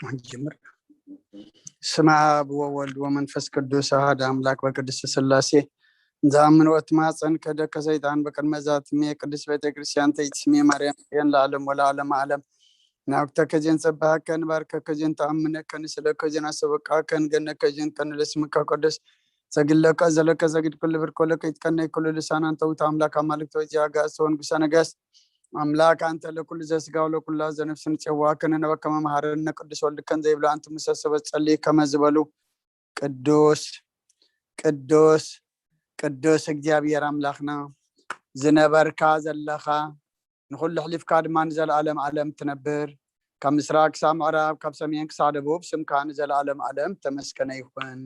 ንጀምር። ስመ ኣብ ወወልድ ወመንፈስ ቅዱስ ኣሐደ ኣምላክ በቅድስት ስላሴ። እንዘኣምን ወትማጸን ከደከ ሰይጣን በቅድመ ዛትሜ ቅድስት ቤተ ክርስቲያን ተይትስሜ ማርያም ጽዮን ለዓለም ወለዓለም ዓለም። ናብክተከ ዜን ሰብሃከ ንባርከከ ዜን ተኣምነከ ንስለከ ዜን ኣሰበቃከ ንገነከ ዜን ቀንለስምከ ቅዱስ ሰግድ ለከ ዘለከ ሰግድ ኩሉ ብርኮ ለከ ይትቀነይ ኩሉ ልሳን አንተ ውእቱ አምላክ አማልክት ወእግዚአ አጋእዝት ወንጉሰ ነገስት አምላክ አንተ ለኩሉ ዘስጋ ወለኩላ ዘነፍስ ንጽዋ ከነነበከ መመሃረነ ቅዱስ ወልድከን ዘይብሉ አንቱ ምሰ ሰበት ጸልይ ከመ ዝበሉ ቅዱስ ቅዱስ ቅዱስ እግዚኣብሔር አምላክና ዝነበርካ ዘለኻ ንኹሉ ኣሕሊፍካ ድማ ንዘለኣለም ዓለም ትነብር። ካብ ምስራቅ ክሳብ ምዕራብ፣ ካብ ሰሜን ክሳብ ደቡብ ስምካ ንዘለኣለም ዓለም ተመስገነ ይኹን።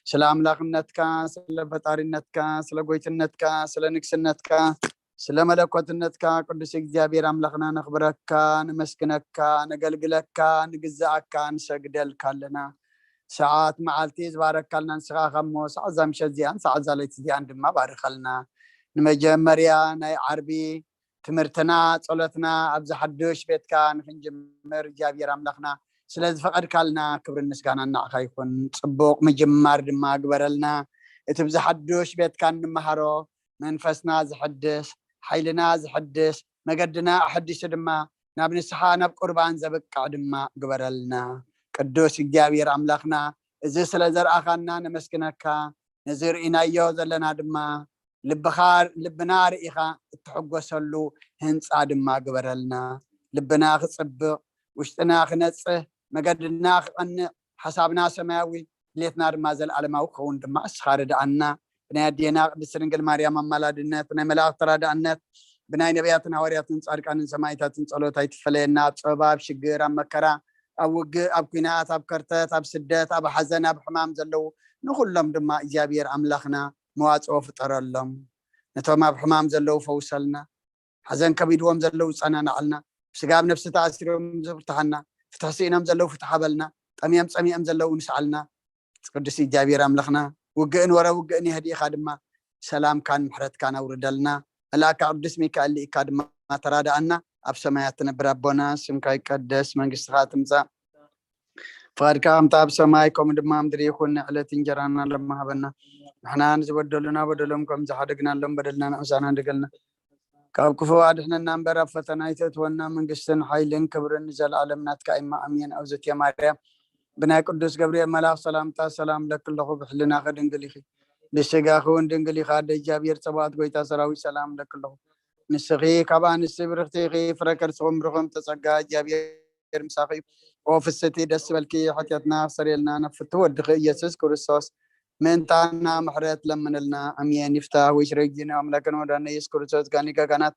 ስለ ኣምላኽነትካ፣ ስለ ፈጣሪነትካ፣ ስለ ጎይትነትካ፣ ስለ ንግስነትካ፣ ስለ መለኮትነትካ ቅዱስ እግዚኣብሔር ኣምላኽና ነኽብረካ፣ ነመስግነካ፣ ነገልግለካ፣ ንግዛኣካ፣ ንሰግደልካ ኣለና። ሰዓት መዓልቲ ዝባረካልና ንስኻ ኢኻ እሞ ሰዓት እዛ ምሸት እዚኣን ሰዓት እዛ ለይቲ እዚኣን ድማ ባርኸልና። ንመጀመርያ ናይ ዓርቢ ትምህርትና ጸሎትና ኣብዚ ሓዱሽ ቤትካ ንክንጅምር እግዚኣብሔር ኣምላኽና ስለ ዝፈቐድካልና ክብርን ምስጋናን ንዓኻ ይኹን። ጽቡቕ ምጅማር ድማ ግበረልና። እቲ ብዚ ሓዱሽ ቤትካ እንመሃሮ መንፈስና ዝሕድስ፣ ሓይልና ዝሕድስ፣ መገድና ኣሐዲሱ ድማ ናብ ንስሓ ናብ ቁርባን ዘብቅዕ ድማ ግበረልና። ቅዱስ እግዚኣብሔር ኣምላኽና እዚ ስለ ዘርኣኻና ነመስግነካ። ነዚ ርኢናዮ ዘለና ድማ ልብኻ ልብና ርኢኻ እትሕጎሰሉ ህንፃ ድማ ግበረልና። ልብና ክፅብቕ ውሽጥና ክነፅህ መገድና ክቐንዕ ሓሳብና ሰማያዊ ድሌትና ድማ ዘለኣለማዊ ክኸውን ድማ እስኻ ርድኣና። ብናይ ኣዴና ቅድስት ድንግል ማርያም ኣማላድነት ብናይ መላእኽቲ ተራዳእነት ብናይ ነቢያትን ሃዋርያትን ጻድቃንን ሰማይታትን ጸሎት ኣይትፈለየና። ኣብ ጸበባ ኣብ ሽግር ኣብ መከራ ኣብ ውግእ ኣብ ኲናት ኣብ ከርተት ኣብ ስደት ኣብ ሓዘን ኣብ ሕማም ዘለዉ ንኹሎም ድማ እግዚኣብሔር ኣምላኽና መዋጽኦ ፍጠረሎም። ነቶም ኣብ ሕማም ዘለዉ ፈውሰልና። ሓዘን ከቢድዎም ዘለዉ ጸናናዓልና። ብስጋ ኣብ ነፍሲ ተኣሲሮም ዘፍትሓና። ፍትሒ ስኢኖም ዘለዉ ፍትሓ በልና። ጠምዮም ጸሚኦም ዘለዉ ንስዓልና። ቅዱስ እግዚኣብሔር ኣምላኽና ውግእን ወረ ውግእን የህዲእኻ ድማ ሰላምካን ምሕረትካን ኣውርደልና። መልኣካ ቅዱስ ሚካኤል ልኢካ ድማ ተራዳኣና። ኣብ ሰማያት ትነብር ኣቦና ስምካ ይቀደስ መንግስትኻ ትምጻእ ፍቓድካ ከምቲ ኣብ ሰማይ ከምኡ ድማ ምድሪ ይኹን። ንዕለት እንጀራና ሎሚ ሃበና። ንሕና ንዝበደሉና በደሎም ከም ዝሓደግናሎም በደልና ንዕሳና ንደገልና ካብ ክፉ ኣድሕነና እምበር ኣብ ፈተና ኣይተእትወና። መንግስትን ሓይልን ክብርን ንዘለኣለም ናትካ እማ ኣሜን። ኣውዘትየ ማርያም ብናይ ቅዱስ ገብርኤል መልኣኽ ሰላምታ ሰላም ለኪ ኣለኹ ብሕልናኺ ድንግል ኢኺ ብስጋኺ እውን ድንግል ኢኻ። ኣደ እግዚኣብሔር ጸባኦት ጎይታ ሰራዊት ሰላም ለኪ ኣለኹ። ንስኺ ካብ ኣንስቲ ብርኽቲ ኢኺ ፍረ ከርስኹም ብሩኽ እም ተጸጋ እግዚኣብሔር ምሳኺ እዩ። ኦ ፍስቲ ደስ በልኪ ሓጢኣትና ክሰርየልና ናብ ፍቱ ወድኺ ኢየሱስ ክርስቶስ ምእንታና ምሕረት ለምንልና። ኣሜን። ይፍታህ ወይ ሽረጊነ ኣምላክን ወዳነ ኢየሱስ ክርስቶስ ጋኒ ጋጋናት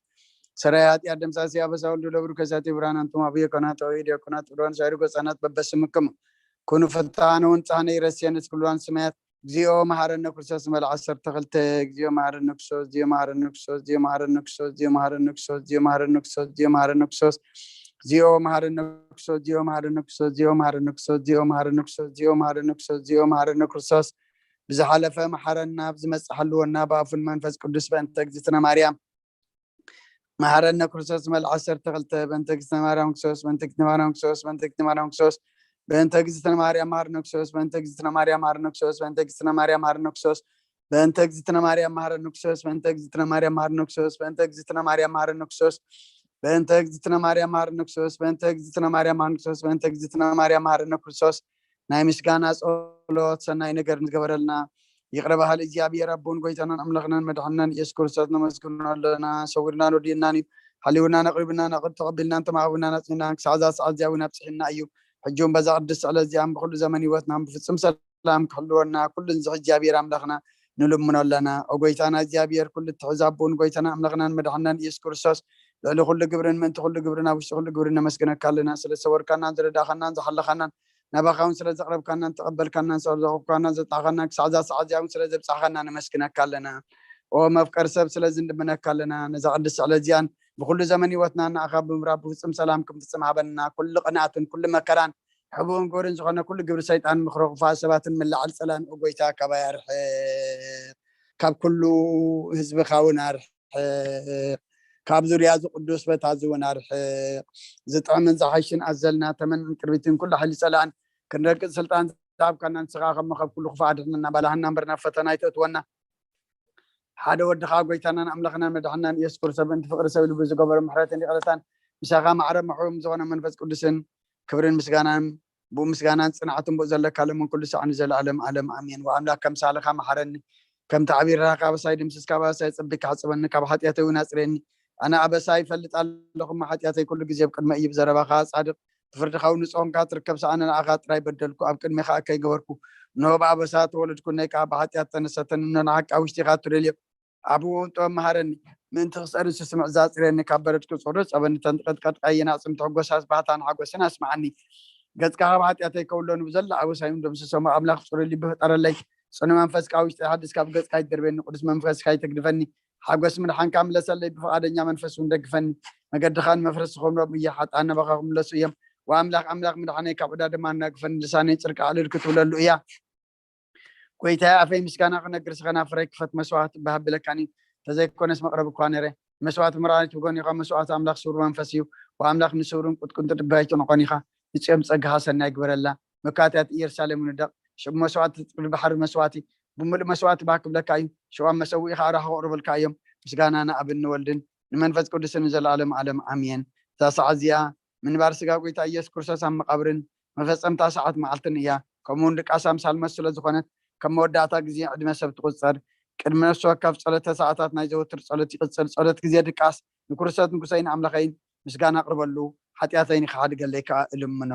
ሰራይ ኃጢአት ደምሳሲ አበሳ ወልዱ ለብሩ ከሳቲ ብርሃን አንቱም አብየ ኮናት ወይ ዲያቆናት ብርሃን ሳይሩ ገጻናት በበስምክም ኩኑ ፍታነ ወንጻነ ይረስየን እስክልዋን ስማያት እግዚኦ መሐረነ ክርስቶስ መልዓ ዓሰርተ ክልተ። እግዚኦ መሐረነ ክርስቶስ፣ እግዚኦ መሐረነ ክርስቶስ፣ እግዚኦ መሐረነ ክርስቶስ፣ እግዚኦ መሐረነ ክርስቶስ፣ እግዚኦ መሐረነ ክርስቶስ፣ እግዚኦ መሐረነ ክርስቶስ፣ እግዚኦ መሐረነ ክርስቶስ፣ እግዚኦ መሐረነ ክርስቶስ፣ እግዚኦ መሐረነ ክርስቶስ፣ እግዚኦ መሐረነ ክርስቶስ፣ እግዚኦ መሐረነ ክርስቶስ። ብዝሓለፈ መሐረና፣ ብዝመጽእ ሓልወና፣ ብኣፉን መንፈስ ቅዱስ በእንተ እግዝእትነ ማርያም መሐረነ ክርስቶስ መልዓ ዓሰርተ ክልተ። በእንተ እግዝእትነ ማርያም ክርስቶስ፣ በእንተ እግዝእትነ ማርያም ክርስቶስ፣ በእንተ እግዝእትነ ማርያም መሐረነ ክርስቶስ፣ በእንተ እግዝእትነ ማርያም መሐረነ ክርስቶስ፣ በእንተ እግዝእትነ ማርያም መሐረነ ክርስቶስ፣ በእንተ እግዝእትነ ማርያም መሐረነ ክርስቶስ፣ በእንተ እግዝእትነ ማርያም መሐረነ ክርስቶስ፣ በእንተ እግዝእትነ ማርያም መሐረነ ክርስቶስ፣ በእንተ እግዝእትነ ማርያም መሐረነ ክርስቶስ፣ በእንተ እግዝእትነ ማርያም መሐረነ ክርስቶስ፣ በእንተ እግዝእትነ ማርያም መሐረነ ክርስቶስ። ናይ ምስጋና ጸሎት ሰናይ ነገር ንዝገበረልና ይቕረ በሃሊ እግዚኣብሔር ኣቦን ጎይታናን ኣምላኽናን መድሓንናን ኢየሱስ ክርስቶስ ነመስግኖ ኣለና። ሰዊርናን ወዲእናን እዩ። ሓልዩናን ኣቕሪቡናን ኣቕድ ተቐቢልናን ተማህቡናን ኣጽኒናን ክሳዕ እዛ ሰዓት እዚኣ እውን ኣብጽሒና እዩ። ሕጂ እውን በዛ ቅድስቲ ዕለት እዚኣን ብኩሉ ዘመን ህይወትናን ብፍጹም ሰላም ክሕልወና ኩሉ ንዝኽ እግዚኣብሔር ኣምላኽና ንልምኖ ኣለና። ኦ ጎይታና እግዚኣብሔር ኩሉ እትሕዝ ኣቦን ጎይታና ኣምላኽናን መድሓንናን ኢየሱስ ክርስቶስ ልዕሊ ኩሉ ግብርን ምእንቲ ኩሉ ግብርን ኣብ ውሽጢ ኩሉ ግብርን ነመስግነካ ኣለና። ስለ ዝሰወርካናን ዝረዳእኻናን ዝሓለኻናን ናባኻ እውን ስለ ዘቕረብካናን ተቐበልካናን ስለ ዘቕረብካናን ዘጥዓኻናን ክሳዕ እዛ ሰዓት እዚኣ እውን ስለ ዘብጻሕኻና ነመስግነካ ኣለና። ኦ መፍቀር ሰብ ስለዚ እንድምነካ ኣለና። ነዛ ቅድስቲ ዕለት እዚኣን ብኩሉ ዘመን ህይወትና ንኣኻ ብምራብ ብፍጹም ሰላም ክንፍጽም ሃበና። ኩሉ ቅንኣትን ኩሉ መከራን ሕቡእን ግብርን ዝኾነ ኩሉ ግብሪ ሰይጣን ምኽሪ ክፉኣት ሰባትን ምላዓል ጸላን ኦ ጎይታ ካባይ ኣርሕቕ። ካብ ኩሉ ህዝብኻ እውን ኣርሕቕ። ካብ ዙርያ እዚ ቅዱስ ቦታ እዚ እውን ኣርሕቕ። ዝጥዕምን ዝሓይሽን ኣዘልና ተመንን ቅርቢትን ኩሉ ሓይሊ ጸላእን ክንረግጽ ስልጣን ዝሃብካና ንስኻ ከም መኸብ ኩሉ ክፉእ ኣድሕነና። ባላህና እምበር ናብ ፈተና ኣይተእትወና። ሓደ ወድኻ ጎይታናን ኣምላኽናን መድሓናን ኢየሱስ ክርስቶስ ብእንቲ ፍቕሪ ሰብ ኢሉ ብዝገበሮ ምሕረትን ይቕረታን ምሳኻ ማዕረ ምሕቡም ዝኾነ መንፈስ ቅዱስን ክብርን ምስጋናን ብኡ ምስጋናን ጽንዓትን ብኡ ዘለካ ለምን ኩሉ ሳዕ ንዘለኣለም ኣለም ኣሜን። ወኣምላክ ከምሳልኻ መሓረኒ፣ ከም ተዕቢርካ ካብ ኣበሳይ ድምስስ፣ ካብ ኣበሳይ ጽቢካ ሕጽበኒ፣ ካብ ሓጢኣተይ እውን ኣጽርየኒ። ኣነ ኣበሳይ ይፈልጥ ኣለኹ፣ እሞ ሓጢኣተይ ኩሉ ግዜ ኣብ ቅድመ እዩ። ብዘረባኻ ጻድቕ፣ ብፍርድኻ እውን ንጹህ ኮንካ ትርከብ። ሰኣነ ንኣኻ ጥራይ በደልኩ፣ ኣብ ቅድሜኻ እከይ ገበርኩ። እንሆ ብኣበሳ ተወለድኩ፣ ነይ ከኣ ብሓጢኣት ተነሰተኒ። እንሆ ንሓቂ ኣብ ውሽጢኻ ትደልዮ፣ ኣብ እውን ጥበብ መሃረኒ። ምእንቲ ክጸሪ ስስምዕ ዛጽርየኒ፣ ካብ በረድኩ ጽሩይ ጸበኒ፣ ተንጥቀጥቀጥ ቀይና ጽምቲ ሕጎሳስ ባህታን ሓጎስን ኣስምዓኒ። ገጽካ ካብ ሓጢኣተይ ከውሎ፣ ንብዘላ ኣበሳይ እውን ደምስሶ። እሞ ኣምላኽ ጽሩይ ልቢ ፍጠረለይ፣ ጽኑ መንፈስ ካብ ውሽጢ ሓድስ ካብ ገጽካ ይደርበኒ። ቅዱስ መንፈስካ ይተግድፈኒ፣ ሓጎስ ምድሓንካ ምለሰለይ። ብፍቓደኛ መንፈስ እውን ደግፈኒ። መገድኻ ንመፍረስ ዝኾኖም እያ፣ ሓጥኣን ናባኻ ክምለሱ እዮም። ወኣምላኽ ኣምላኽ ምድሓነይ ካብ ዕዳ ድማ ኣናግፈኒ። ልሳነይ ጽድቂ ኣዕልል ክትብለሉ እያ። ጎይታየ፣ ኣፈይ ምስጋና ክነግር ስኸና ፍረይ ክፈት መስዋዕት እባ ሃብለካኒ። ተዘይኮነስ መቕረብ እኳ ነይረ። መስዋዕት ምርኣይ ትብጎን ኢኻ። መስዋዕት ኣምላኽ ስውር መንፈስ እዩ። ወኣምላኽ ንስውርን ቁጥቁንጥን ድባይቱን ኾን ኢኻ። ንጽዮን ጸጋኻ ሰናይ ግበረላ። መካትያት ኢየሩሳሌም ንደቕ። ሽቡ መስዋዕቲ ትጽቅል ባሕሪ መስዋዕቲ ብምሉእ መስዋዕቲ ባህ ክብለካ እዩ። ሽዋም መሰውኢ ኸኣ ራኻ ክቕርበልካ እዮም። ምስጋና ንኣብን ንወልድን ንመንፈስ ቅዱስን ንዘለኣለም ዓለም ኣሜን። እዛ ሰዓት እዚኣ ምንባር ስጋ ጎይታ ኢየሱስ ክርስቶስ ኣብ መቓብርን መፈጸምታ ሰዓት መዓልትን እያ። ከምኡ እውን ድቃስ ኣምሳል መስ ስለ ዝኾነት፣ ከም መወዳእታ ግዜ ዕድመ ሰብ ትቑጸር። ቅድሚ ነፍሲ ወከፍ ጸሎተ ሰዓታት ናይ ዘወትር ጸሎት ይቕጽል። ጸሎት ግዜ ድቃስ ንክርስቶስ ንጉሰይን ኣምላኸይን ምስጋና ኣቕርበሉ፣ ሓጢኣተይን ክሓድገለይ ከኣ እልምኖ።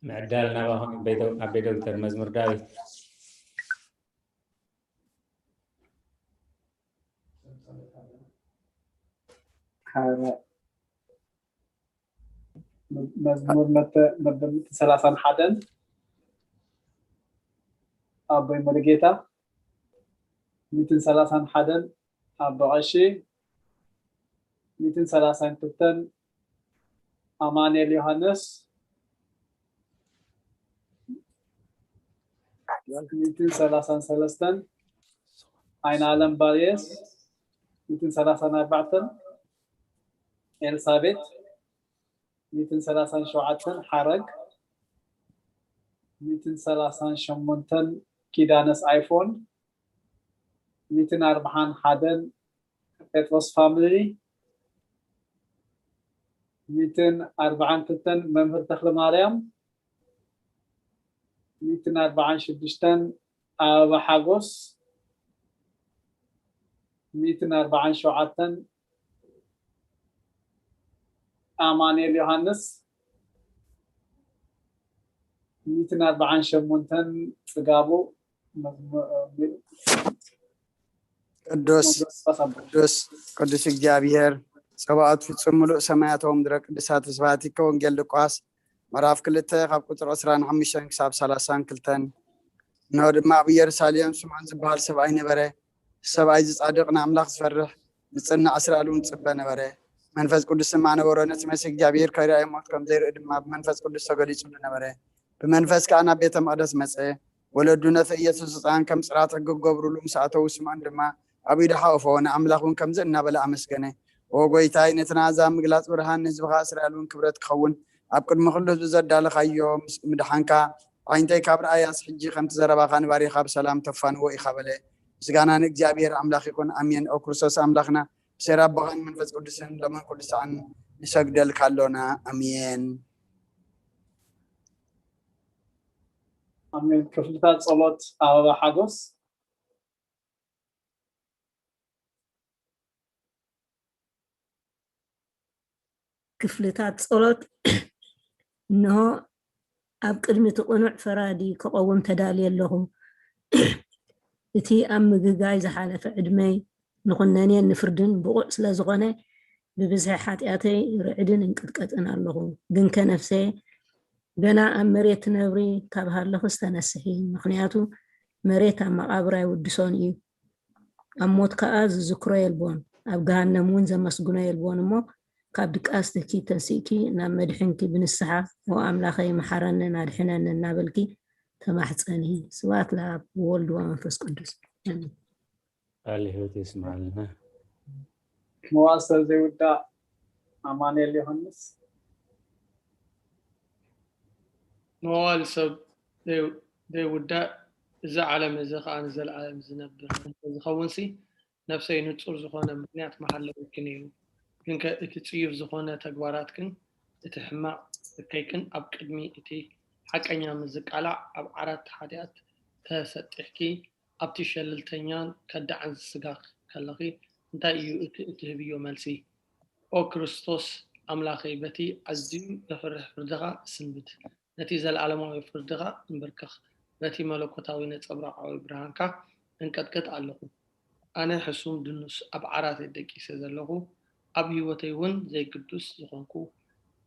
ምዕዳል ናባኹም ኣቦይ ዶ-፣ ኣቦይ ዶክተር መዝሙር ዳዊት። መዝሙር መተ-፣ መበል ሚእትን ሰላሳን ሓደን ኣቦይ ሙሉጌታ፣ ሚእትን ሰላሳን ሓደን ኣቦ ቀሺ፣ ሚእትን ሰላሳን ክልተን ኣማኑኤል ዮሃንስ፣ ሚእትን ሰላሳን ሰለስተን ኣይናለም ባርየስ፣ ሚእትን ሰላሳን ኣርባዕተን ኤልሳቤጥ፣ ሚእትን ሰላሳን ሸውዓተን ሓረግ፣ ሚእትን ሰላሳን ሸሞንተን ኪዳነስ ኣይፎን፣ ሚእትን ኣርብዓን ሓደን ጴጥሮስ ፋሚሊ፣ ሚእትን ኣርብዓን ክልተን መምህር ተኽለ ማርያም፣ ሚእትን ኣርብዓን ሽዱሽተን ኣበባ ሓጎስ፣ ሚእትን ኣርብዓን ሸውዓተን ኣማኑኤል ዮሃንስ፣ ሚእትን ኣርብዓን ሸሞንተን ጽጋቡ። ቅዱስ፣ ቅዱስ፣ ቅዱስ እግዚኣብሔር ጸባኦት ፍጹም ምሉእ ሰማያት ወምድረ ቅዱሳት ስብሐቲከ። ወንጌል ሉቃስ ምዕራፍ ክልተ ካብ ቁጽሪ ዕስራን ሓሙሽተን ክሳብ ሰላሳን ክልተን። እንሆ ድማ ኣብ ኢየሩሳሌም ስምዖን ዝበሃል ሰብኣይ ነበረ። እቲ ሰብኣይ እዚ ጻድቕ ንኣምላኽ ዝፈርሕ ብጽናዕ እስራኤል እውን ዝጽበ ነበረ። መንፈስ ቅዱስ ድማ ነበሮ። ነቲ መሲሕ እግዚኣብሔር ከይረኣዮ ሞት ከም ዘይርኢ ድማ ብመንፈስ ቅዱስ ተገሊጹሉ ነበረ። ብመንፈስ ከኣ ናብ ቤተ መቕደስ መጸ። ወለዱ ነቲ ኢየሱስ ህጻን ከም ጽላት ሕጊ ክገብሩሉ ምስ ኣተዉ፣ ስምዖን ድማ ኣብ ኢዱ ሓቖፎ፣ ንኣምላኽ እውን ከምዚ እናበለ ኣመስገነ። ኦ ጐይታይ፣ ነቲ ንኣሕዛብ ምግላጽ ብርሃን፣ ንህዝብኻ እስራኤል እውን ክብረት ክኸውን፣ ኣብ ቅድሚ ኵሉ ህዝቢ ዘዳለኻዮ ምስ-፣ ምድሓንካ፣ ኣዒንተይ ካብ ረኣያስ፣ ሕጂ ከምቲ ዘረባኻ ንባሪኻ ብሰላም ተፋንዎ ኢኻ በለ። ምስጋና ንእግዚኣብሔር ኣምላኽ ይኹን፣ ኣሜን። ኦ ክርስቶስ ኣምላኽና፣ ብሴር ኣቦኻን መንፈስ ቅዱስን ሎምን ኩሉ ሳዕን ንሰግደልካ ኣሎና፣ ኣሜን። ኣሜን። ክፍልታት ጸሎት ኣበባ ሓጎስ። ክፍልታት ጸሎት። እንሆ፣ ኣብ ቅድሚ እቲ ቅኑዕ ፈራዲ ክቐውም ተዳልየ ኣለኹ። እቲ ኣብ ምግጋይ ዝሓለፈ ዕድመይ ንኹነኔን ንፍርድን ብቑዕ ስለ ዝኾነ፣ ብብዝሒ ሓጢኣተይ ርዕድን እንቅጥቀጥን ኣለኹ። ግንከ ነፍሰየ፣ ገና ኣብ መሬት ትነብሪ ካብ ሃለኹስ ተነስሒ፣ ምኽንያቱ መሬት ኣብ መቓብር ኣይውድሶን እዩ። ኣብ ሞት ከኣ ዝዝክሮ የልቦን፣ ኣብ ገሃነም እውን ዘመስግኖ የልቦን እሞ፣ ካብ ድቃስትኪ ተንሲእኪ ናብ መድሕንኪ ብንስሓ፣ "ኦ ኣምላኸይ፣ መሓረንን ኣድሕነንን" እናበልኪ ተማሕጸኒ። ስብሐት ለኣብ ወወልድ ወመንፈስ ቅዱስ። ኣሜን። ቃል ህይወት የስምዓልና። መዋእል ሰብ ዘይውዳእ ኣማኑኤል ዮሃንስ። መዋል ሰብ ዘይውዳእ፣ እዚ ዓለም እዚ ኸዓ ንዘለዓለም ዝነብር እንተዝኸውንሲ፣ ነፍሰይ ንጹር ዝኾነ ምኽንያት ምሃለወኪ ነይሩ። ግንከ እቲ ጽዩፍ ዝኾነ ተግባራትክን እቲ ሕማቕ እከይክን ኣብ ቅድሚ እቲ ሓቀኛ ምስ ዝቃላዕ፣ ኣብ ዓራት ሓጢኣት ተሰጢሕኪ ኣብቲ ሸለልተኛን ከዳዕን ስጋ ከለኺ፣ እንታይ እዩ እቲ እትህብዮ መልሲ? ኦ ክርስቶስ ኣምላኸይ፣ በቲ ኣዝዩ ዘፍርሕ ፍርድኻ እስንብድ፣ ነቲ ዘለኣለማዊ ፍርድኻ እንብርከኽ፣ በቲ መለኮታዊ ነጸብራቓዊ ብርሃንካ እንቀጥቅጥ ኣለኹ። ኣነ ሕሱም ድኑስ ኣብ ዓራተይ ደቂሰ ዘለኹ፣ ኣብ ህይወተይ እውን ዘይግዱስ ዝኾንኩ፣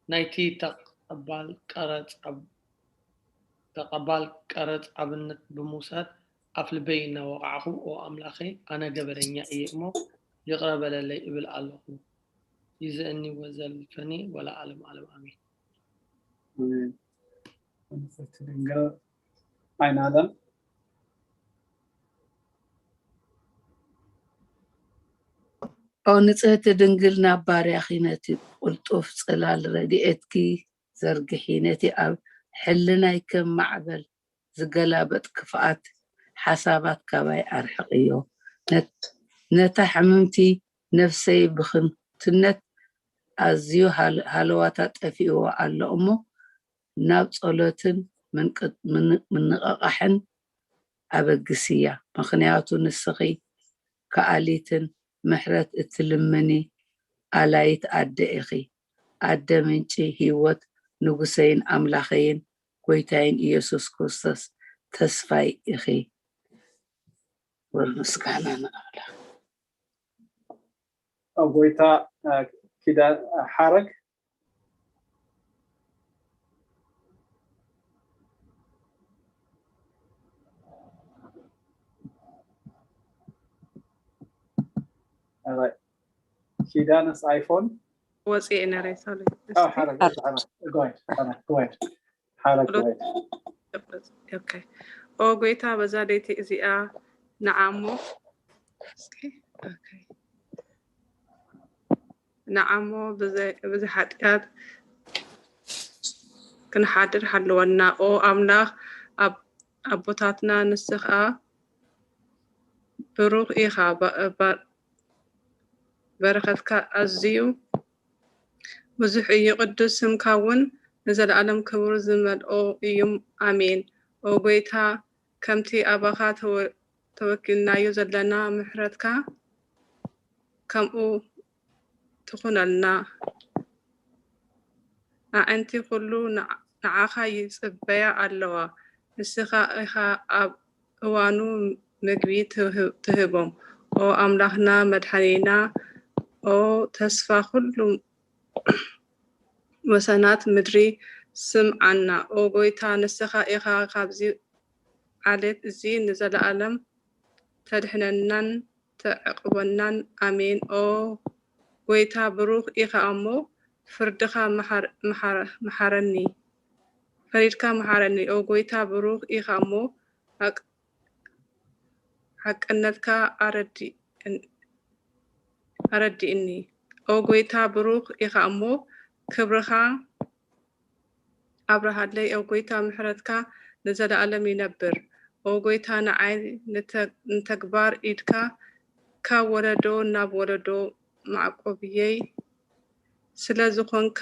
ናይቲ ተቐባል ቀረጽ ኣብ ተቐባል ቀረጽ ኣብነት ብምውሳድ ኣፍ ልበይ እናወቓዕኹ፣ ኦ ኣምላኸይ፣ ኣነ ገበነኛ እየ እሞ ይቕረ በለለይ እብል ኣለኹ። ይዘእኒ ወዘልፈኒ ወለዓለም ዓለም ኣሜን። ኣሜን። ንጽሕቲ ድንግል ኣይናለም። ኦ ንጽሕቲ ድንግል፣ ናብ ባርያኺ ነቲ ቅልጡፍ ጽላል ረድኤትኪ ዘርግሒ፣ ነቲ ኣብ ሕልናይ ከም ማዕበል ዝገላበጥ ክፍኣት ሓሳባት ካባይ ኣርሕቕዮ። ነት-፣ ነታ ሕምምቲ ነፍሰይ ብኽንትነት ኣዝዩ ሃል-፣ ሃለዋታ ጠፊእዎ ኣሎ እሞ፣ ናብ ጸሎትን ምንቅ-፣ ምን-፣ ምንቕቓሕን ኣበግስያ። ምኽንያቱ ንስኺ ከኣሊትን ምሕረት እትልምኒ ኣላይት ኣደ ኢኺ። ኣደ ምንጪ ህይወት፣ ንጉሰይን ኣምላኸይን ጎይታይን ኢየሱስ ክርስቶስ ተስፋይ ኢኺ። ክብር ምስጋና ንኣምላኽ። ኣብ ጎይታ፣ እ፣ ኪዳን፣ እ፣ ሓረግ። ኣረ፣ ኪዳንስ ኣይፎን። ወፂኤ ነረ፣ ሶሪ። ኣዎ፣ ሓረግ፣ ሓረግ፣ go ahead፣ ሓረግ፣ go ahead። ሓረግ፣ go ahead። ኦኬ። ኦ ጎይታ፣ በዛ ለይቲ እዚኣ ንዓሞ፣ እስኪ፣ ኦኬ። ንዓሞ ብዘ-፣ ብዘይ ሓጢኣት ክንሓድር ሃለወና። ኦ ኣምላኽ፣ ኣብ-፣ ኣቦታትና፣ ንስኻ ብሩኽ ኢኻ፣ በ-፣ በ-፣ በረኸትካ ኣዝዩ ብዙሕ እዩ፣ ቅዱስ ስምካ እውን ንዘለኣለም ክብሪ ዝመልኦ እዩ። ኣሜን። ኦ ጎይታ፣ ከምቲ ኣባኻ ተወ-፣ ተወኪልናዮ ዘለና ምሕረትካ ከምኡ ትኹነልና። ኣዒንቲ ኩሉ ንዓ-፣ ንዓኻ ይጽበያ ኣለዋ። ንስኻ ኢኻ ኣብ እዋኑ ምግቢ ትህ-፣ ትህቦም። ኦ ኣምላኽና መድሓኒና፣ ኦ ተስፋ ኩሉ ወሰናት ምድሪ ስምዓና። ኦ ጎይታ፣ ንስኻ ኢኻ ካብዚ ዓሌት እዚ ንዘለኣለም ተድሕነናን ተዕቕበናን። ኣሜን። ኦ ጎይታ፣ ብሩኽ ኢኻ እሞ ፍርድኻ መሓር-፣ መሓረ-፣ መሓረኒ። ፈሪድካ መሓረኒ። ኦ ጎይታ፣ ብሩኽ ኢኻ እሞ ሓቅ-፣ ሓቅነትካ ኣረድእን-፣ ኣረድእኒ። ኦ ጎይታ፣ ብሩኽ ኢኻ እሞ ክብርኻ ኣብርሃለይ። ኦ ጎይታ፣ ምሕረትካ ንዘለኣለም ይነብር። ኦ ጎይታ፣ ንዓይ ንተ-፣ ንተግባር ኢድካ ካብ ወለዶ ናብ ወለዶ ማዕቆብየይ ስለ ዝኾንካ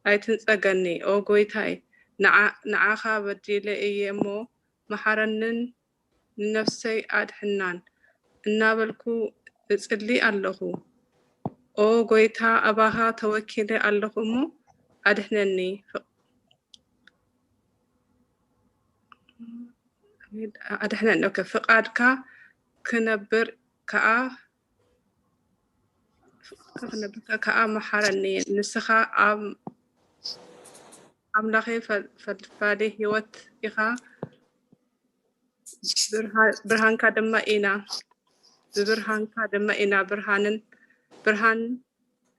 ኣይትንጸገኒ። ኦ ጎይታይ፣ ንዓ-፣ ንዓኻ በዲለ እየ እሞ መሓረንን ንነፍሰይ ኣድሕናን እናበልኩ እጽሊ ኣለኹ። ኦ ጎይታ፣ ኣባኻ ተወኪለ ኣለኹ እሞ ኣድሕነኒ። ኣድሕነኒ። ኦኬ፣ ፍቓድካ ክነብር ከኣ፣ ክነብር ከኣ መሓረኒ። ንስኻ ኣብ ኣምላኸይ ፈ-፣ ፈልፋሊ ህይወት ኢኻ፣ ብርሃ-፣ ብርሃንካ ድማ ኢና። ብብርሃንካ ድማ ኢና ብርሃንን ብርሃን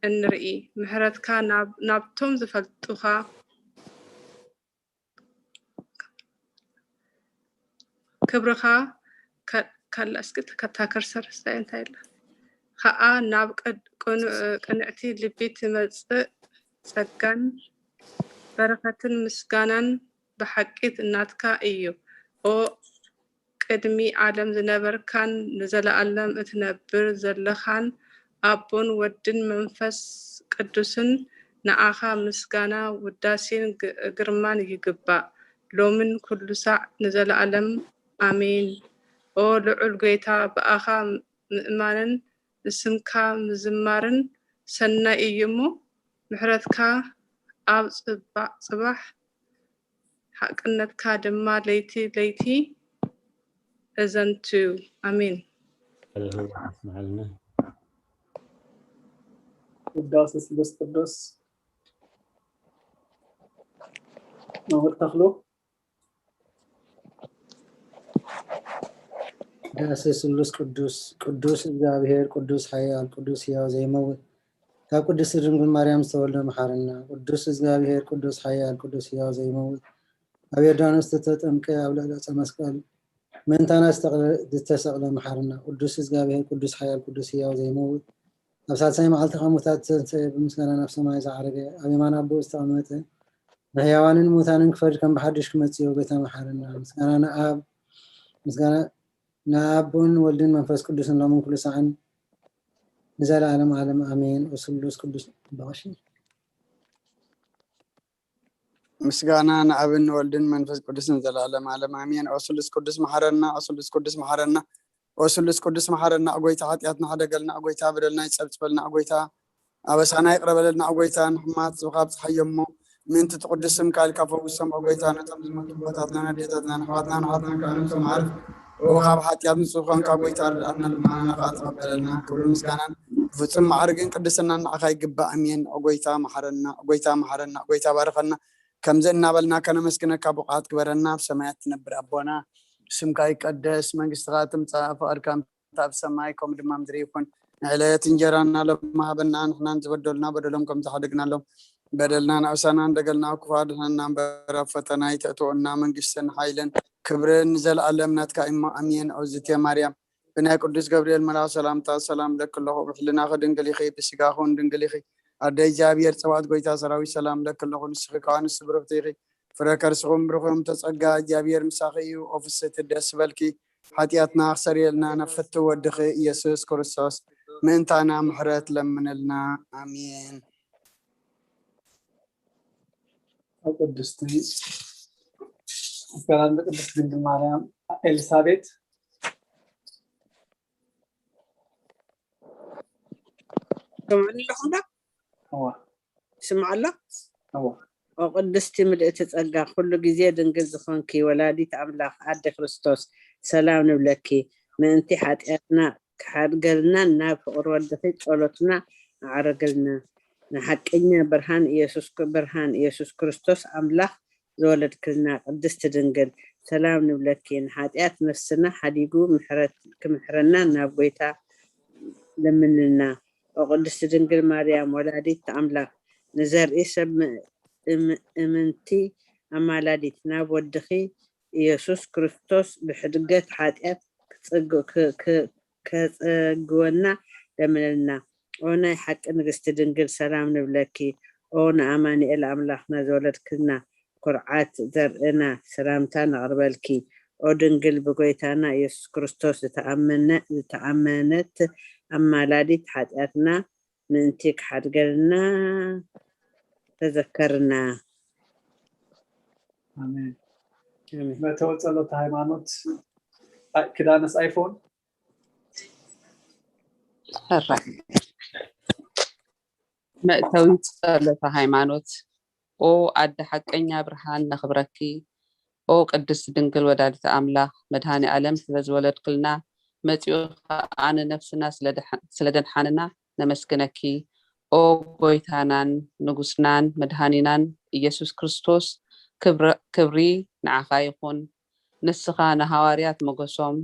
እንርኢ። ምሕረትካ ናብ ናብቶም ዝፈልጡኻ ክብርኻ ከ- ካላ እስኪ ተከታከር ሰርስ እንታይ ኢላ ከኣ ናብ ቅድ- ቅኑ- ቅንዕቲ ልቢ ትመጽእ ጸጋን በረኸትን ምስጋናን ብሓቂ ናትካ እዩ። ኦ ቅድሚ ዓለም ዝነበርካን ንዘለኣለም እትነብር ዘለኻን ኣቦን ወድን መንፈስ ቅዱስን ንዓኻ ምስጋና ውዳሴን ግ- ግርማን ይግባእ ሎምን ኩሉ ሳዕ ንዘለኣለም ኣሜን። ኦ ልዑል ጎይታ ብኣኻ ምእማንን ንስምካ ምዝማርን ሰናይ እዩ እሞ ምሕረትካ ኣብ ጽባሕ ጽባሕ ሓቅነትካ ድማ ለይቲ ለይቲ እዘንቱ። ኣሜን። ኣልሆ ኣስምዓልና። ውዳሴ ስሉስ ቅዱስ መምህር ተኽሉ። ዳሴ ስሉስ ቅዱስ ቅዱስ እግዚኣብሔር ቅዱስ ሓያል ቅዱስ ሕያው ዘይመውት ካብ ቅድስቲ ድንግል ማርያም ዝተወልደ መሓርና። ቅዱስ እግዚኣብሔር ቅዱስ ሓያል ቅዱስ ሕያው ዘይመውት ኣብ ዮርዳኖስ ዝተጠምቀ ኣብ ልዕሊ ዕፀ መስቀል ምእንታና ዝተቕለ- ዝተሰቕለ መሓርና። ቅዱስ እግዚኣብሔር ቅዱስ ሓያል ቅዱስ ሕያው ዘይመውት ኣብ ሳልሳይ መዓልቲ ካብ ሙታት ዝተንስአ ብምስጋና ናብ ሰማይ ዝዓረገ ኣብ የማን ኣቦኡ ዝተቐመጠ ንሕያዋንን ሙታንን ክፈርድ ከም ብሓድሽ ክመጽእ እዩ። ጎይታ መሓረና። ምስጋና ንኣብ ምስጋና ንኣቦን ወልድን መንፈስ ቅዱስን ሎምን ኩሉ ሳዕን ንዘለኣለም ዓለም ኣሜን። ኦ ስሉስ ቅዱስ በቐሺ ምስጋና ንኣብን ወልድን መንፈስ ቅዱስን ዘላለም ዓለም ኣሜን። ኦ ስሉስ ቅዱስ መሓረና፣ ኦ ስሉስ ቅዱስ መሓረና፣ ኦ ስሉስ ቅዱስ መሓረና። ኦ ጎይታ ሓጢኣትና ሕደገልና፣ ኦ ጎይታ በደልና ይጸብጽበልና፣ ኦ ጎይታ ኣበሳና ይቕረ በለልና፣ ኦ ጎይታ ንሕማት ዝብኻ ኣብጽሓዮ እሞ ምእንቲ ትቅዱስ ስምካ ኢልካ ፈውሶም፣ ኦ ጎይታ ነቶም ዝመቱ ኣቦታትና ነዴታትና ንሕዋትና ንሓትና ከኣ ነብሶም ዓርፍ ኦ ካብ ሓጢኣት ንጹህ ኮንካ ጎይታ ርድኣና፣ ልመናና ከኣ ተቐበለልና። ክብርን ምስጋናን ብፍጹም ማዕርግን ቅድስናን ንዓኻ ይግባእ። ኣሜን። ኦ ጎይታ መሓረና፣ ኦ ጎይታ መሓረና፣ ኦ ጎይታ ባርኸና። ከምዚ እናበልና ከነመስግነካ ብቑዓት ግበረና። ኣብ ሰማያት ትነብር ኣቦና፣ ስምካ ይቀደስ፣ መንግስትኻ ትምጻእ፣ ፍቓድካ ከምታ ኣብ ሰማይ ከምኡ ድማ ምድሪ ይኹን። ንዕለት እንጀራና ሎሚ ሃበና፣ ንሕናን ዝበደሉና በደሎም ከም ዝሓደግናሎም በደልና ንኣውሳና፣ እንደገልና ኣብ ክፉእ ኣድሕነና እምበር ኣብ ፈተና ኣይተእትወና፣ መንግስትን ሓይልን ክብርን ንዘለኣለም ናትካ እሞ ኣሜን። ኦዝቴ ማርያም ብናይ ቅዱስ ገብርኤል መልኣኽ ሰላምታ ሰላም እለኪ ኣለኹ፣ ብሕልናኺ ድንግል ኢኺ፣ ብስጋኺ እውን ድንግል ኢኺ። ኣደ እግዚኣብሔር ጸባኦት ጎይታ ሰራዊት ሰላም እለኪ ኣለኹ፣ ንስኺ ከኣ ንስቲ ብርኽቲ ኢኺ፣ ፍረ ከርስኺ እውን ብሩኽ እዩ። እምተ ጸጋ እግዚኣብሔር ምሳኺ እዩ፣ ኦ ፍስሕቲ ደስ ይበልኪ፣ ሓጢኣትና ክሰርየልና ናብ ፍትው ወድኺ ኢየሱስ ክርስቶስ ምእንታና ምሕረት ለምንልና። ኣሜን። ኣብ ቅድስቲ ምስጋና ንቅድስቲ ድንግል ማርያም። ኤልሳቤጥ ሰምዕኒ ኣለኹም ዶ? እዋ ይስማዕ ኣሎ? እዋ ኦ ቅድስቲ ምልእቲ ጸጋ ኩሉ ግዜ ድንግል ዝኾንኪ ወላዲት ኣምላኽ ኣደ ክርስቶስ ሰላም ንብለኪ። ምእንቲ ሓጢኣትና ክሓድገልና ናብ ፍቕሪ ወድኺ ጸሎትና ኣዕርግልና። ንሓቀኛ ብርሃን ኢየሱስ ብርሃን ኢየሱስ ክርስቶስ ኣምላኽ ዝወለድክልና ቅድስቲ ድንግል ሰላም ንብለኪ። ንሓጢኣት ነፍስና ሓዲጉ ምሕረት ክምሕረና ናብ ጎይታ ለምንልና። ኦ ቅድስቲ ድንግል ማርያም ወላዲት ኣምላኽ ንዘርኢ ሰብ እም- እምንቲ ኣማላዲት ናብ ወድኺ ኢየሱስ ክርስቶስ ብሕድገት ሓጢኣት ክጸግ- ክ- ክ- ከጸግወና ለምንልና። ኦ ናይ ሓቂ ንግስቲ ድንግል ሰላም ንብለኪ። ኦ ንኣማኑኤል ኣምላኽና ዝወለድክልና ኩርዓት ዘርእና ሰላምታ ነቕርበልኪ። ኦ ድንግል ብጎይታና ኢየሱስ ክርስቶስ ዝተኣመነ ዝተኣመነት ኣማላዲት ሓጢኣትና ምእንቲ ክሓድገልና ተዘከርና። ኣሜን። ኣሜን። መእተዊ ጸሎተ ሃይማኖት ኣይ- ኪዳነስ ኣይፎን ሕራይ መእተዊ ጸሎተ ሃይማኖት። ኦ ኣደ ሓቀኛ ብርሃን ነኽብረኪ። ኦ ቅድስቲ ድንግል ወላዲተ ኣምላኽ መድሃኔ ኣለም ስለ ዝወለድክልና መጺኡ ኸኣ ንነፍስና ስለ ደሓ- ስለ ደድሓንና ነመስግነኪ። ኦ ጎይታናን ንጉስናን መድሃኒናን ኢየሱስ ክርስቶስ ክብረ- ክብሪ ንዓኻ ይኹን። ንስኻ ንሃዋርያት ሞገሶም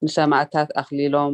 ንሰማእታት ኣኽሊሎም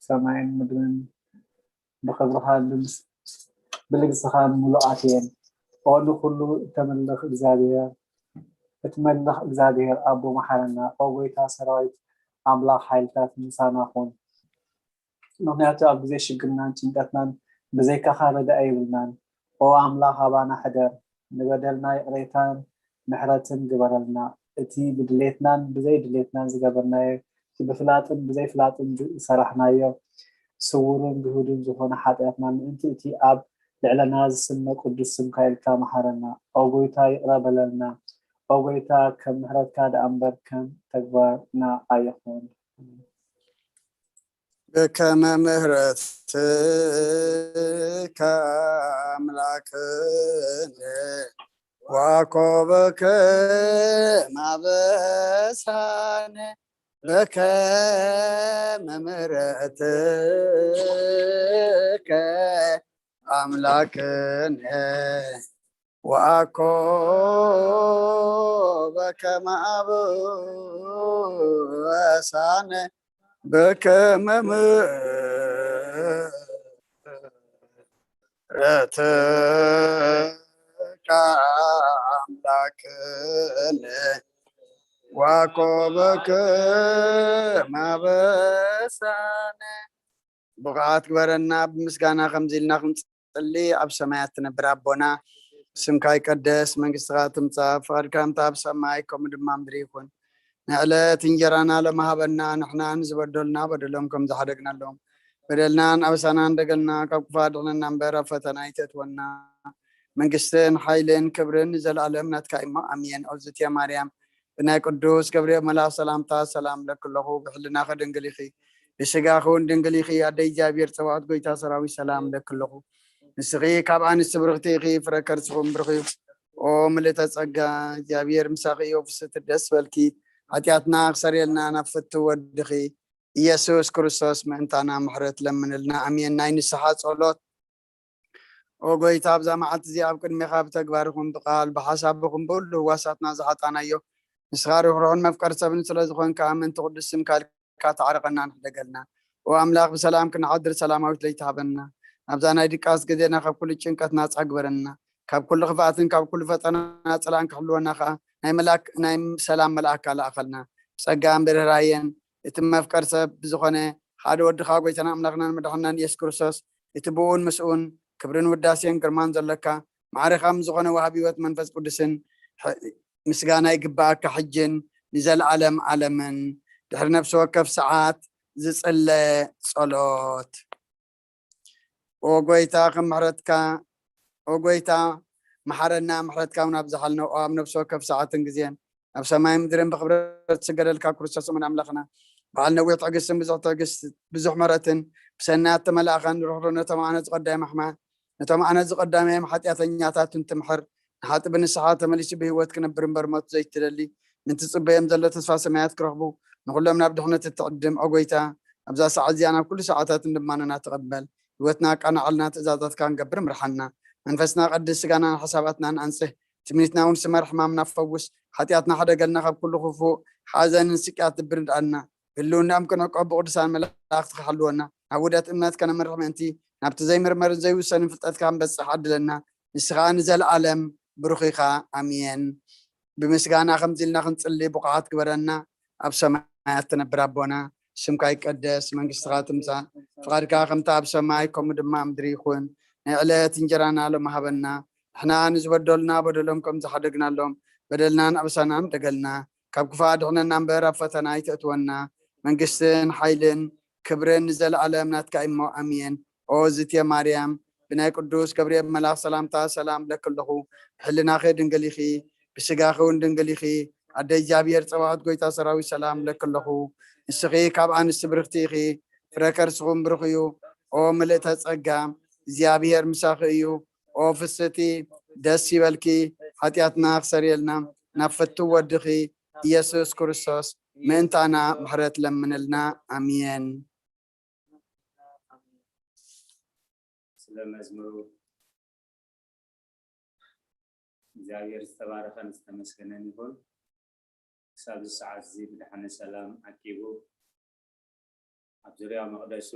ሰማይን ምድርን ብኽብርኻን ብልግስኻን ምሉኣት እየን። ኦ ንኹሉ እተምልኽ እግዚኣብሔር፣ እትመልኽ እግዚኣብሔር ኣቦ መሓረና። ኦ ጎይታ ሰራዊት ኣምላኽ ሓይልታት ምሳና ኹን። ምኽንያቱ ኣብ ግዜ ሽግርናን ጭንቀትናን ብዘይካኻ ረዳኢ የብልናን። ኦ ኣምላኽ ኣባና ሕደር፣ ንበደልና ይቕሬታን ምሕረትን ግበረልና። እቲ ብድሌትናን ብዘይ ድሌትናን ዝገበርናዮ፣ እቲ ብፍላጥን ብዘይ ፍላጥን ዝሰራሕናዮ ስውርን ግሁድን ዝኾነ ሓጢኣትና ምእንቲ እቲ ኣብ ልዕለና ዝስመ ቅዱስ ስምካ ኢልካ መሓረና። ኦ ጎይታ ይቕረ በለልና። ኦ ጎይታ ከም ምሕረትካ ደኣ እምበር ከም ተግባርና ኣይኹን። በከመ ምሕረትከ ኣምላክነ ዋኮበከ ማበሳነ በከመ ምሕረትከ ኣምላክነ ወአኮ በከመ አበሳነ በከመ ምሕረትከ አምላክነ ወአኮ በከመ አበሳነ። ብቕዓት ግበረና። ብምስጋና ከምዚ ኢልና ክንጽሊ፣ ኣብ ሰማያት ትነብር ኣቦና፣ ስምካ ይቀደስ፣ መንግስትኻ ትምጻእ፣ ፍቓድካ ከምቲ ኣብ ሰማይ ከምኡ ድማ ምድሪ ይኹን። ንዕለት እንጀራና ሎሚ ሃበና፣ ንሕና ንዝበደሉና በደሎም ከም ዝሓደግናሎም በደልናን ኣበሳናን ደገልና፣ ካብ ክፉእ ኣድሕነና እምበር ኣብ ፈተና ኣይተእትወና። መንግስትን ሓይልን ክብርን ንዘለኣለም ናትካ እሞ ኣሜን። ኦዝትየ ማርያም ብናይ ቅዱስ ገብርኤል መልኣኽ ሰላምታ ሰላም ለኪ ኣለኹ፣ ብሕልናኺ ድንግል ኢኺ፣ ብስጋኺ እውን ድንግል ኢኺ። ኣደይ እግዚኣብሔር ጸባኦት ጎይታ ሰራዊት ሰላም ለኪ ኣለኹ። ንስኺ ካብ ኣንስቲ ብርኽቲ ኢኺ፣ ፍረ ከርስኺ እውን ብሩኽ እዩ። ኦ ምልእተ ጸጋ፣ እግዚኣብሔር ምሳኺ እዩ፣ ፍስሕቲ ደስ በልኪ። ሓጢኣትና ክሰርየልና ናብ ፍትው ወድኺ ኢየሱስ ክርስቶስ ምእንታና ምሕረት ለምንልና። ኣሜን። ናይ ንስሓ ጸሎት። ኦ ጎይታ፣ ኣብዛ መዓልቲ እዚኣ ኣብ ቅድሜኻ ብተግባር ይኹን ብቃል ብሓሳብ ይኹን ብኩሉ ህዋሳትና ዝሓጣናዮ፣ ንስኻ ርሕሩሕን መፍቀሪ ሰብን ስለ ዝኾንካ፣ ምእንቲ ቅዱስ ስምካ ኢልካ ተዓረቐና፣ ንሕደገልና። ኦ ኣምላኽ፣ ብሰላም ክንሓድር ሰላማዊት ለይቲ ሃበና። ኣብዛ ናይ ድቃስ ግዜና ካብ ኩሉ ጭንቀት ናጻ ግበረና። ካብ ኩሉ ክፍኣትን ካብ ኩሉ ፈተና ጽላእን ክሕልወና ከኣ ናይ መልኣክ-፣ ናይ ሰላም መልኣካ ለኣኸልና። ብጸጋን ብርህራየን እቲ መፍቀር ሰብ ብዝኾነ ሓደ ወድኻ ጎይታና ኣምላኽናን መድሓንናን ኢየሱስ ክርስቶስ፣ እቲ ብኡን ምስኡን ክብርን ውዳሴን ግርማን ዘለካ፣ ማዕረኻ ምስ ዝኾነ ወሃቢ ህይወት መንፈስ ቅዱስን ሕ-፣ ምስጋና ይግብኣካ፣ ሕጅን ንዘለኣለም ኣለምን። ድሕሪ ነፍሲ ወከፍ ሰዓት ዝጽለ ጸሎት። ኦ ጎይታ፣ ከም ምሕረትካ፣ ኦ ጎይታ፣ መሓረና፣ ምሕረትካ እውን ኣብዝሓልና። ኦ ኣብ ነፍሲ ወከፍ ሰዓትን ግዜን ኣብ ሰማይ ምድርን ብኽብረት ዝስገደልካ ክርስቶስ እሙን ኣምላኽና፣ በዓል ነዊሕ ትዕግስትን ብዙሕ ትዕግስት፣ ብዙሕ ምሕረትን፣ ብሰናያት ተመላእኻን ርሕሩሕ፣ ነቶም ኣነ ዝቐዳዮም ኣሕማ-፣ ነቶም ኣነ ዝቐዳዮም ሓጢኣተኛታትን ትምሕር፣ ንሓጢ ብንስሓ ተመሊሱ ብህይወት ክነብር እምበር ሞት ዘይትደሊ፣ ምእንቲ ዝጽበዮም ዘሎ ተስፋ ሰማያት ክረኽቡ፣ ንኹሎም ናብ ድሕነት እትዕድም፣ ኦ ጎይታ፣ ኣብዛ ሰዓት እዚኣ ናብ ኩሉ ሰዓታት እንድማነና ተቐበል። ህይወትና ኣቃናዕልና፣ ትእዛዛትካ ንገብር ምርሓና። መንፈስና ቀድስ፣ ስጋናን ሓሳባትናን ኣንጽህ። ትምኒትና እውን ስመር፣ ሕማምና ፈውስ። ሓጢኣትና ሕደገልና፣ ካብ ኩሉ ክፉእ ሓዘንን ስቅያት ልቢ ርድኣና። ህልውናኦም ክንዕቆ ብቅዱሳን መላእኽትኻ ሓልወና። ናብ ውህደት እምነት ከነምርሕ ምእንቲ፣ ናብቲ ዘይምርመርን ዘይውሰንን ፍልጠትካ ክንበጽሕ ዓድለና። ንስኻ ንዘለኣለም ብሩኽ ኢኻ። ኣሜን። ብምስጋና ከምዚ ኢልና ክንጽሊ ብቑዓት ግበረና። ኣብ ሰማያት ትነብር ኣቦና፣ ስምካ ይቀደስ፣ መንግስትኻ ትምጻእ፣ ፍቓድካ ከምቲ ኣብ ሰማይ ከምኡ ድማ ኣብ ምድሪ ይኹን። ናይ ዕለት እንጀራና ሎሚ ሃበና። ንሕና ንዝበደሉና በደሎም ከም ዝሓደግናሎም በደልናን ኣበሳናን ደገልና። ካብ ክፉእ ኣድሕነና እምበር ኣብ ፈተና ኣይተእትወና። መንግስትን ሓይልን ክብርን ንዘለኣለም ናትካ እሞ ኣሜን። ኦ ዝትየ ማርያም፣ ብናይ ቅዱስ ገብርኤል መልኣኽ ሰላምታ ሰላም እብለኪ ኣለኹ። ብሕልናኺ ድንግል ኢኺ፣ ብስጋኺ እውን ድንግል ኢኺ። ኣደ እግዚኣብሔር ጸባኦት ጎይታ ሰራዊት ሰላም እብለኪ ኣለኹ። ንስኺ ካብ ኣንስቲ ብርኽቲ ኢኺ፣ ፍረ ከርስኹም ብሩኽ እዩ። ኦ ምልእተ ጸጋ፣ እግዚኣብሔር ምሳኺ እዩ። ኦ ፍስቲ፣ ደስ ይበልኪ፣ ሓጢኣትና ክሰርየልና ናብ ፍትው ወድኺ ኢየሱስ ክርስቶስ ምእንታና ምሕረት ለምንልና። ኣሜን። ስለ መዝሙሩ እግዚኣብሔር ዝተባረኸን ዝተመስገነን ይኹን። ክሳብ እዚ ሰዓት እዚ ብድሓነ ሰላም ዓቂቡ ኣብ ዙርያ መቕደሱ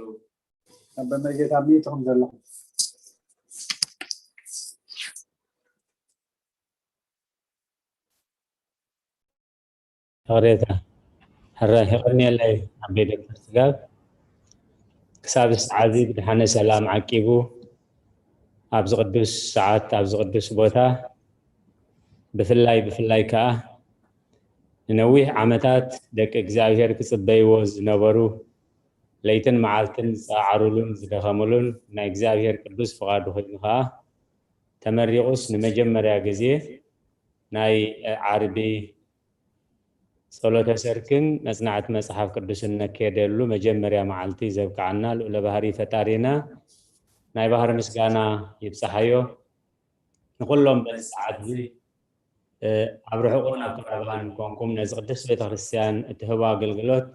ኣብ መርጌታ ሚእቲ ከም ዘለኹም። ይቕሬታ። ሕራይ፣ የቐንየለይ ኣቦይ ዶክተር ስጋብ። ክሳብ ሰዓት እዚ ብድሓነ ሰላም ዓቂቡ፣ ኣብዚ ቅዱስ ሰዓት፣ ኣብዚ ቅዱስ ቦታ፣ ብፍላይ፣ ብፍላይ ከኣ ንነዊሕ ዓመታት ደቂ እግዚኣብሔር ክጽበይዎ ዝነበሩ፣ ለይትን መዓልትን ዝጸዓሩሉን ዝደኸሙሉን ናይ እግዚኣብሔር ቅዱስ ፍቓዱ ኮይኑ ከኣ፣ ተመሪቑስ ንመጀመርያ ግዜ ናይ ዓርቢ ጸሎተ ሰርክን መጽናዕቲ መጽሓፍ ቅዱስን ነካይደሉ መጀመርያ መዓልቲ ዘብቅዓና ልዑለ ባህሪ ፈጣሪና ናይ ባህሪ ምስጋና ይብጽሓዮ። ንኹሎም በዚ ሰዓት እዚ፣ እ፣ ኣብ ርሑቕን ኣብ ቀረባን ኮንኩም ነዚ ቅድስት ቤተክርስትያን እትህቦ ኣገልግሎት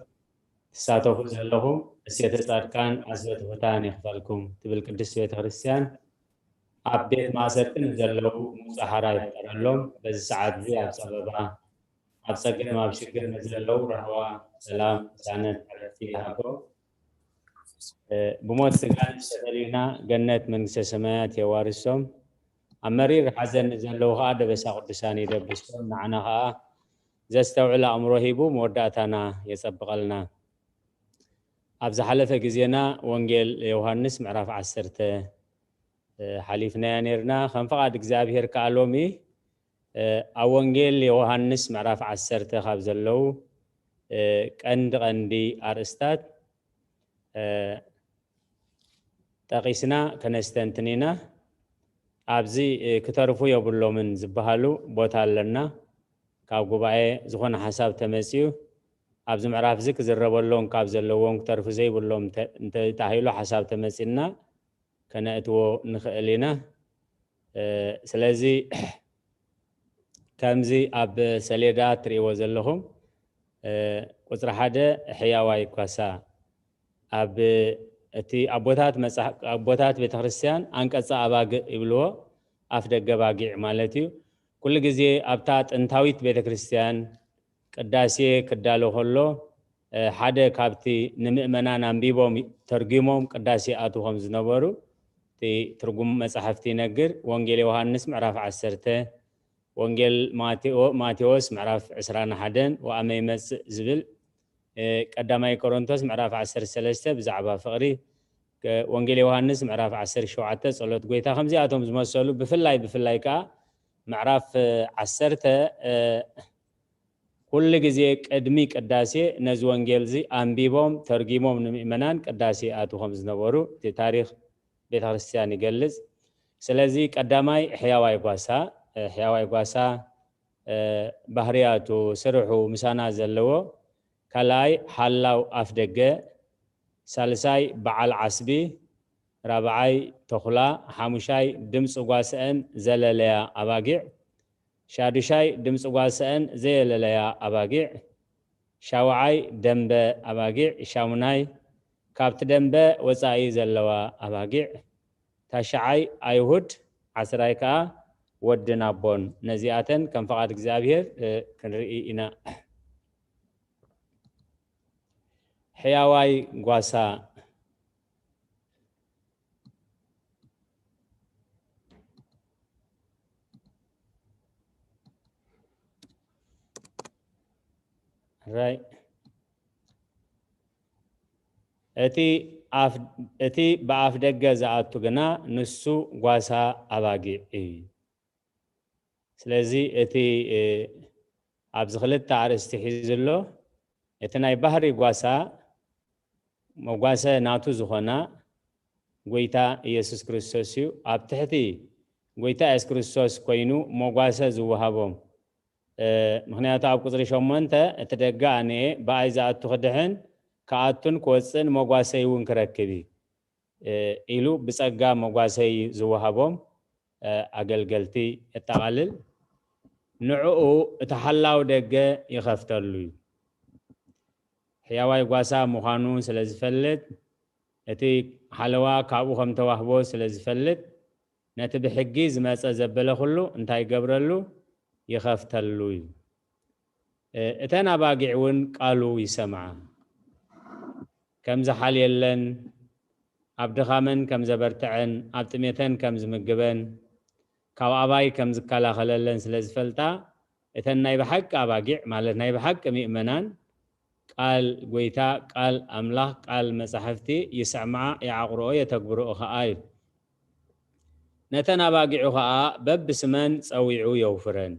ትሳተፉ ዘለኹም፣ እሴተ ጻድቃን ኣስበ ትሑታን ይኽፈልኩም ትብል ቅድስት ቤተክርስትያን፣ ኣብ ቤት ማእሰርቲ ንዘለዉ ምውጻእ ሓራ ይፍጠረሎም። በዚ ሰዓት እዚ ኣብ ጸበባ፣ ኣብ ጸገም፣ ኣብ ሽግር ንዘለዉ ራህዋ፣ ሰላም፣ ቅሳነት፣ ዕረፍቲ ይሃቦም። እ፣ ብሞት ስጋን ዝተፈለዩና ገነት መንግስተ ሰማያት የዋርሶም። ኣብ መሪር ሓዘን ንዘለዉ ኸኣ ደበሳ ቅዱሳን ይደብሶም። ንዓና ኸኣ ዘስተውዕል ኣእምሮ ሂቡ መወዳእታና የጸብቐልና። ኣብ ዝሓለፈ ግዜና ወንጌል ዮሃንስ ምዕራፍ ዓሰርተ፣ እ፣ ሓሊፍናያ ነይርና። ከም ፍቓድ እግዚኣብሔር ከኣ ሎሚ፣ እ፣ ኣብ ወንጌል ዮሃንስ ምዕራፍ ዓሰርተ ካብ ዘለዉ፣ እ፣ ቀንዲ ቀንዲ ኣርእስታት፣ እ፣ ጠቒስና ከነስተንትን ኢና። ኣብዚ፣ እ፣ ክተርፉ የብሎምን ዝበሃሉ ቦታ ኣለና። ካብ ጉባኤ ዝኾነ ሓሳብ ተመጺኡ፣ ኣብዚ ምዕራፍ እዚ ክዝረበሎም ካብ ዘለዎም ክተርፉ ዘይብሎም እንተ-፣ እንተ-፣ ተባሂሉ ሓሳብ ተመጺእና፣ ከነእትዎ ንኽእል ኢና። እ፣ ስለዚ ከምዚ ኣብ ሰሌዳ እትርእይዎ ዘለኹም፣ እ፣ ቁጽሪ ሓደ ሕያዋይ ጓሳ፣ ኣብ እቲ ኣቦታት መጽሓ-፣ ኣቦታት ቤተክርስትያን ኣንቀጸ ኣባግዕ ይብልዎ፣ ኣፍ ደገ ባጊዕ ማለት እዩ። ኩሉ ግዜ ኣብታ ጥንታዊት ቤተክርስትያን ቅዳሴ ክዳሎ ከሎ፣ እ፣ ሓደ ካብቲ ንምእመናን ኣንቢቦም ተርጒሞም ቅዳሴ ኣትዉ ከም ዝነበሩ እቲ ትርጉም መጻሕፍቲ ይነግር። ወንጌል ዮሃንስ ምዕራፍ ዓሰርተ፣ ወንጌል ማቴዎ-፣ ማቴዎስ ምዕራፍ ዕስራን ሓደን ወኣመ ይመጽእ ዝብል፣ እ፣ ቀዳማይ ቆሮንቶስ ምዕራፍ ዓሰርተ ሰለስተ ብዛዕባ ፍቕሪ፣ ከ-፣ ወንጌል ዮሃንስ ምዕራፍ ዓሰርተ ሸውዓተ ጸሎት ጐይታ፣ ከምዚኣቶም ዝመሰሉ ብፍላይ፣ ብፍላይ ከኣ ምዕራፍ፣ እ፣ ዓሰርተ፣ እ፣ ኩሉ ግዜ ቅድሚ ቅዳሴ ነዚ ወንጌል እዚ ኣንቢቦም ተርጒሞም ንምእመናን ቅዳሴ ይኣትዉ ከም ዝነበሩ እቲ ታሪኽ ቤተ ክርስቲያን ይገልጽ። ስለዚ ቀዳማይ ሕያዋይ ጓሳ፣ እ፣ ሕያዋይ ጓሳ፣ እ፣ ባህርያቱ፣ ስርሑ ምሳና ዘለዎ፣ ካልኣይ ሓላው ኣፍ ደገ፣ ሳልሳይ በዓል ዓስቢ፣ ራብዓይ ተኹላ፣ ሓሙሻይ ድምፂ ጓስአን ዘለለያ ኣባጊዕ፣ ሻዱሻይ ድምፂ ጓስአን ዘየለለያ ኣባጊዕ፣ ሻውዓይ ደንበ ኣባጊዕ፣ ሻሙናይ ካብቲ ደንበ ወፃኢ ዘለዋ ኣባጊዕ፣ ታሽዓይ ኣይሁድ፣ ዓስራይ ከዓ ወድን ኣቦን። ነዚኣተን ከም ፍቓድ እግዚኣብሔር፣ እ፣ ክንርኢ ኢና። ሕያዋይ ጓሳ። ራይ። እቲ ኣፍ-፣ እቲ ብኣፍ ደገ ዝኣቱ ግና ንሱ ጓሳ ኣባጊዕ እዩ። ስለዚ እቲ፣ እ፣ ኣብዚ ክልተ ኣርእስቲ ሒዙ ኣሎ። እቲ ናይ ባህሪ ጓሳ፣ መጓሰ ናቱ ዝኾና ጐይታ ኢየሱስ ክርስቶስ እዩ። ኣብ ትሕቲ ጐይታ ኢየሱስ ክርስቶስ ኮይኑ መጓሰ ዝወሃቦም፣ እ፣ ምኽንያቱ ኣብ ቁጽሪ ሸሞንተ፣ "እቲ ደገ ኣነ እየ፣ ብኣይ ዝኣቱ ክድሕን፣ ክኣቱን ክወጽእን መጓሰይ እውን ክረክብ እዩ" እ፣ ኢሉ ብጸጋ መጓሰይ ዝወሃቦም፣ እ፣ ኣገልገልቲ የጠቓልል። ንዕኡ እቲ ሓላው ደገ ይኸፍተሉ እዩ። ሕያዋይ ጓሳ ምዃኑ ስለ ዝፈልጥ፣ እቲ ሓለዋ ካብኡ ከም ተዋህቦ ስለ ዝፈልጥ፣ ነቲ ብሕጊ ዝመጸ ዘበለ ኩሉ እንታይ ይገብረሉ? ይኸፍተሉ እዩ። እ፣ እተን ኣባጊዕ እውን ቃሉ ይሰምዓ። ከም ዝሓልየለን፣ ኣብ ድኻመን ከም ዘበርትዐን፣ ኣብ ጥሜተን ከም ዝምግበን፣ ካብ ኣባይ ከም ዝከላኸለለን ስለ ዝፈልጣ፣ እተን ናይ ብሓቂ ኣባጊዕ፣ ማለት ናይ ብሓቂ ምእመናን፣ ቃል ጎይታ፣ ቃል ኣምላኽ፣ ቃል መጻሕፍቲ ይሰዕምዓ፣ ይዓቕርኦ፣ የተግብርኦ ኸኣ እዩ። ነተን ኣባጊዑ ኸኣ በብስመን ጸዊዑ የውፍረን።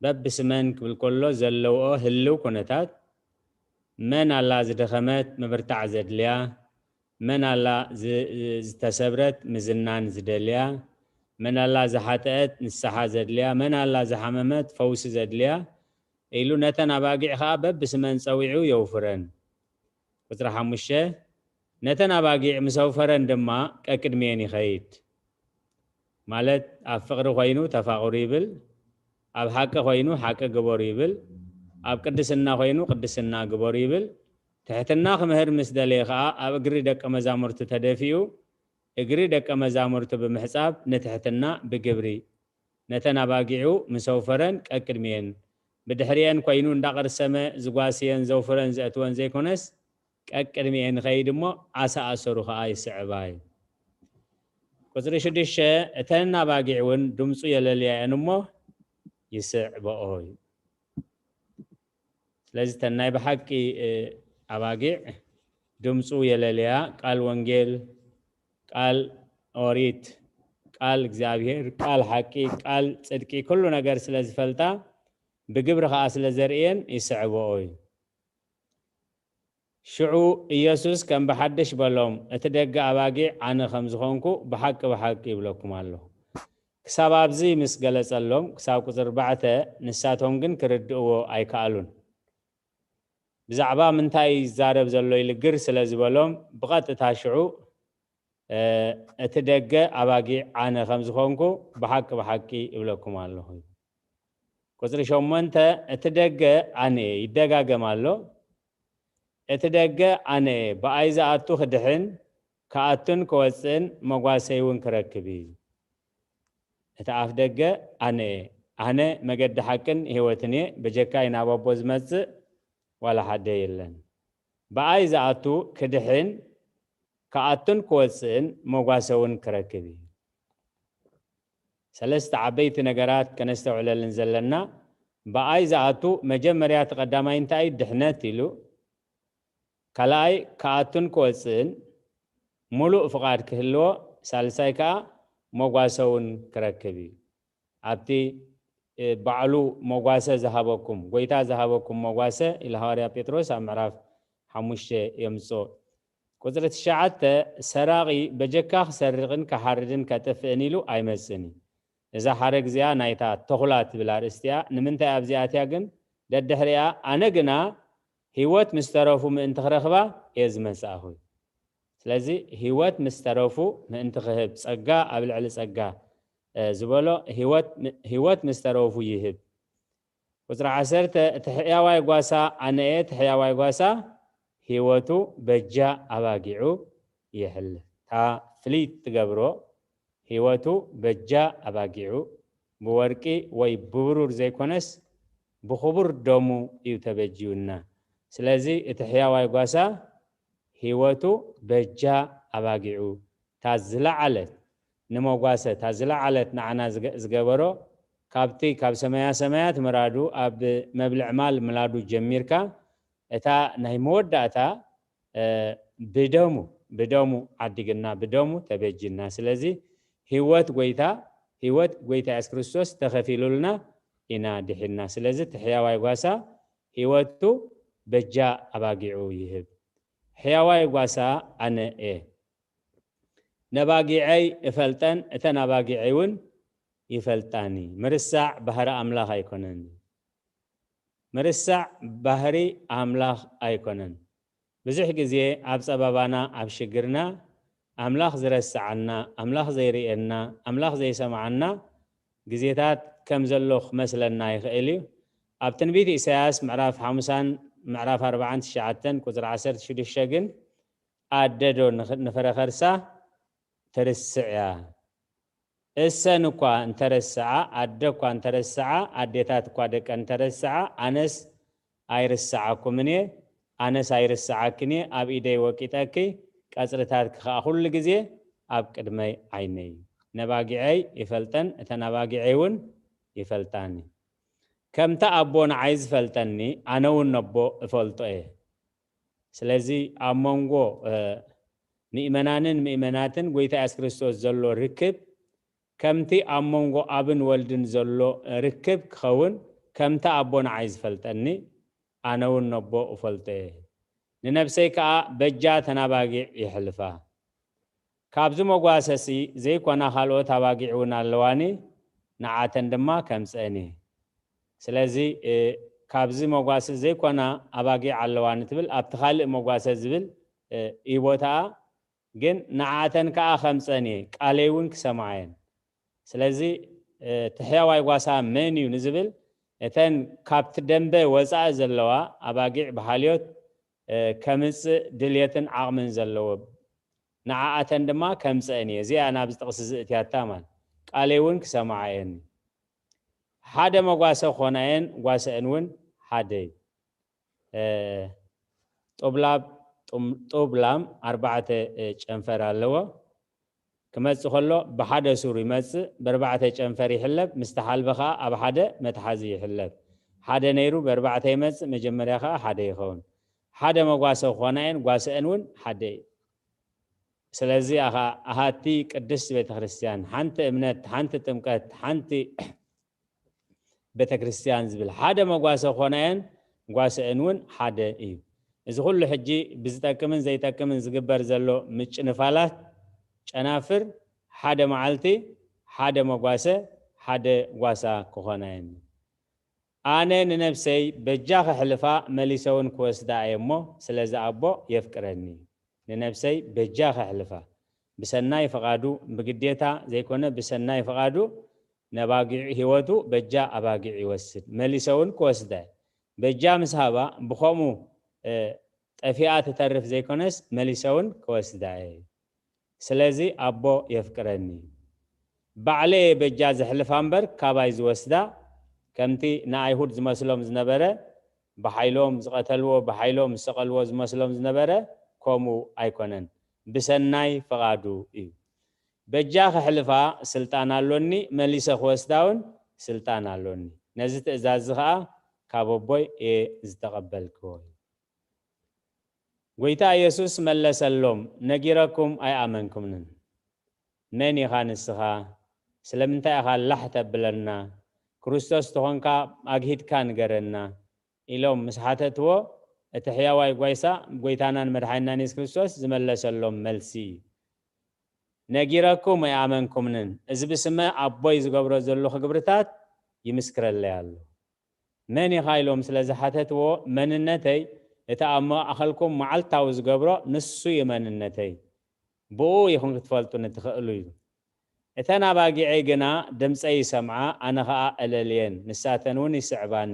በብስመን ክብል ከሎ ዘለውኦ ህልው ኩነታት፣ መን ኣላ ዝደኸመት ምብርታዕ ዘድልያ፣ መን ኣላ ዝ-፣ ዝተሰብረት ምዝናን ዝደልያ፣ መን ኣላ ዝሓጠአት ንስሓ ዘድልያ፣ መን ኣላ ዝሓመመት ፈውሲ ዘድልያ ኢሉ ነተን ኣባጊዕ ኸኣ በብስመን ጸዊዑ የውፍረን። ቁጽሪ ሓሙሽተ፣ ነተን ኣባጊዕ ምስ ኣውፈረን ድማ ቀቅድሚኤን ይኸይድ። ማለት ኣብ ፍቕሪ ኮይኑ ተፋቕሩ ይብል፣ ኣብ ሓቂ ኮይኑ ሓቂ ግበሩ ይብል፣ ኣብ ቅድስና ኮይኑ ቅድስና ግበሩ ይብል። ትሕትና ክምህር ምስ ደለየ ኸኣ ኣብ እግሪ ደቀ መዛሙርቱ ተደፊኡ፣ እግሪ ደቀ መዛሙርቱ ብምሕጻብ ንትሕትና ብግብሪ ነተን ኣባጊዑ ምስ ኣውፈረን ቀቅድሚኤን፣ ብድሕሪኤን ኮይኑ እንዳቐርሰመ ዝጓስየን ዘውፍረን ዘእትወን ዘይኮነስ፣ ቀቅድሚኤን ይኸይድ እሞ ዓሳ ኣሰሩ ኸኣ ይስዕባ እዩ። ቁጽሪ ሽዱሽተ፣ እተን ኣባጊዕ እውን ድምፁ የለልያ እየን እሞ ይስዕበኦ እዩ። ስለዚ እተን ናይ ብሓቂ፣ እ፣ ኣባጊዕ ድምፁ የለልያ፣ ቃል ወንጌል፣ ቃል ኦሪት፣ ቃል እግዚኣብሔር፣ ቃል ሓቂ፣ ቃል ጽድቂ፣ ኩሉ ነገር ስለ ዝፈልጣ ብግብሪ ኸኣ ስለ ዘርእየን ይስዕብኦ እዩ። ሽዑ ኢየሱስ ከም ብሓድሽ በሎም፣ እቲ ደገ ኣባጊዕ ኣነ ከም ዝኾንኩ ብሓቂ ብሓቂ ይብለኩም ኣለኹ። ክሳብ ኣብዚ ምስ ገለጸሎም፣ ክሳብ ቁጽሪ ኣርባዕተ፣ ንሳቶም ግን ክርድእዎ ኣይከኣሉን። ብዛዕባ ምንታይ ይዛረብ ዘሎ ኢሉ ግር ስለ ዝበሎም፣ ብቐጥታ ሽዑ፣ እ፣ እቲ ደገ ኣባጊዕ ኣነ ከም ዝኾንኩ ብሓቂ ብሓቂ እብለኩም ኣለኹ። ቁጽሪ ሸሞንተ፣ እቲ ደገ ኣነ እየ፣ ይደጋገም ኣሎ። እቲ ደገ ኣነ እየ፣ ብኣይ ዝኣቱ ክድሕን፣ ክኣቱን ክወጽእን መጓሰይ እውን ክረክብ እዩ። እቲ ኣፍ ደገ ኣነ እየ፣ ኣነ መገዲ ሓቅን ህይወትን እየ፣ በጀካይ ናብ ኣቦ ዝመጽእ ዋላ ሓደ የለን። ብኣይ ዝኣቱ ክድሕን፣ ክኣቱን ክወጽእን መጓሰ እውን ክረክብ እዩ። ሰለስተ ዓበይቲ ነገራት ከነስተውዕለልን ዘለና፣ ብኣይ ዝኣቱ መጀመርያ እቲ ቀዳማይ እንታይ እዩ? ድሕነት ኢሉ፣ ካልኣይ ክኣቱን ክወጽእን ሙሉእ ፍቓድ ክህልዎ፣ ሳልሳይ ከኣ መጓሰ እውን ክረክብ እዩ። ኣብቲ፣ እ፣ ባዕሉ መጓሰ ዝሃበኩም፣ ጎይታ ዝሃበኩም መጓሰ ኢሉ ሃዋርያ ጴጥሮስ ኣብ ምዕራፍ ሓሙሽተ የምጽኦ። ቁጽሪ ትሽዓተ፣ ሰራቒ በጀካ ክሰርቕን ክሓርድን ከጥፍእን ኢሉ ኣይመጽእን እዩ። እዛ ሓረግ እዚኣ ናይታ ተኹላ ትብል ኣርእስቲ እያ። ንምንታይ ኣብዚ ኣትያ ግን? ደድሕሪኣ፣ ኣነ ግና ህይወት ምስ ተረፉ ምእንቲ ክረኽባ እየ ዝመጽኣኹ። ስለዚ ህይወት ምስ ተረፉ ምእንቲ ክህብ፣ ጸጋ ኣብ ልዕሊ ጸጋ፣ እ፣ ዝበሎ ህይወት ም-፣ ህይወት ምስ ተረፉ ይህብ። ቁጽሪ ዓሰርተ፣ እቲ ሕያዋይ ጓሳ ኣነ እየ፣ እቲ ሕያዋይ ጓሳ ህይወቱ በጃ ኣባጊዑ ይሕልፍ። እታ ፍልይ ትገብሮ፣ ህይወቱ በጃ ኣባጊዑ ብወርቂ ወይ ብብሩር ዘይኮነስ ብኽቡር ደሙ እዩ ተበጅዩና። ስለዚ እቲ ሕያዋይ ጓሳ ህይወቱ በጃ ኣባጊዑ፣ እታ ዝለዓለት ንመጓሰ፣ እታ ዝለዓለት ንዓና ዝገ-፣ ዝገበሮ፣ ካብቲ ካብ ሰማያ ሰማያት ምራዱ፣ ኣብ መብልዕ ማል ምላዱ ጀሚርካ፣ እታ ናይ መወዳእታ፣ እ፣ ብደሙ፣ ብደሙ ዓዲግና፣ ብደሙ ተበጅና። ስለዚ ህይወት ጎይታ፣ ህይወት ጎይታ የሱስ ክርስቶስ ተኸፊሉልና ኢና ድሒንና። ስለዚ እቲ ሕያዋይ ጓሳ ህይወቱ በጃ ኣባጊዑ ይህብ። ሕያዋይ ጓሳ ኣነ እየ። ነባጊዐይ እፈልጠን፣ እተን ኣባጊዐይ እውን ይፈልጣኒ። ምርሳዕ ባህሪ ኣምላኽ ኣይኮነን። ምርሳዕ ባህሪ ኣምላኽ ኣይኮነን። ብዙሕ ግዜ ኣብ ጸበባና፣ ኣብ ሽግርና፣ ኣምላኽ ዝረስዓና፣ ኣምላኽ ዘይርእየና፣ ኣምላኽ ዘይሰምዓና ግዜታት ከም ዘሎ ክመስለና ይኽእል እዩ። ኣብ ትንቢት ኢሳያስ ምዕራፍ ሓምሳን ምዕራፍ ኣርባዓን ትሽዓተን ቁጽሪ ዓሰርተ ሽዱሽተ ግን፣ ኣደ ዶ ንኽ-፣ ንፍረ ከርሳ ትርስዕ እያ? እሰን እኳ እንተረስዓ፣ ኣደ እኳ እንተረስዓ፣ ኣዴታት እኳ ደቀን እንተረስዓ፣ ኣነስ ኣይርስዓኩምን እየ፣ ኣነስ ኣይርስዓክን እየ፣ ኣብ ኢደይ ወቂጠኪ፣ ቀጽርታትኪ ኸኣ ኩሉ ግዜ ኣብ ቅድመይ ዓይነይ እዩ። ነባጊዐይ ይፈልጠን፣ እተን ኣባጊዐይ እውን ይፈልጣኒ። ከምቲ ኣቦ ንዓይ ዝፈልጠኒ፣ ኣነ እውን ነቦ እፈልጦ እየ። ስለዚ ኣብ መንጎ፣ እ፣ ምእመናንን ምእመናትን ጎይታ የሱስ ክርስቶስ ዘሎ ርክብ፣ ከምቲ ኣብ መንጎ ኣብን ወልድን ዘሎ ርክብ ክኸውን፣ ከምቲ ኣቦ ንዓይ ዝፈልጠኒ፣ ኣነ እውን ነቦ እፈልጦ እየ። ንነፍሰይ ከኣ በጃ ተን ኣባጊዕ የሕልፋ። ካብዚ መጓሰሲ ዘይኮና ካልኦት ኣባጊዕ እውን ኣለዋኒ፣ ንዓተን ድማ ከምጽአን እየ። ስለዚ፣ እ፣ ካብዚ መጓሰ ዘይኮና ኣባጊዕ ኣለዋኒ ትብል፣ ኣብቲ ካልእ መጓሰ ዝብል፣ እ፣ እዩ ቦታኣ። ግን ንዓተን ከኣ ከምጸን እየ፣ ቃለይ እውን ክሰምዓ እየን። ስለዚ፣ እ፣ እቲ ሕያዋይ ጓሳ መን እዩ ንዝብል፣ እተን ካብቲ ደንበ ወጻኢ ዘለዋ ኣባጊዕ ብሓልዮት፣ እ፣ ከምጽእ ድልየትን ዓቕምን ዘለዎ፣ ንዓኣተን ድማ ከምጸን እየ። እዚኣ ናብዚ ጥቕሲ እዚ እትያታ ማለት፣ ቃለይ እውን ክሰምዓ እየን። ሓደ መጓሰ ክኾና እየን፣ ጓሰአን እውን ሓደ እዩ። እ፣ ጡብላብ-፣ ጡም-፣ ጡብ ላም ኣርባዕተ፣ እ፣ ጨንፈር ኣለዎ። ክመጽእ ከሎ ብሓደ ሱር ይመጽእ፣ ብኣርባዕተ ጨንፈር ይሕለብ፣ ምስ ተሓልበ ኸኣ ኣብ ሓደ መትሓዚ ይሕለብ። ሓደ ነይሩ ብኣርባዕተ ይመጽእ፣ መጀመርያ ኸኣ ሓደ ይኸውን። ሓደ መጓሰ ክኾና እየን፣ ጓሰአን እውን ሓደ እዩ። ስለዚ ኣኻ-፣ ኣሃቲ ቅድስት ቤተ ክርስቲያን፣ ሓንቲ እምነት፣ ሓንቲ ጥምቀት፣ ሓንቲ ቤተ ክርስቲያን ዝብል ሓደ መጓሰ ክኾና እየን፣ ጓሰአን እውን ሓደ እዩ። እዚ ኩሉ ሕጂ ብዝጠቅምን ዘይጠቅምን ዝግበር ዘሎ ምጭንፋላት፣ ጨናፍር፣ ሓደ መዓልቲ ሓደ መጓሰ፣ ሓደ ጓሳ ክኾና እየን። ኣነ ንነፍሰይ በጃ ከሕልፋ፣ መሊሰ እውን ክወስዳ እየ እሞ፣ ስለዚ ኣቦ የፍቅረኒ። ንነፍሰይ በጃ ከሕልፋ፣ ብሰናይ ፍቓዱ፣ ብግዴታ ዘይኮነ ብሰናይ ፍቓዱ፣ ነባጊዕ ህይወቱ በጃ ኣባጊዕ ይወስድ፣ መሊሰ እውን ክወስዳ እየ። በጃ ምስ ሃባ ብኸምኡ፣ እ፣ ጠፊኣ ትተርፍ ዘይኮነስ መሊሰ እውን ክወስዳ እየ። ስለዚ ኣቦ የፍቅረኒ። ባዕለየ በጃ ዘሕልፋ እምበር ካባይ ዝወስዳ፣ ከምቲ ንኣይሁድ ዝመስሎም ዝነበረ፣ ብሓይሎም ዝቐተልዎ፣ ብሓይሎም ዝሰቐልዎ ዝመስሎም ዝነበረ፣ ከምኡ ኣይኮነን። ብሰናይ ፍቓዱ እዩ። በጃ ከሕልፋ ስልጣን ኣሎኒ፣ መሊሰ ክወስዳ እውን ስልጣን ኣሎኒ። ነዚ ትእዛዝ እዚ ኸኣ ካብ ኣቦይ እየ ዝተቐበልክዎ እዩ። ጎይታ ኢየሱስ መለሰሎም፣ ነጊረኩም ኣይኣመንኩምንን። መን ኢኻ ንስኻ? ስለምንታይ ኢኻ ላሕ ተብለና? ክርስቶስ ተኾንካ ኣግሂድካ ንገረና፣ ኢሎም ምስ ሓተትዎ፣ እቲ ሕያዋይ ጓይሳ ጎይታናን መድሓኒናን የሱስ ክርስቶስ ዝመለሰሎም መልሲ እዩ። ነጊረኩም ኣይኣመንኩምንን፣ እዚ ብስመ ኣቦይ ዝገብሮ ዘለኹ ግብርታት ይምስክረለይ ኣሎ። መን ኢኻ ኢሎም ስለ ዝሓተትዎ፣ መንነተይ፣ እቲ ኣብ ማእኸልኩም መዓልታዊ ዝገብሮ ንሱ እዩ መንነተይ። ብኡ ኢኹም ክትፈልጡኒ ትኽእሉ ኢሉ። እተን ኣባጊዐይ ግና ድምፀይ ይሰምዓ፣ ኣነ ኸኣ እለልየን፣ ንሳተን እውን ይስዕባኒ።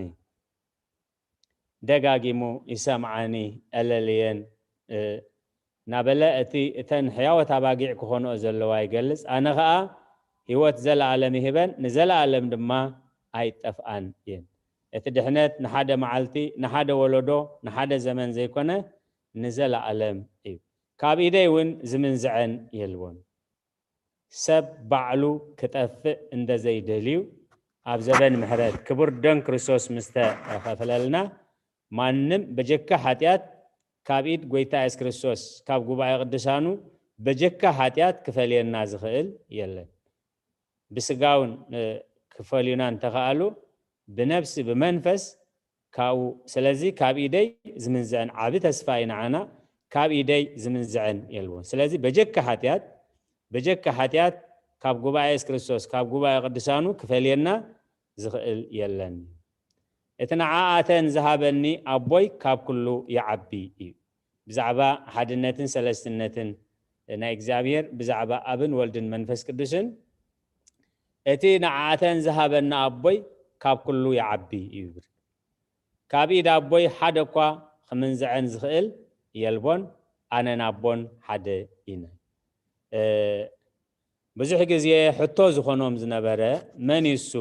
ደጋጊሙ ይሰምዓኒ፣ እለልየን፣ እ፣ እናበለ እቲ እተን ሕያወት ኣባጊዕ ክኾንኦ ዘለዋ ይገልጽ። ኣነ ኸኣ ህይወት ዘለኣለም ይህበን፣ ንዘለኣለም ድማ ኣይጠፍኣን እየን። እቲ ድሕነት ንሓደ መዓልቲ፣ ንሓደ ወለዶ፣ ንሓደ ዘመን ዘይኮነ፣ ንዘለኣለም እዩ። ካብ ኢደይ እውን ዝምንዝዐን የልቦን። ሰብ ባዕሉ ክጠፍእ እንደ ዘይደልዩ፣ ኣብ ዘበን ምሕረት ክቡር ደም ክርስቶስ ምስ ተኸፈለልና፣ ማንም በጀካ ሓጢኣት ካብ ኢድ ጎይታ የሱስ ክርስቶስ፣ ካብ ጉባኤ ቅዱሳኑ በጀካ ሓጢኣት ክፈልየና ዝኽእል የለን። ብስጋውን፣ እ፣ ክፈልዩና እንተኸኣሉ፣ ብነፍሲ፣ ብመንፈስ ካብኡ፣ ስለዚ ካብ ኢደይ ዝምንዝዐን ዓቢ ተስፋ እዩ ንዓና፣ ካብ ኢደይ ዝምንዝዐን የልቦን። ስለዚ በጀካ ሓጢኣት፣ በጀካ ሓጢኣት ካብ ጉባኤ የሱስ ክርስቶስ፣ ካብ ጉባኤ ቅዱሳኑ ክፈልየና ዝኽእል የለን። እቲ ንዓኣተን ዝሃበኒ ኣቦይ ካብ ኩሉ ይዓቢ እዩ። ብዛዕባ ሓድነትን ሰለስትነትን ናይ እግዚኣብሔር፣ ብዛዕባ ኣብን ወልድን መንፈስ ቅዱስን፣ እቲ ንዓኣተን ዝሃበኒ ኣቦይ ካብ ኩሉ ይዓቢ እዩ ይብል። ካብ ኢድ ኣቦይ ሓደ እኳ ክምንዝዐን ዝኽእል የልቦን፣ ኣነን ኣቦን ሓደ ኢና። እ፣ ብዙሕ ግዜ ሕቶ ዝኾኖም ዝነበረ፣ መን እዩ እሱ?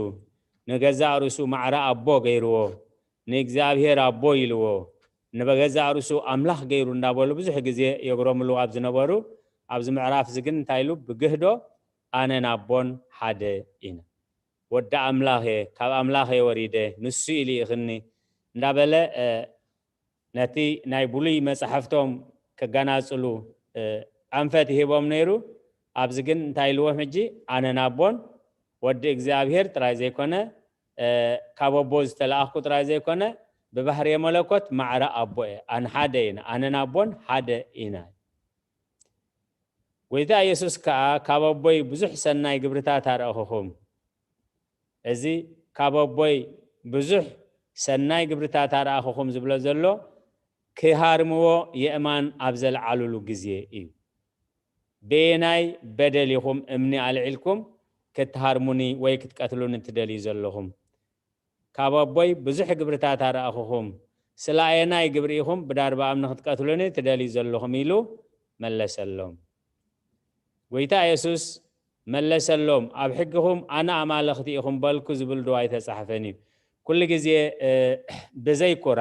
ንገዛእ ርእሱ ማዕረ ኣቦ ገይርዎ፣ ንእግዚኣብሔር ኣቦ ኢልዎ፣ ንበገዛእ ርእሱ ኣምላኽ ገይሩ እንዳበሉ ብዙሕ ግዜ የግረምሉ ኣብ ዝነበሩ፣ ኣብዚ ምዕራፍ እዚ ግን እንታይ ኢሉ? ብግህዶ ኣነን ኣቦን ሓደ ኢና። ወዲ ኣምላኽ እየ፣ ካብ ኣምላኽ እየ ወሪደ፣ ንሱ እዩ ልኢኽኒ እንዳበለ፣ እ፣ ነቲ ናይ ብሉይ መጻሕፍቶም ከጋናጽሉ፣ እ፣ ኣንፈት ይህቦም ነይሩ። ኣብዚ ግን እንታይ ኢልዎም ሕጂ? ኣነን ኣቦን ወዲ እግዚኣብሔር ጥራይ ዘይኮነ፣ እ፣ ካብ ኣቦ ዝተለኣኽኩ ጥራይ ዘይኮነ፣ ብባህርየ መለኮት ማዕረ ኣቦ እየ። ኣነ ሓደ ኢና። ኣነን ኣቦን ሓደ ኢና። ጎይታ የሱስ ከኣ፣ ካብ ኣቦይ ብዙሕ ሰናይ ግብርታት ኣርኣኹኹም። እዚ ካብ ኣቦይ ብዙሕ ሰናይ ግብርታት ኣርኣኹኹም ዝብሎ ዘሎ፣ ክሃርምዎ የእማን ኣብ ዘልዓሉሉ ግዜ እዩ። በየናይ በደል ኢኹም እምኒ ኣልዒልኩም ክትሃርሙኒ ወይ ክትቀትሉኒ ትደልዩ ዘለኹም? ካብ ኣቦይ ብዙሕ ግብርታት ኣርኣኹኹም፣ ስለ ኣየናይ ግብሪ ኢኹም ብዳርባ እምኒ ክትቀትሉኒ ትደልዩ ዘለኹም? ኢሉ መለሰሎም። ጎይታ የሱስ መለሰሎም፣ ኣብ ሕግኹም ኣነ ኣማልኽቲ ኢኹም በልኩ ዝብል ዶ ኣይተጻሕፈን እዩ? ኩሉ ግዜ፣ እ፣ ብዘይ ኩራ፣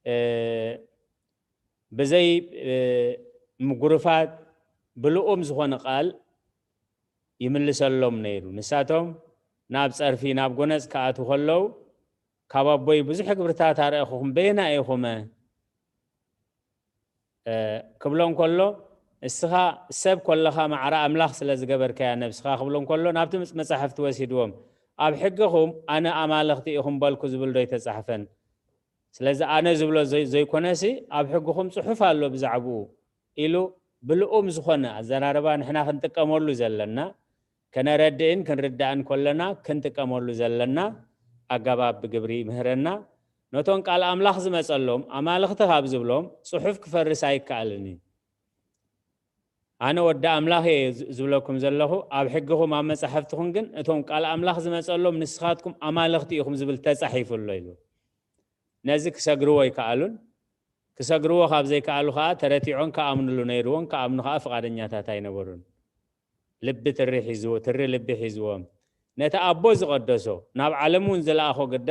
እ፣ ብዘይ፣ እ፣ ምጉርፋት፣ ብልኡም ዝኾነ ቃል ይምልሰሎም ነይሩ። ንሳቶም ናብ ጸርፊ፣ ናብ ጎነጽ ክኣትዉ ከለዉ፣ ካብ ኣቦይ ብዙሕ ግብርታት ኣርኣኹኹም፣ በየናይ ኢኹመ? እ፣ ክብሎ እንከሎ፣ እስኻ ሰብ ኮለኻ ማዕረ ኣምላኽ ስለ ዝገበርካያ ነብስኻ ክብሎ እንከሎ፣ ናብቲ መጽ-፣ መጻሕፍቲ ወሲድዎም፣ ኣብ ሕግኹም ኣነ ኣማልኽቲ ኢኹም በልኩ ዝብል ዶ ኣይተጻሕፈን? ስለዚ ኣነ ዝብሎ ዘይ-፣ ዘይኮነሲ፣ ኣብ ሕግኹም ጽሑፍ ኣሎ ብዛዕባኡ ኢሉ ብልኡም ዝኾነ ኣዘራርባ ንሕና ክንጥቀመሉ ዘለና፣ ከነረድእን ክንርዳእን ከለና ክንጥቀመሉ ዘለና ኣገባብ ብግብሪ ይምህረና። ነቶም ቃል ኣምላኽ ዝመጸሎም ኣማልኽቲ ካብ ዝብሎም ጽሑፍ ክፈርስ ኣይከኣልን እዩ። ኣነ ወዲ ኣምላኽ እየ ዝ-፣ ዝብለኩም ዘለኹ፣ ኣብ ሕግኹም ኣብ መጻሕፍትኹም ግን እቶም ቃል ኣምላኽ ዝመጸሎም ንስኻትኩም ኣማልኽቲ ኢኹም ዝብል ተጻሒፉ ኣሎ ኢሉ። ነዚ ክሰግርዎ ኣይከኣሉን። ክሰግርዎ ካብ ዘይከኣሉ ከኣ ተረቲዖን ክኣምኑሉ ነይርዎን፣ ክኣምኑ ከኣ ፍቓደኛታት ኣይነበሩን። ልቢ ትሪ ሒዝዎ-፣ ትሪ ልቢ ሒዝዎም። ነቲ ኣቦ ዝቐደሶ፣ ናብ ዓለም እውን ዝለኣኾ ግዳ፣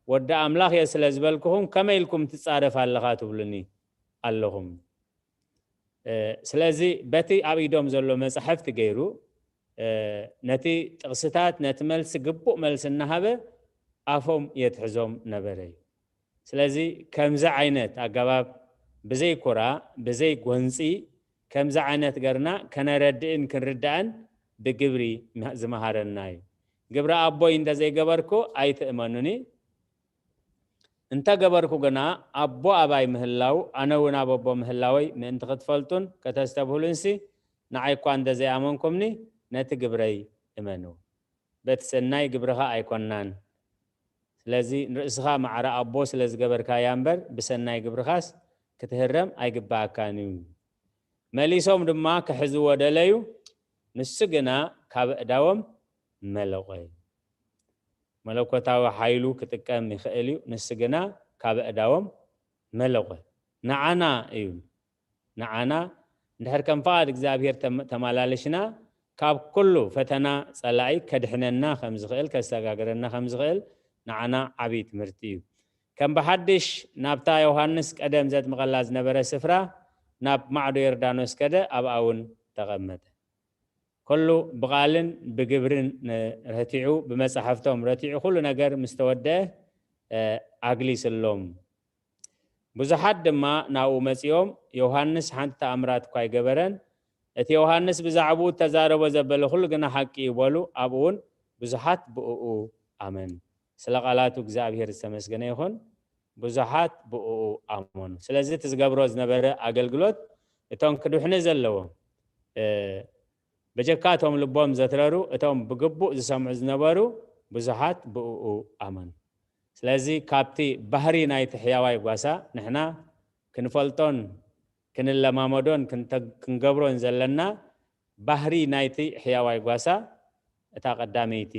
ወዲ ኣምላኽ እየ ስለ ዝበልኩኹም፣ ከመይ ኢልኩም ትጻረፍ ኣለኻ ትብሉኒ ኣለኹም? እ፣ ስለዚ በቲ ኣብ ኢዶም ዘሎ መጻሕፍቲ ገይሩ፣ እ፣ ነቲ ጥቕስታት፣ ነቲ መልሲ፣ ግቡእ መልሲ እናሃበ ኣፎም የትሕዞም ነበረ እዩ። ስለዚ ከምዚ ዓይነት ኣገባብ ብዘይ ኩራ፣ ብዘይ ጎንጺ፣ ከምዚ ዓይነት ገርና ከነረድእን ክንርዳእን ብግብሪ ዝመሃረና እዩ። ግብረ ኣቦይ እንተዘይገበርኩ ኣይትእመኑኒ፣ እንተገበርኩ ግና ኣቦ ኣባይ ምህላው፣ ኣነ እውን ኣብ ኣቦ ምህላወይ ምእንቲ ክትፈልጡን ከተስተብህሉንሲ፣ ንዓይ እኳ እንተዘይኣመንኩምኒ፣ ነቲ ግብረይ እመኑ። በቲ ሰናይ ግብርኻ ኣይኮናን። ስለዚ ንርእስኻ ማዕረ ኣቦ ስለ ዝገበርካያ እምበር፣ ብሰናይ ግብርኻስ ክትህረም ኣይግብኣካን እዩ። መሊሶም ድማ ክሕዝዎ ደለዩ፣ ንሱ ግና ካብ ኣእዳዎም መለቖ። መለኮታዊ ሓይሉ ክጥቀም ይኽእል እዩ፣ ንሱ ግና ካብ ኣእዳዎም መለቖ። ንዓና እዩ፣ ንዓና እንድሕር ከም ፍቓድ እግዚኣብሔር ተም-፣ ተመላልሽና፣ ካብ ኩሉ ፈተና ጸላኢ ከድሕነና ከም ዝኽእል፣ ከሰጋግረና ከም ዝኽእል ንዓና ዓብዪ ትምህርቲ እዩ። ከም ብሓድሽ ናብታ ዮሃንስ ቀደም ዘጥምቐላ ዝነበረ ስፍራ፣ ናብ ማዕዶ ዮርዳኖስ ከደ፣ ኣብኣ እውን ተቐመጠ። ኩሉ ብቓልን ብግብርን፣ እ፣ ረቲዑ፣ ብመጻሕፍቶም ረቲዑ፣ ኩሉ ነገር ምስ ተወደአ፣ እ፣ ኣግሊስሎም። ብዙሓት ድማ ናብኡ መጺኦም፣ ዮሃንስ ሓንቲ ተኣምራት እኳ ኣይገበረን፣ እቲ ዮሃንስ ብዛዕባኡ እተዛረቦ ዘበለ ኩሉ ግና ሓቂ እዩ በሉ። ኣብኡ እውን ብዙሓት ብእኡ ኣመኑ። ስለ ቃላቱ እግዚኣብሔር ዝተመስገነ ይኹን። ብዙሓት ብእኡ ኣመኑ። ስለዚ እቲ ዝገብሮ ዝነበረ ኣገልግሎት እቶም ክድሕኑ ዘለዎም፣ እ፣ በጀካቶም ልቦም ዘትረሩ፣ እቶም ብግቡእ ዝሰምዑ ዝነበሩ ብዙሓት ብእኡ ኣመኑ። ስለዚ ካብቲ ባህሪ ናይቲ ሕያዋይ ጓሳ ንሕና ክንፈልጦን ክንለማመዶን ክንተ-፣ ክንገብሮን ዘለና ባህሪ ናይቲ ሕያዋይ ጓሳ እታ ቀዳመይቲ።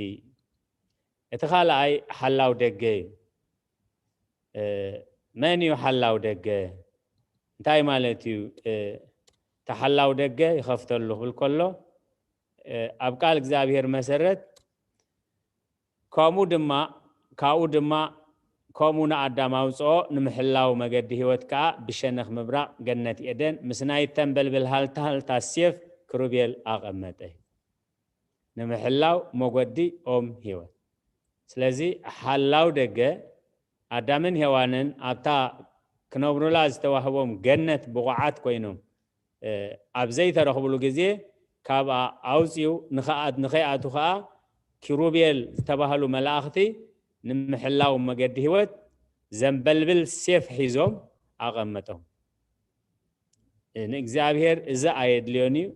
እቲ ካልኣይ ሓላው ደገ እዩ። እ፣ መን እዩ ሓላው ደገ? እንታይ ማለት እዩ? እ፣ እቲ ሓላው ደገ ይኸፍተሉ ክብል ከሎ፣ እ፣ ኣብ ቃል እግዚኣብሔር መሰረት፣ ከምኡ ድማ፣ ካብኡ ድማ፣ ከምኡ ንኣዳም ኣውፅኦ፣ ንምሕላው መገዲ ህይወት ከዓ ብሸነኽ ምብራቕ ገነት ኤደን ምስ ናይ ተንበልብል ሃልታ ሃልታ ሴፍ ክሩቤል ኣቐመጠ። ንምሕላው መጎዲ ኦም ህይወት። ስለዚ ሓላው ደገ ኣዳምን ሄዋንን ኣብታ ክነብሩላ ዝተዋህቦም ገነት ብቑዓት ኮይኖም ኣብ ዘይተረኽብሉ ግዜ ካብኣ ኣውፅኡ ንኸይኣቱ ከዓ ኪሩቤል ዝተባህሉ መላእኽቲ ንምሕላው መገዲ ህይወት ዘንበልብል ሴፍ ሒዞም ኣቐመጦም። ንእግዚኣብሔር እዚ ኣየድልዮን እዩ።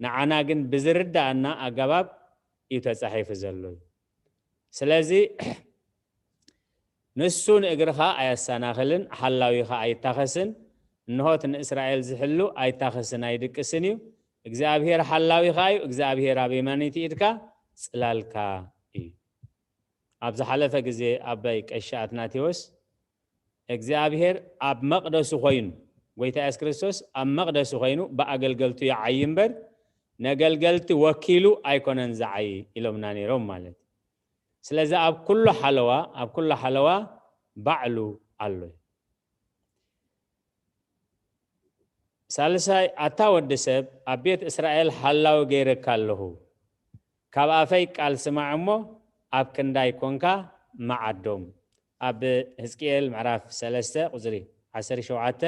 ንዓና ግን ብዝርዳእና ኣገባብ እዩ ተጻሒፉ ዘሎ እዩ። ስለዚ ንሱ ንእግርኻ ኣየሰናኽልን፣ ሓላዊኻ ኣይታኸስን፣ እንሆ እቲ ንእስራኤል ዝሕሉ ኣይታኸስን ኣይድቅስን እዩ። እግዚኣብሔር ሓላዊኻ እዩ። እግዚኣብሔር ኣብ የማነይቲ ኢድካ ጽላልካ እዩ። ኣብ ዝሓለፈ ግዜ ኣባይ ቀሺ ኣትናቴዎስ እግዚኣብሔር ኣብ መቕደሱ ኮይኑ፣ ጎይታ የሱስ ክርስቶስ ኣብ መቕደሱ ኮይኑ ብኣገልገልቱ ይዓዪ እምበር፣ ነገልገልቲ ወኪሉ ኣይኮነን ዝዓዪ ኢሎምና ነይሮም ማለት እዩ። ስለዚ ኣብ ኩሉ ሓለዋ፣ ኣብ ኩሉ ሓለዋ ባዕሉ ኣሎ እዩ። ሳልሳይ፣ ኣታ ወዲ ሰብ፣ ኣብ ቤት እስራኤል ሓላዊ ገይረካ ኣለኹ። ካብ ኣፈይ ቃል ስማዕ እሞ፣ ኣብ ክንዳይ ኮንካ መዓዶም። ኣብ ህዝቅኤል ምዕራፍ ሰለስተ ቁጽሪ ዓሰርተ ሸውዓተ፣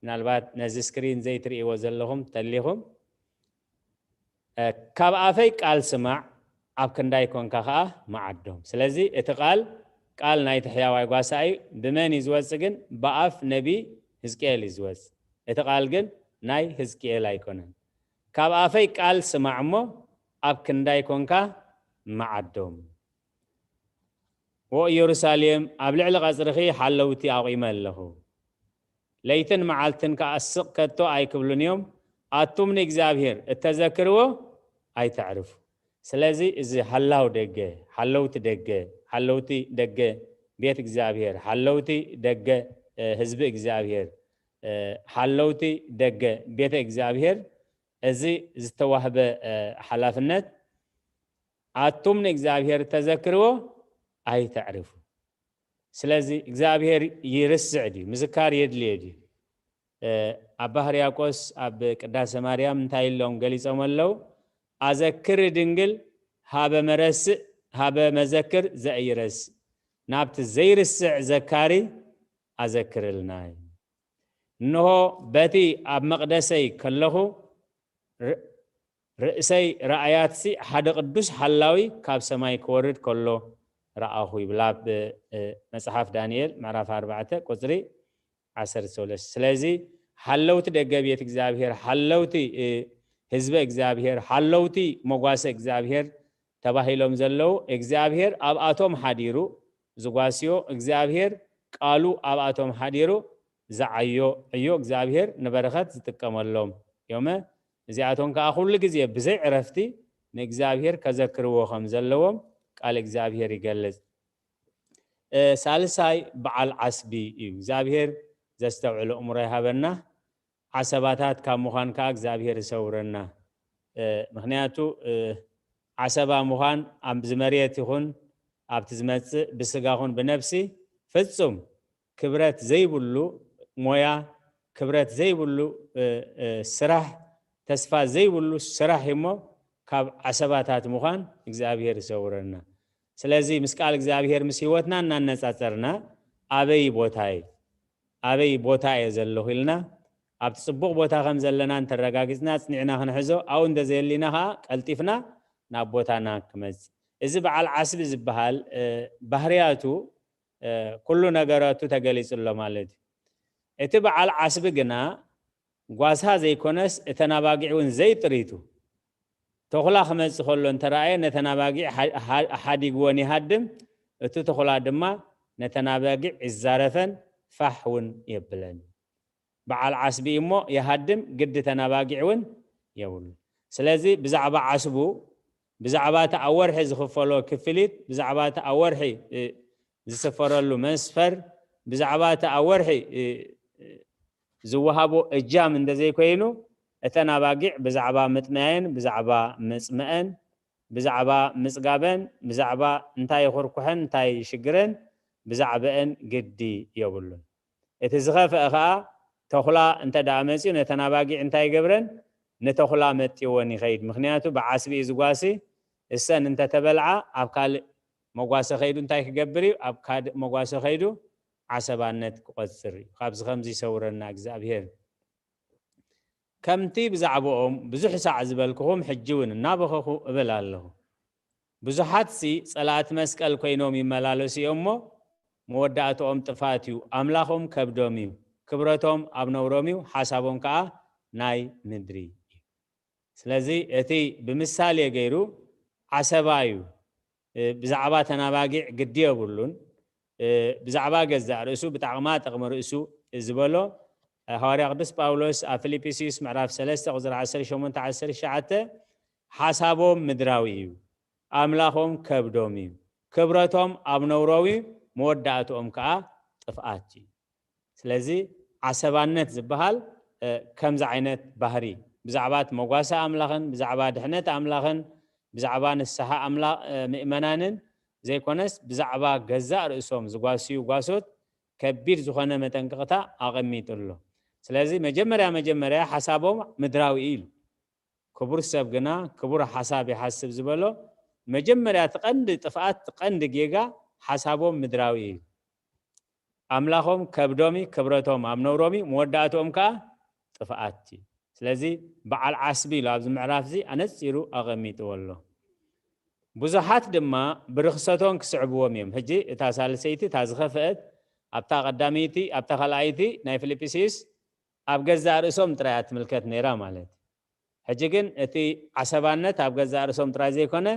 ምናልባት ነዚ ስክሪን ዘይትርእይዎ ዘለኹም ተሊኹም፣ እ፣ ካብ ኣፈይ ቃል ስማዕ፣ ኣብ ክንዳይ ኮንካ ኸኣ መዓዶም። ስለዚ እቲ ቃል፣ ቃል ናይቲ ሕያዋይ ጓሳ እዩ። ብመን እዩ ዝወጽእ ግን? ብኣፍ ነቢ ህዝቅኤል እዩ ዝወጽእ። እቲ ቃል ግን ናይ ህዝቅኤል ኣይኮነን። ካብ ኣፈይ ቃል ስማዕ እሞ፣ ኣብ ክንዳይ ኮንካ መዓዶም። ዎ ኢየሩሳሌም፣ ኣብ ልዕሊ ቀጽርኺ ሓለውቲ ኣቑመ ኣለኹ። ለይትን መዓልትን ከኣ ስቕ ከቶ ኣይክብሉን እዮም። ኣቱም ንእግዚኣብሔር እተዘክርዎ ኣይተዕርፉ። ስለዚ እዚ ሃላው ደገ፣ ሓለውቲ ደገ፣ ሓለውቲ ደገ ቤት እግዚኣብሔር፣ ሓለውቲ ደገ፣ እ፣ ህዝቢ እግዚኣብሔር፣ እ፣ ሓለውቲ ደገ ቤተ እግዚኣብሔር፣ እዚ ዝተዋህበ፣ እ፣ ሓላፍነት፣ ኣቱም ንእግዚኣብሔር እተዘክርዎ ኣይተዕርፉ። ስለዚ እግዚኣብሔር ይርስዕ ድዩ? ምዝካር የድልዮ ድዩ? እ፣ ኣባ ሕርያቆስ ኣብ ቅዳሴ ማርያም እንታይ ኢሎም ገሊጾም ኣለዉ? "ኣዘክሪ ድንግል ሃበ መረስእ፣ ሃበ መዘክር ዘኢይረስእ፣ ናብቲ ዘይርስዕ ዘካሪ ኣዘክርልና" እዩ። እንሆ በቲ ኣብ መቕደሰይ ከለኹ ር-፣ ርእሰይ ረኣያትሲ ሓደ ቅዱስ ሓላዊ ካብ ሰማይ ክወርድ ከሎ ረኣኹ ይብል ኣብ፣ እ፣ መጽሓፍ ዳንኤል ምዕራፍ ኣርባዕተ ቁጽሪ ዓሰርተ ሰለስተ። ስለዚ ሓለውቲ ደገ ቤት እግዚኣብሔር፣ ሓለውቲ፣ እ፣ ህዝበ እግዚኣብሔር፣ ሓለውቲ መጓሰ እግዚኣብሔር ተባሂሎም ዘለዉ እግዚኣብሔር ኣብኣቶም ሓዲሩ ዝጓስዮ፣ እግዚኣብሔር ቃሉ ኣብኣቶም ሓዲሩ ዝዓዮ ዕዮ እግዚኣብሔር ንበረኸት ዝጥቀመሎም እዮመ። እዚኣቶም ከኣ ኩሉ ግዜ ብዘይ ዕረፍቲ ንእግዚኣብሔር ከዘክርዎ ከም ዘለዎም ቃል እግዚኣብሔር ይገልጽ። እ፣ ሳልሳይ በዓል ዓስቢ እዩ። እግዚኣብሔር ዘስተውዕል ኣእምሮ ይሃበና። ዓሰባታት ካብ ምዃን ከኣ እግዚኣብሔር ይሰውረና። እ፣ ምኽንያቱ፣ እ፣ ዓሰባ ምዃን ኣብዚ መሬት ይኹን ኣብቲ ዝመጽእ ብስጋ ኹን ብነፍሲ ፍጹም ክብረት ዘይብሉ ሞያ፣ ክብረት ዘይብሉ፣ እ፣ እ፣ ስራሕ፣ ተስፋ ዘይብሉ ስራሕ እዩሞ ካብ ዓሰባታት ምዃን እግዚኣብሔር ይሰውረና። ስለዚ ምስ ቃል እግዚኣብሔር ምስ ህይወትና እናነጻጸርና ኣበይ ቦታ እየ፣ ኣበይ ቦታ እየ ዘለኹ ኢልና ኣብቲ ጽቡቕ ቦታ ከም ዘለና እንተረጋጊጽና ጽኒዕና ክንሕዞ፣ ኣብኡ እንተዘየሊና ኸኣ ቀልጢፍና ናብ ቦታና ክመጽእ። እዚ በዓል ዓስቢ ዝበሃል፣ እ፣ ባህርያቱ፣ እ፣ ኩሉ ነገራቱ ተገሊጹ ኣሎ ማለት እዩ። እቲ በዓል ዓስቢ ግና ጓሳ ዘይኮነስ እተን ኣባጊዕ እውን ዘይጥሪቱ፣ ተኹላ ክመጽእ ከሎ እንተረኣየ ነተን ኣባጊዕ ሓ-፣ ሓ-፣ ሓዲግወን ይሃድም፣ እቲ ተኹላ ድማ ነተን ኣባጊዕ ይዛረፈን ፋሕ እውን የብለን። በዓል ዓስቢ እሞ ይሃድም፣ ግዲ እተን ኣባጊዕ እውን የብሉ። ስለዚ ብዛዕባ ዓስቡ፣ ብዛዕባ እቲ ኣብ ወርሒ ዝኽፈሎ ክፍሊት፣ ብዛዕባ እቲ ኣብ ወርሒ፣ እ፣ ዝስፈረሉ መስፈር፣ ብዛዕባ እቲ ኣብ ወርሒ፣ እ፣ ዝወሃቦ እጃም እንተዘይኮይኑ፣ እተን ኣባጊዕ ብዛዕባ ምጥማየን፣ ብዛዕባ ምጽመአን፣ ብዛዕባ ምጽጋበን፣ ብዛዕባ እንታይ ይኹርኩሐን፣ እንታይ ይሽግረን፣ ብዛዕባአን ግዲ የብሉን። እቲ ዝኸፍአ ኸኣ ተኹላ እንተ ደኣ መጺኡ ነተን ኣባጊዕ እንታይ ይገብረን? ንተኹላ መጥወን ይኸይድ። ምኽንያቱ ብዓስቢ እዩ ዝጓሲ። እሰን እንተተበልዓ ኣብ ካልእ መጓሰ ከይዱ እንታይ ክገብር እዩ? ኣብ ካልእ መጓሰ ከይዱ ዓሰባነት ክቆጽር እዩ። ካብዚ ከምዚ ይሰውረና እግዚኣብሔር። ከምቲ ብዛዕባኦም ብዙሕ ሳዕ ዝበልኩኹም ሕጂ እውን እናበኸኹ እብል ኣለኹ። ብዙሓትሲ ጸላእቲ መስቀል ኮይኖም ይመላለሱ እዮም እሞ መወዳእትኦም ጥፋት እዩ። ኣምላኾም ከብዶም እዩ፣ ክብረቶም ኣብ ነውሮም እዩ፣ ሓሳቦም ከኣ ናይ ምድሪ እዩ። ስለዚ እቲ ብምሳሌ ገይሩ ዓሰባ እዩ። ብዛዕባ ተናባጊዕ ግዲ የብሉን። ብዛዕባ ገዛእ ርእሱ ብጣቕማ ጥቕሚ ርእሱ ዝበሎ ሃዋርያ ቅዱስ ጳውሎስ ኣብ ፊልጵስዩስ ምዕራፍ ሰለስተ ቁፅሪ ዓሰርተ ሸሞንተ ዓሰርተ ትሽዓተ ሓሳቦም ምድራዊ እዩ፣ ኣምላኾም ከብዶም እዩ፣ ክብረቶም ኣብ ነውሮም እዩ፣ መወዳእትኦም ከዓ ጥፍኣት እዩ። ስለዚ ዓሰባነት ዝበሃል ከምዚ ዓይነት ባህሪ ብዛዕባ እቲ መጓሰ ኣምላኽን ብዛዕባ ድሕነት ኣምላኽን ብዛዕባ ንስሓ ኣምላኽ ምእመናንን ዘይኮነስ ብዛዕባ ገዛእ ርእሶም ዝጓስዩ ጓሶት ከቢድ ዝኾነ መጠንቀቕታ ኣቐሚጡ ኣሎ። ስለዚ መጀመርያ መጀመርያ ሓሳቦም ምድራዊ እዩ ኢሉ። ክቡር ሰብ ግና ክቡር ሓሳብ ይሓስብ ዝበሎ መጀመርያ እቲ ቀንዲ ጥፍኣት እቲ ቀንዲ ጌጋ ሓሳቦም ምድራዊ እዩ። ኣምላኾም ከብዶም እዩ፣ ክብረቶም ኣብ ነውሮም እዩ፣ መወዳእትኦም ከዓ ጥፍኣት እዩ። ስለዚ በዓል ዓስቢ ኢሉ ኣብዚ ምዕራፍ እዚ ኣነጺሩ ኣቐሚጥዎ ኣሎ። ብዙሓት ድማ ብርኽሰቶም ክስዕብዎም እዮም። ሕጂ እታ ሳልሰይቲ እታ ዝኸፍአት ኣብታ ቀዳመይቲ ኣብታ ካልኣይቲ ናይ ፊልጵስዩስ ኣብ ገዛእ ርእሶም ጥራይ እያ ትምልከት ነይራ ማለት እዩ። ሕጂ ግን እቲ ዓሰባነት ኣብ ገዛእ ርእሶም ጥራይ ዘይኮነ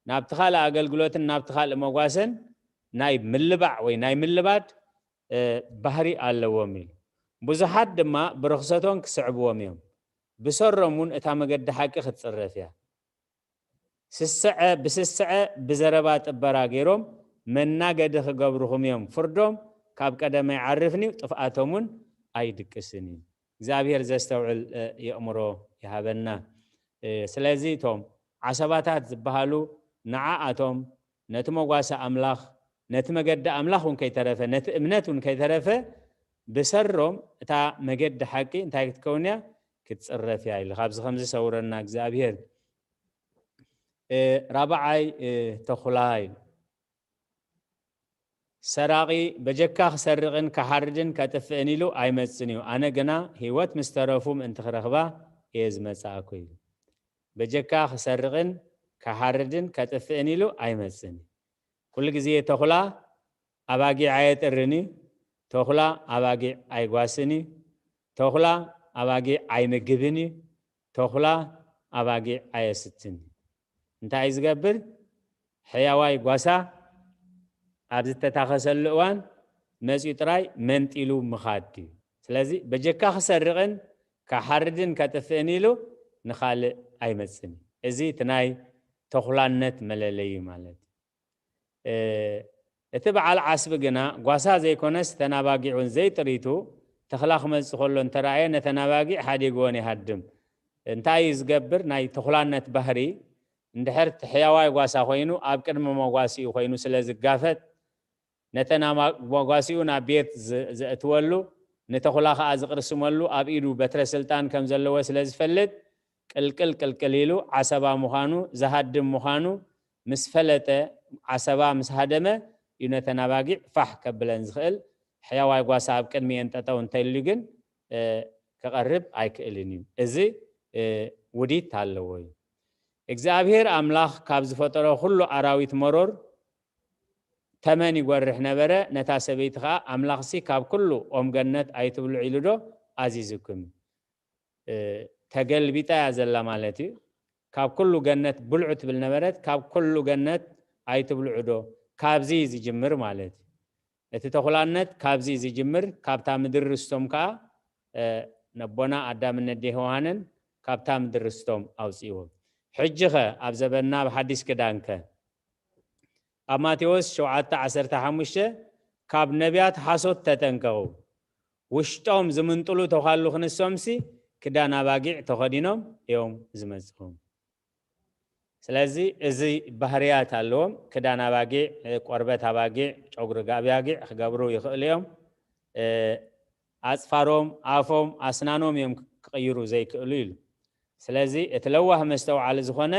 ናብቲ ካልእ ኣገልግሎትን ናብቲ ካልእ መጓሰን ናይ ምልባዕ ወይ ናይ ምልባድ ባህሪ ኣለዎም ኢሉ። ብዙሓት ድማ ብርኽሰቶም ክስዕብዎም እዮም፣ ብሰሮም እውን እታ መገዲ ሓቂ ክትፅረፍ እያ። ስስዐ ብስስዐ ብዘረባ ጥበራ ገይሮም መናገዲ ክገብርኹም እዮም፣ ፍርዶም ካብ ቀደም ኣይዓርፍን እዩ፣ ጥፍኣቶም እውን ኣይድቅስን እዩ። እግዚኣብሔር ዘስተውዕል የእምሮ ይሃበና። ስለዚ እቶም ዓሰባታት ዝበሃሉ ንዓኣቶም ነቲ መጓሰ ኣምላኽ ነቲ መገዲ ኣምላኽ እውን ከይተረፈ ነቲ እምነት እውን ከይተረፈ ብሰሮም እታ መገዲ ሓቂ እንታይ ክትከውን እያ? ክትፅረፍ እያ ኢሉ ካብዚ ከምዚ ሰውረና እግዚኣብሔር። ራብዓይ ተኹላ ኢሉ ሰራቒ በጀካ ክሰርቕን ክሓርድን ከጥፍእን ኢሉ ኣይመጽን እዩ። ኣነ ግና ህይወት ምስ ተረፉ ምእንቲ ክረኽባ እየ ዝመጻእኩ ኢሉ። በጀካ ክሰርቕን ክሓርድን ከጥፍእን ኢሉ ኣይመጽን እዩ። ኩሉ ግዜ ተኹላ ኣባጊዕ ኣየጥርን እዩ። ተኹላ ኣባጊዕ ኣይጓስን እዩ። ተኹላ ኣባጊዕ ኣይምግብን እዩ። ተኹላ ኣባጊዕ ኣየስትን እዩ። እንታይ እዩ ዝገብር? ሕያዋይ ጓሳ ኣብ ዝተታኸሰሉ እዋን መፂኡ ጥራይ መንጢሉ ምኻድ እዩ። ስለዚ በጀካ ክሰርቕን ካሓርድን ከጥፍእን ኢሉ ንኻልእ ኣይመፅን እዩ። እዚ እቲ ናይ ተኹላነት መለለዩ ማለት እዩ። እቲ በዓል ዓስቢ ግና ጓሳ ዘይኮነስ ተናባጊዕ እውን ዘይጥሪቱ ተኽላ ክመፅእ ከሎ እንተረኣየ ነተናባጊዕ ሓዲግዎን ይሃድም። እንታይ እዩ ዝገብር? ናይ ተኹላነት ባህሪ እንድሕር እቲ ሕያዋይ ጓሳ ኮይኑ ኣብ ቅድሚ መጓሲኡ ኮይኑ ስለ ዝጋፈጥ ነተን መጓሲኡ ናብ ቤት ዘእትወሉ ንተኹላ ከዓ ዝቕርስመሉ ኣብ ኢዱ በትረ ስልጣን ከም ዘለዎ ስለ ዝፈልጥ ቅልቅል ቅልቅል ኢሉ ዓሰባ ምዃኑ ዝሃድም ምዃኑ ምስ ፈለጠ ዓሰባ ምስ ሃደመ እዩ ነተን ኣባጊዕ ፋሕ ከብለን ዝኽእል። ሕያዋይ ጓሳ ኣብ ቅድሚኤን ጠጠው እንተልዩ ግን ክቐርብ ኣይክእልን እዩ። እዚ ውዲት ኣለዎ እዩ። እግዚኣብሔር ኣምላኽ ካብ ዝፈጠሮ ኩሉ ኣራዊት መሮር ተመን ይጎርሕ ነበረ። ነታ ሰበይቲ ኸዓ ኣምላኽሲ ካብ ኩሉ ኦም ገነት ኣይትብልዑ ኢሉ ዶ ኣዚዙኩም? ተገልቢጣ እያ ዘላ ማለት እዩ። ካብ ኩሉ ገነት ብልዑ ትብል ነበረት፣ ካብ ኩሉ ገነት ኣይትብልዑ ዶ? ካብዚ ዝጅምር ማለት እዩ። እቲ ተኹላነት ካብዚ ዝጅምር፣ ካብታ ምድሪ ርስቶም ከዓ ነቦና ኣዳምን ነዴ ሄዋንን ካብታ ምድሪ ርስቶም ኣውፅእዎም። ሕጂ ኸ ኣብ ዘበንና ኣብ ሓዲስ ክዳን ከ ኣብ ማቴዎስ ሸውዓተ ዓሰርተ ሓሙሽተ ካብ ነቢያት ሓሶት ተጠንቀቑ፣ ውሽጦም ዝምንጥሉ ተዃሉ ክንሶምሲ ክዳን ኣባጊዕ ተኸዲኖም እዮም ዝመፅኹም። ስለዚ እዚ ባህርያት ኣለዎም። ክዳን ኣባጊዕ፣ ቆርበት ኣባጊዕ፣ ጨጉሪ ኣባጊዕ ክገብሩ ይኽእሉ እዮም። ኣፅፋሮም፣ ኣፎም፣ ኣስናኖም እዮም ክቕይሩ ዘይክእሉ ኢሉ። ስለዚ እቲ ለዋህ መስተውዓሊ ዝኾነ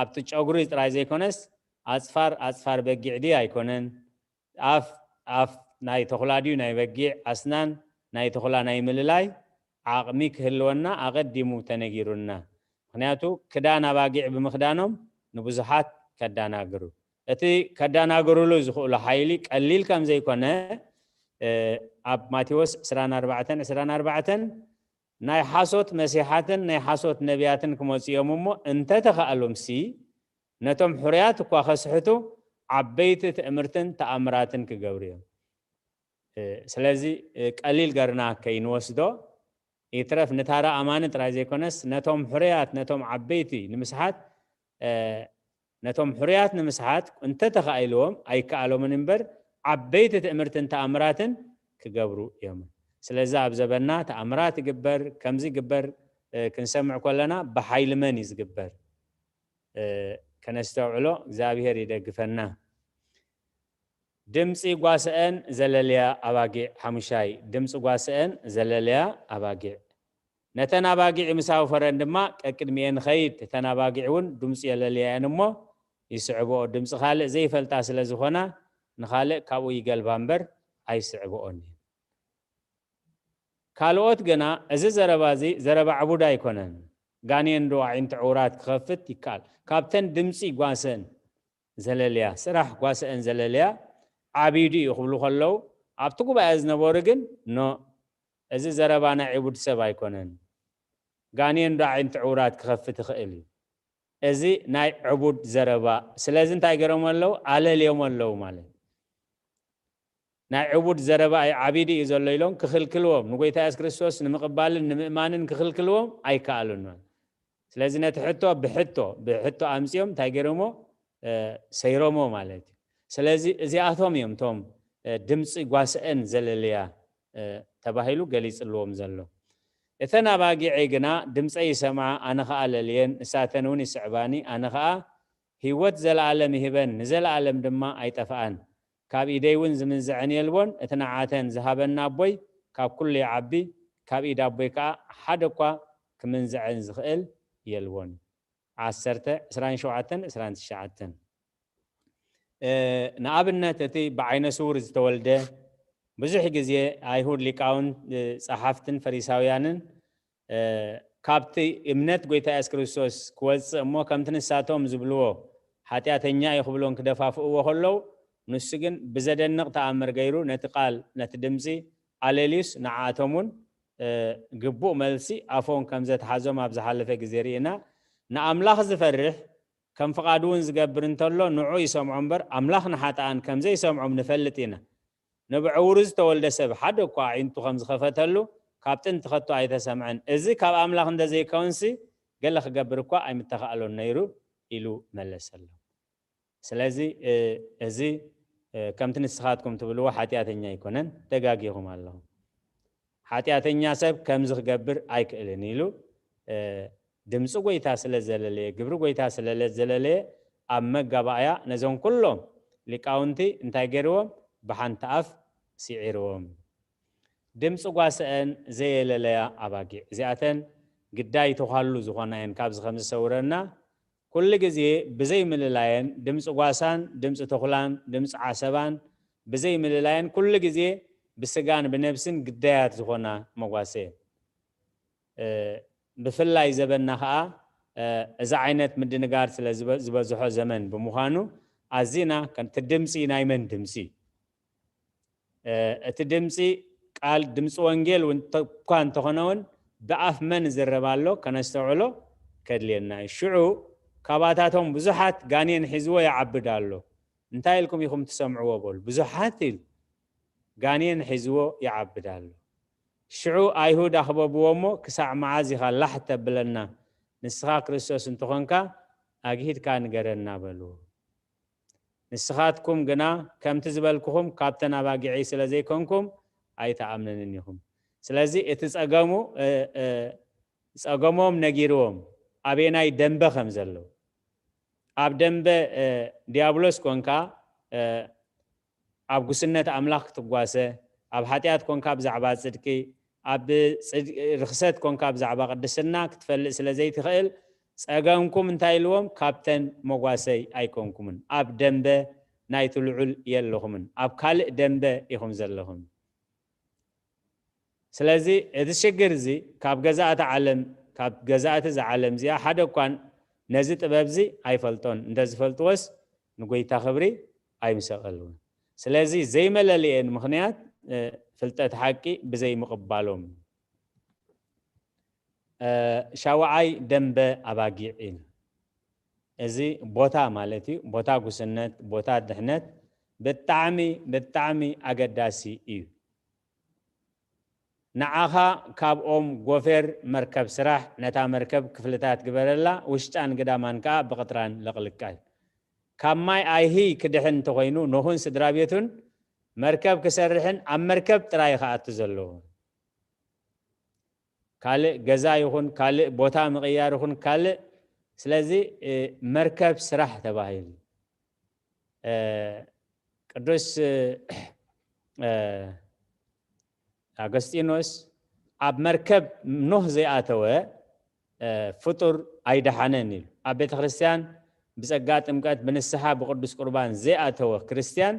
ኣብቲ ጨጉሪ ጥራይ ዘይኮነስ ኣፅፋር ኣፅፋር በጊዕ ድዩ ኣይኮነን፣ ኣፍ ኣፍ ናይ ተኹላ ድዩ ናይ በጊዕ፣ ኣስናን ናይ ተኹላ ናይ ምልላይ ዓቕሚ ክህልወና ኣቐዲሙ ተነጊሩና። ምኽንያቱ ክዳን ኣባጊዕ ብምኽዳኖም ንብዙሓት ከዳናግሩ፣ እቲ ከዳናግሩሉ ዝኽእሉ ሓይሊ ቀሊል ከም ዘይኮነ ኣብ ማቴዎስ ዕስራን ኣርባዕተን ዕስራን ኣርባዕተን ናይ ሓሶት መሲሓትን ናይ ሓሶት ነቢያትን ክመፁ እዮም እሞ እንተተኻእሎምሲ ነቶም ሕሩያት እኳ ከስሕቱ ዓበይቲ ትእምርትን ተኣምራትን ክገብሩ እዮም። ስለዚ ቀሊል ገርና ከይንወስዶ ይትረፍ ንታራ ኣማኒ ጥራይ ዘይኮነስ ነቶም ሕሩያት ነቶም ዓበይቲ ንምስሓት ነቶም ሕሩያት ንምስሓት እንተተኻኢልዎም ኣይከኣሎምን እምበር ዓበይቲ ትእምርትን ተኣምራትን ክገብሩ እዮም። ስለዚ ኣብ ዘበና ተኣምራት ይግበር፣ ከምዚ ይግበር ክንሰምዕ ከለና ብሓይሊ መን እዩ ዝግበር? ከነስተውዕሎ እግዚኣብሔር ይደግፈና። ድምፂ ጓስአን ዘለለያ ኣባጊዕ ሓሙሻይ። ድምፂ ጓስአን ዘለለያ ኣባጊዕ ነተን ኣባጊዕ ምስ ኣውፈረን ድማ ቀቅድሚኤን ኸይድ። እተን ኣባጊዕ እውን ድምፂ የለልያ እየን እሞ ይስዕብኦ። ድምፂ ካልእ ዘይፈልጣ ስለ ዝኾና ንኻልእ ካብኡ ይገልባ እምበር ኣይስዕብኦን እየን። ካልኦት ግና እዚ ዘረባ እዚ ዘረባ ዕቡድ ኣይኮነን። ጋኔን ዶ ኣዒንቲ ዕውራት ክኸፍት ይከኣል። ካብተን ድምፂ ጓሰን ዘለልያ ስራሕ ጓሰአን ዘለልያ ዓብዩ ድዩ ክብሉ ከለዉ ኣብቲ ጉባኤ ዝነበሩ ግን ኖ እዚ ዘረባ ናይ ዕቡድ ሰብ ኣይኮነን። ጋኔን ዶ ኣዒንቲ ዕውራት ክኸፍት ይኽእል እዩ። እዚ ናይ ዕቡድ ዘረባ ስለዚ እንታይ ገይሮም ኣለዉ ኣለልዮም ኣለዉ ማለት ናይ ዕቡድ ዘረባ እዩ ዓቢዲ እዩ ዘሎ ኢሎም ክኽልክልዎም ንጎይታ የሱስ ክርስቶስ ንምቕባልን ንምእማንን ክኽልክልዎም ኣይከኣሉን ማለት ስለዚ ነቲ ሕቶ ብሕቶ ብሕቶ ኣምፅኦም እንታይ ገይሮሞ ሰይሮሞ ማለት እዩ ስለዚ እዚኣቶም እዮም ቶም ድምፂ ጓስአን ዘለልያ ተባሂሉ ገሊፅልዎም ዘሎ እተን ኣባጊዐይ ግና ድምፀይ ይሰምዓ ኣነ ኸዓ ለልየን ንሳተን እውን ይስዕባኒ ኣነ ኸዓ ህይወት ዘለኣለም ይህበን ንዘለኣለም ድማ ኣይጠፍኣን ካብ ኢደይ እውን ዝምንዝዐን የልቦን እቲ ንዓተን ዝሃበኒ ኣቦይ ካብ ኩሉ ይዓቢ ካብ ኢድ ኣቦይ ከዓ ሓደ እኳ ክምንዝዐን ዝኽእል የልቦን ዓሰርተ ዕስራን ሸውዓተን ዕስራን ትሽዓተን ንኣብነት እቲ ብዓይነ ስውር ዝተወልደ ብዙሕ ግዜ ኣይሁድ ሊቃውንት ጸሓፍትን ፈሪሳውያንን ካብቲ እምነት ጎይታ የሱስ ክርስቶስ ክወፅእ እሞ ከምቲ ንሳቶም ዝብልዎ ሓጢኣተኛ እዩ ክብሎም ክደፋፍእዎ ከለዉ ንሱ ግን ብዘደንቕ ተኣምር ገይሩ ነቲ ቃል ነቲ ድምፂ ኣለልዩስ ንዓኣቶም እውን ግቡእ መልሲ ኣፎም ከም ዘትሓዞም ኣብ ዝሓለፈ ግዜ ርኢና ንኣምላኽ ዝፈርሕ ከም ፍቓዱ እውን ዝገብር እንተሎ ንዑ ይሰምዖ እምበር ኣምላኽ ንሓጥኣን ከም ዘይሰምዖም ንፈልጥ ኢና። ንብዕውሩ ዝተወልደ ሰብ ሓደ እኳ ኣዒንቱ ከም ዝኸፈተሉ ካብ ጥንቲ ከቶ ኣይተሰምዐን። እዚ ካብ ኣምላኽ እንተዘይከውንሲ ገለ ክገብር እኳ ኣይምተኻእሎን ነይሩ ኢሉ መለሰሎም። ስለዚ እዚ ከምቲ ንስኻትኩም ትብልዎ ሓጢኣተኛ ኣይኮነን፣ ተጋጊኹም ኣለኹም። ሓጢኣተኛ ሰብ ከምዚ ክገብር ኣይክእልን ኢሉ ድምፂ ጎይታ ስለ ዘለለየ፣ ግብሪ ጎይታ ስለ ዘለለየ ኣብ መጋባእያ ነዞም ኩሎም ሊቃውንቲ እንታይ ገይርዎም? ብሓንቲ ኣፍ ስዒርዎም። ድምፂ ጓስአን ዘየለለያ ኣባጊዕ እዚኣተን ግዳይ ተዃሉ ዝኾና እየን። ካብዚ ከም ዝሰውረና ኩሉ ግዜ ብዘይ ምልላየን ድምፂ ጓሳን ድምፂ ተኹላን ድምፂ ዓሰባን ብዘይ ምልላየን ኩሉ ግዜ ብስጋን ብነብስን ግዳያት ዝኾና መጓሰ እየን። ብፍላይ ዘበና ከዓ እዚ ዓይነት ምድንጋር ስለ ዝበዝሖ ዘመን ብምዃኑ ኣዚና እቲ ድምፂ ናይ መን ድምፂ እቲ ድምፂ ቃል ድምፂ ወንጌል እውን እኳ እንተኾነ እውን ብኣፍ መን ዝረብ ኣሎ ከነስተውዕሎ ከድልየና እዩ። ሽዑ ካባታቶም ብዙሓት ጋኔን ሒዝዎ ይዓብድ ኣሎ። እንታይ ኢልኩም ኢኹም ትሰምዕዎ በሉ። ብዙሓት ኢሉ ጋኔን ሒዝዎ ይዓብድ ኣሎ። ሽዑ ኣይሁድ ኣኽበብዎ እሞ ክሳዕ መዓዝ ኢኻ ላሕ ተብለና? ንስኻ ክርስቶስ እንተኾንካ ኣግሂድካ ንገረና በልዎ። ንስኻትኩም ግና ከምቲ ዝበልኩኹም ካብተን ኣባጊዐይ ስለ ዘይኮንኩም ኣይትኣምንንን ኢኹም። ስለዚ እቲ ጸገሙ ጸገሞም ነጊርዎም ኣበየናይ ደንበ ከም ዘለዉ ኣብ ደንበ እ፣ ዲያብሎስ ኮንካ እ፣ ኣብ ጉስነት ኣምላኽ ክትጓሰ፣ ኣብ ሓጢኣት ኮንካ ብዛዕባ ጽድቂ፣ ኣብ ጽድ- ርኽሰት ኮንካ ብዛዕባ ቅድስና ክትፈልጥ ስለ ዘይትኽእል፣ ጸገምኩም እንታይ ኢልዎም? ካብተን መጓሰይ ኣይኮንኩምን፣ ኣብ ደንበ ናይቲ ልዑል የለኹምን፣ ኣብ ካልእ ደንበ ኢኹም ዘለኹም። ስለዚ እቲ ሽግር እዚ ካብ ገዛእቲ ዓለም፣ ካብ ገዛእቲ እዛ ዓለም እዚኣ ሓደ እኳን ነዚ ጥበብ እዚ ኣይፈልጦን፣ እንተዝፈልጥዎስ ንጎይታ ክብሪ ኣይምሰቐልዎን። ስለዚ ዘይመለልኤን ምኽንያት እ፣ ፍልጠት ሓቂ ብዘይምቕባሎም። እ፣ ሻውዓይ ደንበ ኣባጊዕ ኢሉ። እዚ ቦታ ማለት እዩ፣ ቦታ ጉስነት፣ ቦታ ድሕነት ብጣዕሚ ብጣዕሚ ኣገዳሲ እዩ። ንዓኻ ካብ ኦም ጎፌር መርከብ ስራሕ፣ ነታ መርከብ ክፍልታት ግበረላ፣ ውሽጣን ግዳማን ከኣ ብቕጥራን ለቕልቃ። ካብ ማይ ኣይሂ ክድሕን እንተኾይኑ፣ ኖህን ስድራ ቤቱን መርከብ ክሰርሕን ኣብ መርከብ ጥራይ ክኣቱ ዘለዎ። ካልእ ገዛ ይኹን፣ ካልእ ቦታ ምቕያር ይኹን፣ ካልእ። ስለዚ እ፣ መርከብ ስራሕ ተባሂሉ። እ፣ ቅዱስ እ፣ እ፣ ኣገስጢኖስ ኣብ መርከብ ኖህ ዘይኣተወ እ፣ ፍጡር ኣይደሓነን ኢሉ። ኣብ ቤተ ክርስቲያን ብጸጋ ጥምቀት ብንስሓ ብቅዱስ ቁርባን ዘይኣተወ ክርስቲያን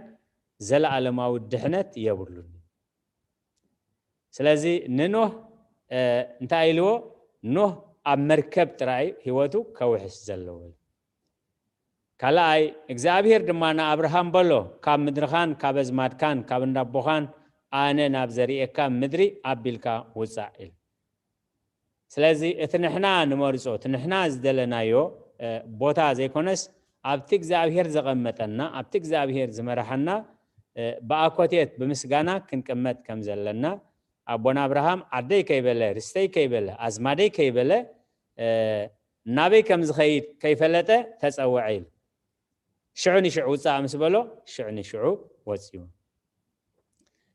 ዘለኣለማዊ ድሕነት የብሉን። ስለዚ ንኖህ እ፣ እንታይ ኢልዎ? ኖህ ኣብ መርከብ ጥራይ ህይወቱ ከውሕስ ዘለዎ። ካልኣይ እግዚኣብሔር ድማ ንኣብርሃም በሎ፣ ካብ ምድርኻን ካብ ኣዝማድካን ካብ እንዳቦኻን ኣነ ናብ ዘርእየካ ምድሪ ኣቢልካ ውፃእ ኢሉ። ስለዚ እቲ ንሕና ንመርጾ፣ እቲ ንሕና ዝደለናዮ እ፣ ቦታ ዘይኮነስ ኣብቲ እግዚኣብሔር ዘቐመጠና፣ ኣብቲ እግዚኣብሔር ዝመርሓና እ፣ ብኣኮቴት ብምስጋና ክንቅመጥ ከም ዘለና ኣቦና ኣብርሃም ዓደይ ከይበለ፣ ርስተይ ከይበለ፣ ኣዝማደይ ከይበለ እ፣ ናበይ ከም ዝኸይድ ከይፈለጠ ተጸውዐ ኢሉ። ሽዑ ንሽዑ ውጻእ ምስ በሎ ሽዑ ንሽዑ ወጺኡ።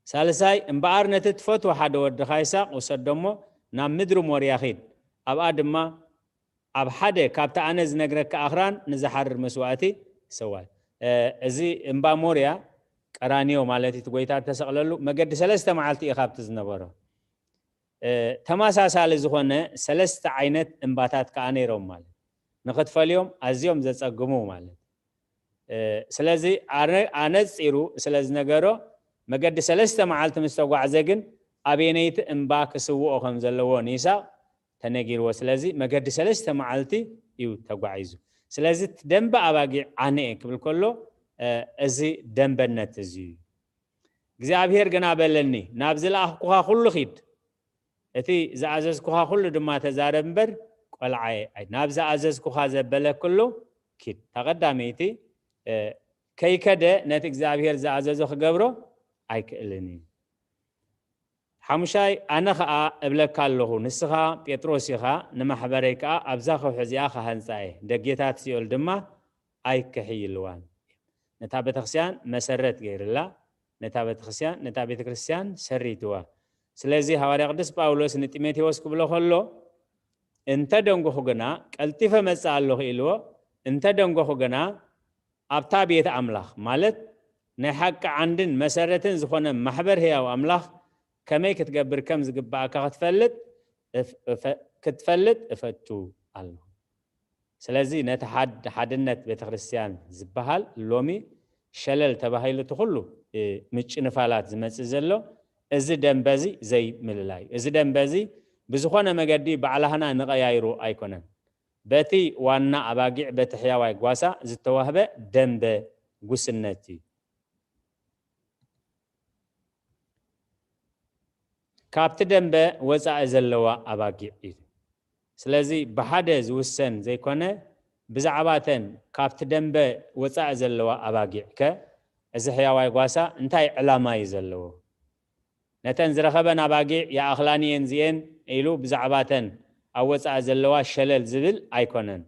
ሳልሳይ እምበኣር ነቲ ትፈትዎ ሓደ ወድኻ ይስሐቅ ውሰዶ እሞ ናብ ምድሪ ሞርያ ኺድ፣ ኣብኣ ድማ ኣብ ሓደ ካብቲ ኣነ ዝነግረካ ኣኽራን ንዝሓርር መስዋእቲ ሰዋይ። እዚ እምባ ሞርያ ቀራንዮ ማለት እቲ ጎይታ እተሰቕለሉ መገዲ ሰለስተ መዓልቲ እዩ ካብቲ ዝነበሮ። ተመሳሳሊ ዝኾነ ሰለስተ ዓይነት እምባታት ከኣ ነይሮም ማለት ንኽትፈልዮም ኣዝዮም ዘጸግሙ ማለት። ስለዚ ኣነጺሩ ስለ ዝነገሮ መገዲ ሰለስተ መዓልቲ ምስ ተጓዕዘ ግን ኣበየነይቲ እምባ ክስውኦ ከም ዘለዎ ንይስሐቅ ተነጊርዎ። ስለዚ መገዲ ሰለስተ መዓልቲ እዩ ተጓዒዙ። ስለዚ እቲ ደንበ ኣባጊዕ ኣነ እየ ክብል ከሎ እዚ ደንበነት እዚ እዩ። እግዚኣብሔር ግና በለኒ፣ ናብ ዝለኣኽኩኻ ኩሉ ኪድ፣ እቲ ዝኣዘዝኩኻ ኩሉ ድማ ተዛረብ እምበር ቆልዓየ ኣይ ናብ ዝኣዘዝኩኻ ዘበለ ኩሉ ኪድ። እታ ቀዳመይቲ ከይከደ ነቲ እግዚኣብሔር ዝኣዘዞ ክገብሮ ኣይክእልን እዩ። ሓሙሻይ ኣነ ኸኣ እብለካ ኣለኹ፣ ንስኻ ጴጥሮስ ኢኻ፣ ንማሕበረይ ከኣ ኣብዛ ከውሒ እዚኣ ክሃንጻ እየ፣ ደጌታት ሲኦል ድማ ኣይክሕይልዋን። ነታ ቤተክርስትያን መሰረት ገይርላ፣ ነታ ቤተክርስትያን ነታ ቤተክርስትያን ሰሪትዋ። ስለዚ ሃዋርያ ቅዱስ ጳውሎስ ንጢሞቴዎስ ክብሎ ከሎ እንተ ደንጎኹ ግና ቀልጢፈ መጽእ ኣለኹ ኢልዎ። እንተ ደንጎኹ ግና ኣብታ ቤት ኣምላኽ ማለት ናይ ሓቂ ዓንድን መሰረትን ዝኾነ ማሕበር ህያው ኣምላኽ ከመይ ክትገብር ከም ዝግባኣካ ክትፈልጥ ክትፈልጥ እፈቱ ኣለኹ። ስለዚ ነቲ ሓድነት ቤተክርስትያን ዝበሃል ሎሚ ሸለል ተባሂሉ እቲ ኩሉ ምጭንፋላት ዝመፅእ ዘሎ እዚ ደንበዚ ዘይምልላይ፣ እዚ ደንበዚ ብዝኾነ መገዲ ባዕላህና ንቐያይሩ ኣይኮነን። በቲ ዋና ኣባጊዕ በቲ ሕያዋይ ጓሳ ዝተዋህበ ደንበ ጉስነት እዩ። ካብቲ ደንበ ወፃኢ ዘለዋ ኣባጊዕ እዩ። ስለዚ ብሓደ ዝውሰን ዘይኮነ ብዛዕባተን ካብቲ ደንበ ወፃኢ ዘለዋ ኣባጊዕ ከ እዚ ሕያዋይ ጓሳ እንታይ ዕላማ እዩ ዘለዎ? ነተን ዝረኸበን ኣባጊዕ ይኣኽላኒ እየን እዚኤን ኢሉ ብዛዕባተን ኣብ ወፃኢ ዘለዋ ሸለል ዝብል ኣይኮነን።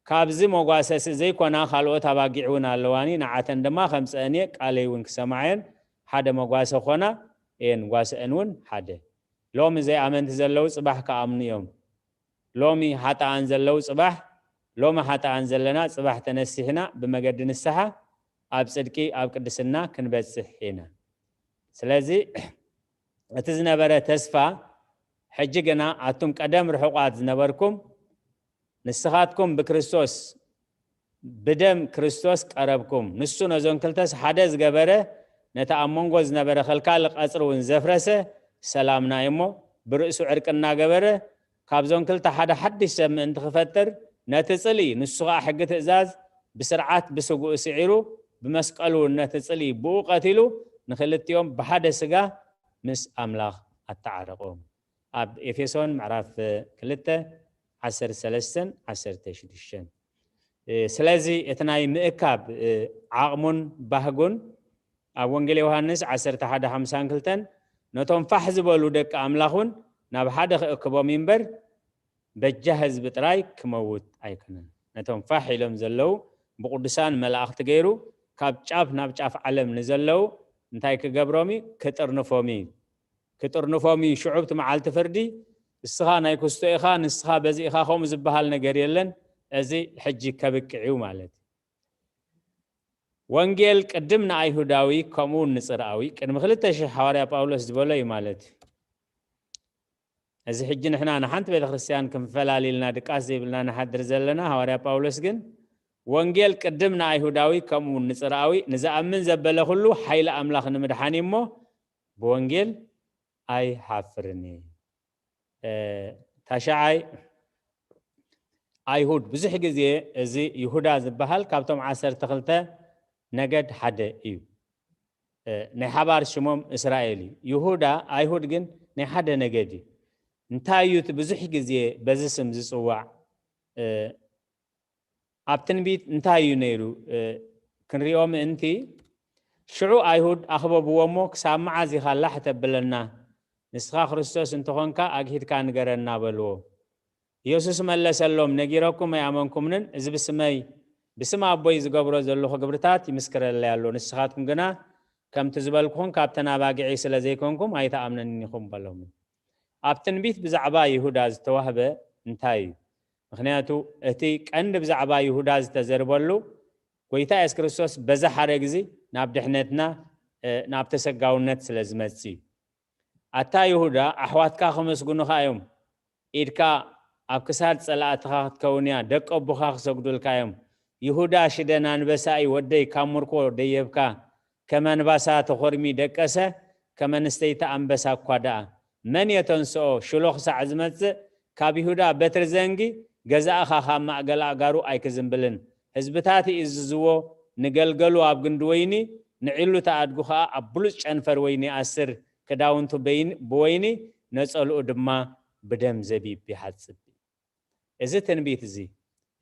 ካብዚ መጓሰሲ ዘይኮና ካልኦት ኣባጊዕ እውን ኣለዋኒ፣ ንዓተን ድማ ከምፀአን እየ፣ ቃለይ እውን ክሰምዓ እየን፣ ሓደ መጓሰ ኮና እየን፣ ጓሰአን እውን ሓደ። ሎሚ ዘይኣመንቲ ዘለዉ ፅባሕ ክኣምኑ እዮም። ሎሚ ሓጥኣን ዘለዉ ፅባሕ ሎሚ ሓጥኣን ዘለና፣ ጽባሕ ተነሲሕና ብመገዲ ንስሓ ኣብ ጽድቂ ኣብ ቅድስና ክንበጽሕ ኢና። ስለዚ እቲ ዝነበረ ተስፋ፣ ሕጂ ግና ኣቱም ቀደም ርሑቓት ዝነበርኩም ንስኻትኩም ብክርስቶስ፣ ብደም ክርስቶስ ቀረብኩም። ንሱ ነዞን ክልተስ ሓደ ዝገበረ፣ ነቲ ኣብ መንጎ ዝነበረ ከልካሊ ቀጽሪ እውን ዘፍረሰ ሰላምና እዩ እሞ፣ ብርእሱ ዕርቂ እናገበረ ካብዞን ክልተ ሓደ ሓድሽ ሰብ ምእንቲ ክፈጥር፣ ነቲ ጽልኢ፣ ንሱ ኸኣ ሕጊ ትእዛዝ ብስርዓት ብስግኡ ስዒሩ፣ ብመስቀሉ እውን ነቲ ጽልኢ ብኡ ቀቲሉ፣ ንክልቲኦም ብሓደ ስጋ ምስ ኣምላኽ ኣተዓረቖም። ኣብ ኤፌሶን ምዕራፍ ክልተ፣ ዓሰርተ ሰለስተን ዓሰርተ ሽዱሽተን። እ፣ ስለዚ እቲ ናይ ምእካብ፣ እ፣ ዓቕሙን ባህጉን ኣብ ወንጌል ዮሃንስ ዓሰርተ ሓደ ሓምሳን ክልተን፣ ነቶም ፋሕ ዝበሉ ደቂ ኣምላኽ እውን ናብ ሓደ ክእክቦም እዩ እምበር፣ በጃ ህዝቢ ጥራይ ክመውት ኣይኮነን። ነቶም ፋሕ ኢሎም ዘለዉ ብቅዱሳን መላእኽቲ ገይሩ ካብ ጫፍ ናብ ጫፍ ዓለም ንዘለዉ እንታይ ክገብሮም እዩ? ክጥርንፎም እዩ። ክጥርንፎም እዩ። ሽዑ እቲ መዓልቲ ፍርዲ፣ "እስኻ ናይ ክስቶ ኢኻ፣ ንስኻ በዚ ኢኻ" ከምኡ ዝበሃል ነገር የለን። እዚ ሕጂ ከብቅዕ እዩ ማለት እዩ። ወንጌል ቅድም ንኣይሁዳዊ ከምኡ እውን ንጽርኣዊ፣ ቅድሚ ክልተ ሽሕ ሓዋርያ ጳውሎስ ዝበሎ እዩ ማለት እዩ። እዚ ሕጂ ንሕና ንሓንቲ ቤተክርስትያን ክንፈላሊልና ድቃስ ዘይብልና ንሓድር ዘለና፣ ሃዋርያ ጳውሎስ ግን፣ "ወንጌል ቅድም ንኣይሁዳዊ ከምኡ እውን ንጽርኣዊ፣ ንዝኣምን ዘበለ ኩሉ ሓይሊ ኣምላኽ ንምድሓን እዩ እሞ፣ ብወንጌል ኣይሓፍርን እየ።" እ፣ ታሽዓይ፣ ኣይሁድ፣ ብዙሕ ግዜ እዚ ይሁዳ ዝበሃል ካብቶም ዓሰርተ ክልተ ነገድ ሓደ እዩ። እ፣ ናይ ሓባር ሽሞም እስራኤል እዩ። ይሁዳ፣ ኣይሁድ ግን ናይ ሓደ ነገድ እዩ። እንታይ እዩ እቲ ብዙሕ ግዜ በዚ ስም ዝጽዋዕ? እ፣ ኣብ ትንቢት እንታይ እዩ ነይሩ? እ፣ ክንሪኦ ምእንቲ፣ ሽዑ ኣይሁድ ኣኽበብዎ እሞ፣ "ክሳብ መዓዝ ኢኻ ላሕ ተብለና? ንስኻ ክርስቶስ እንተኾንካ፣ ኣግሂድካ ንገረና" በልዎ። ኢየሱስ መለሰሎም፣ "ነጊረኩም ኣይኣመንኩምንን? እዚ ብስመይ፣ ብስም ኣቦይ ዝገብሮ ዘለኹ ግብርታት ይምስክረለይ ኣሎ። ንስኻትኩም ግና ከምቲ ዝበልኩኹም ካብተን ኣባጊዐይ ስለ ዘይኮንኩም ኣይትኣምነንን ኢኹም" በሎም። ኣብ ትንቢት ብዛዕባ ይሁዳ ዝተዋህበ እንታይ እዩ? ምኽንያቱ እቲ ቀንዲ ብዛዕባ ይሁዳ ዝተዘርበሉ፣ ጎይታ የሱስ ክርስቶስ በዛ ሓደ ግዜ ናብ ድሕነትና፣ እ፣ ናብ ተሰጋውነት ስለ ዝመጽእ እዩ። "ኣታ ይሁዳ፣ ኣሕዋትካ ከመስግኑኻ እዮም፣ ኢድካ ኣብ ክሳድ ጸላእትኻ ክትከውን እያ፣ ደቂ ኣቦኻ ክሰግዱልካ እዮም። ይሁዳ ሽደን ኣንበሳ እዩ፣ ወደይ፣ ካብ ምርኮ ደየብካ፣ ከም ኣንባሳ ተኾርሚ ደቀሰ፣ ከም ኣንስተይቲ ኣንበሳ እኳ ደኣ። መን የተንስኦ? ሽሎ ክሳዕ ዝመጽእ፣ ካብ ይሁዳ በትሪ ዘንጊ፣ ገዛእኻ ካብ ማእገል ኣእጋሩ ኣይክዝንብልን። ህዝብታት ይእዝዝዎ፣ ንገልገሉ ኣብ ግንዲ ወይኒ፣ ንዒሉ ተኣድጉ ኸኣ ኣብ ብሉጽ ጨንፈር ወይኒ ይኣስር፣ ክዳውንቱ በይን-፣ ብወይኒ፣ ነጸልኡ ድማ ብደም ዘቢብ ይሓጽብ." እዚ ትንቢት እዚ፣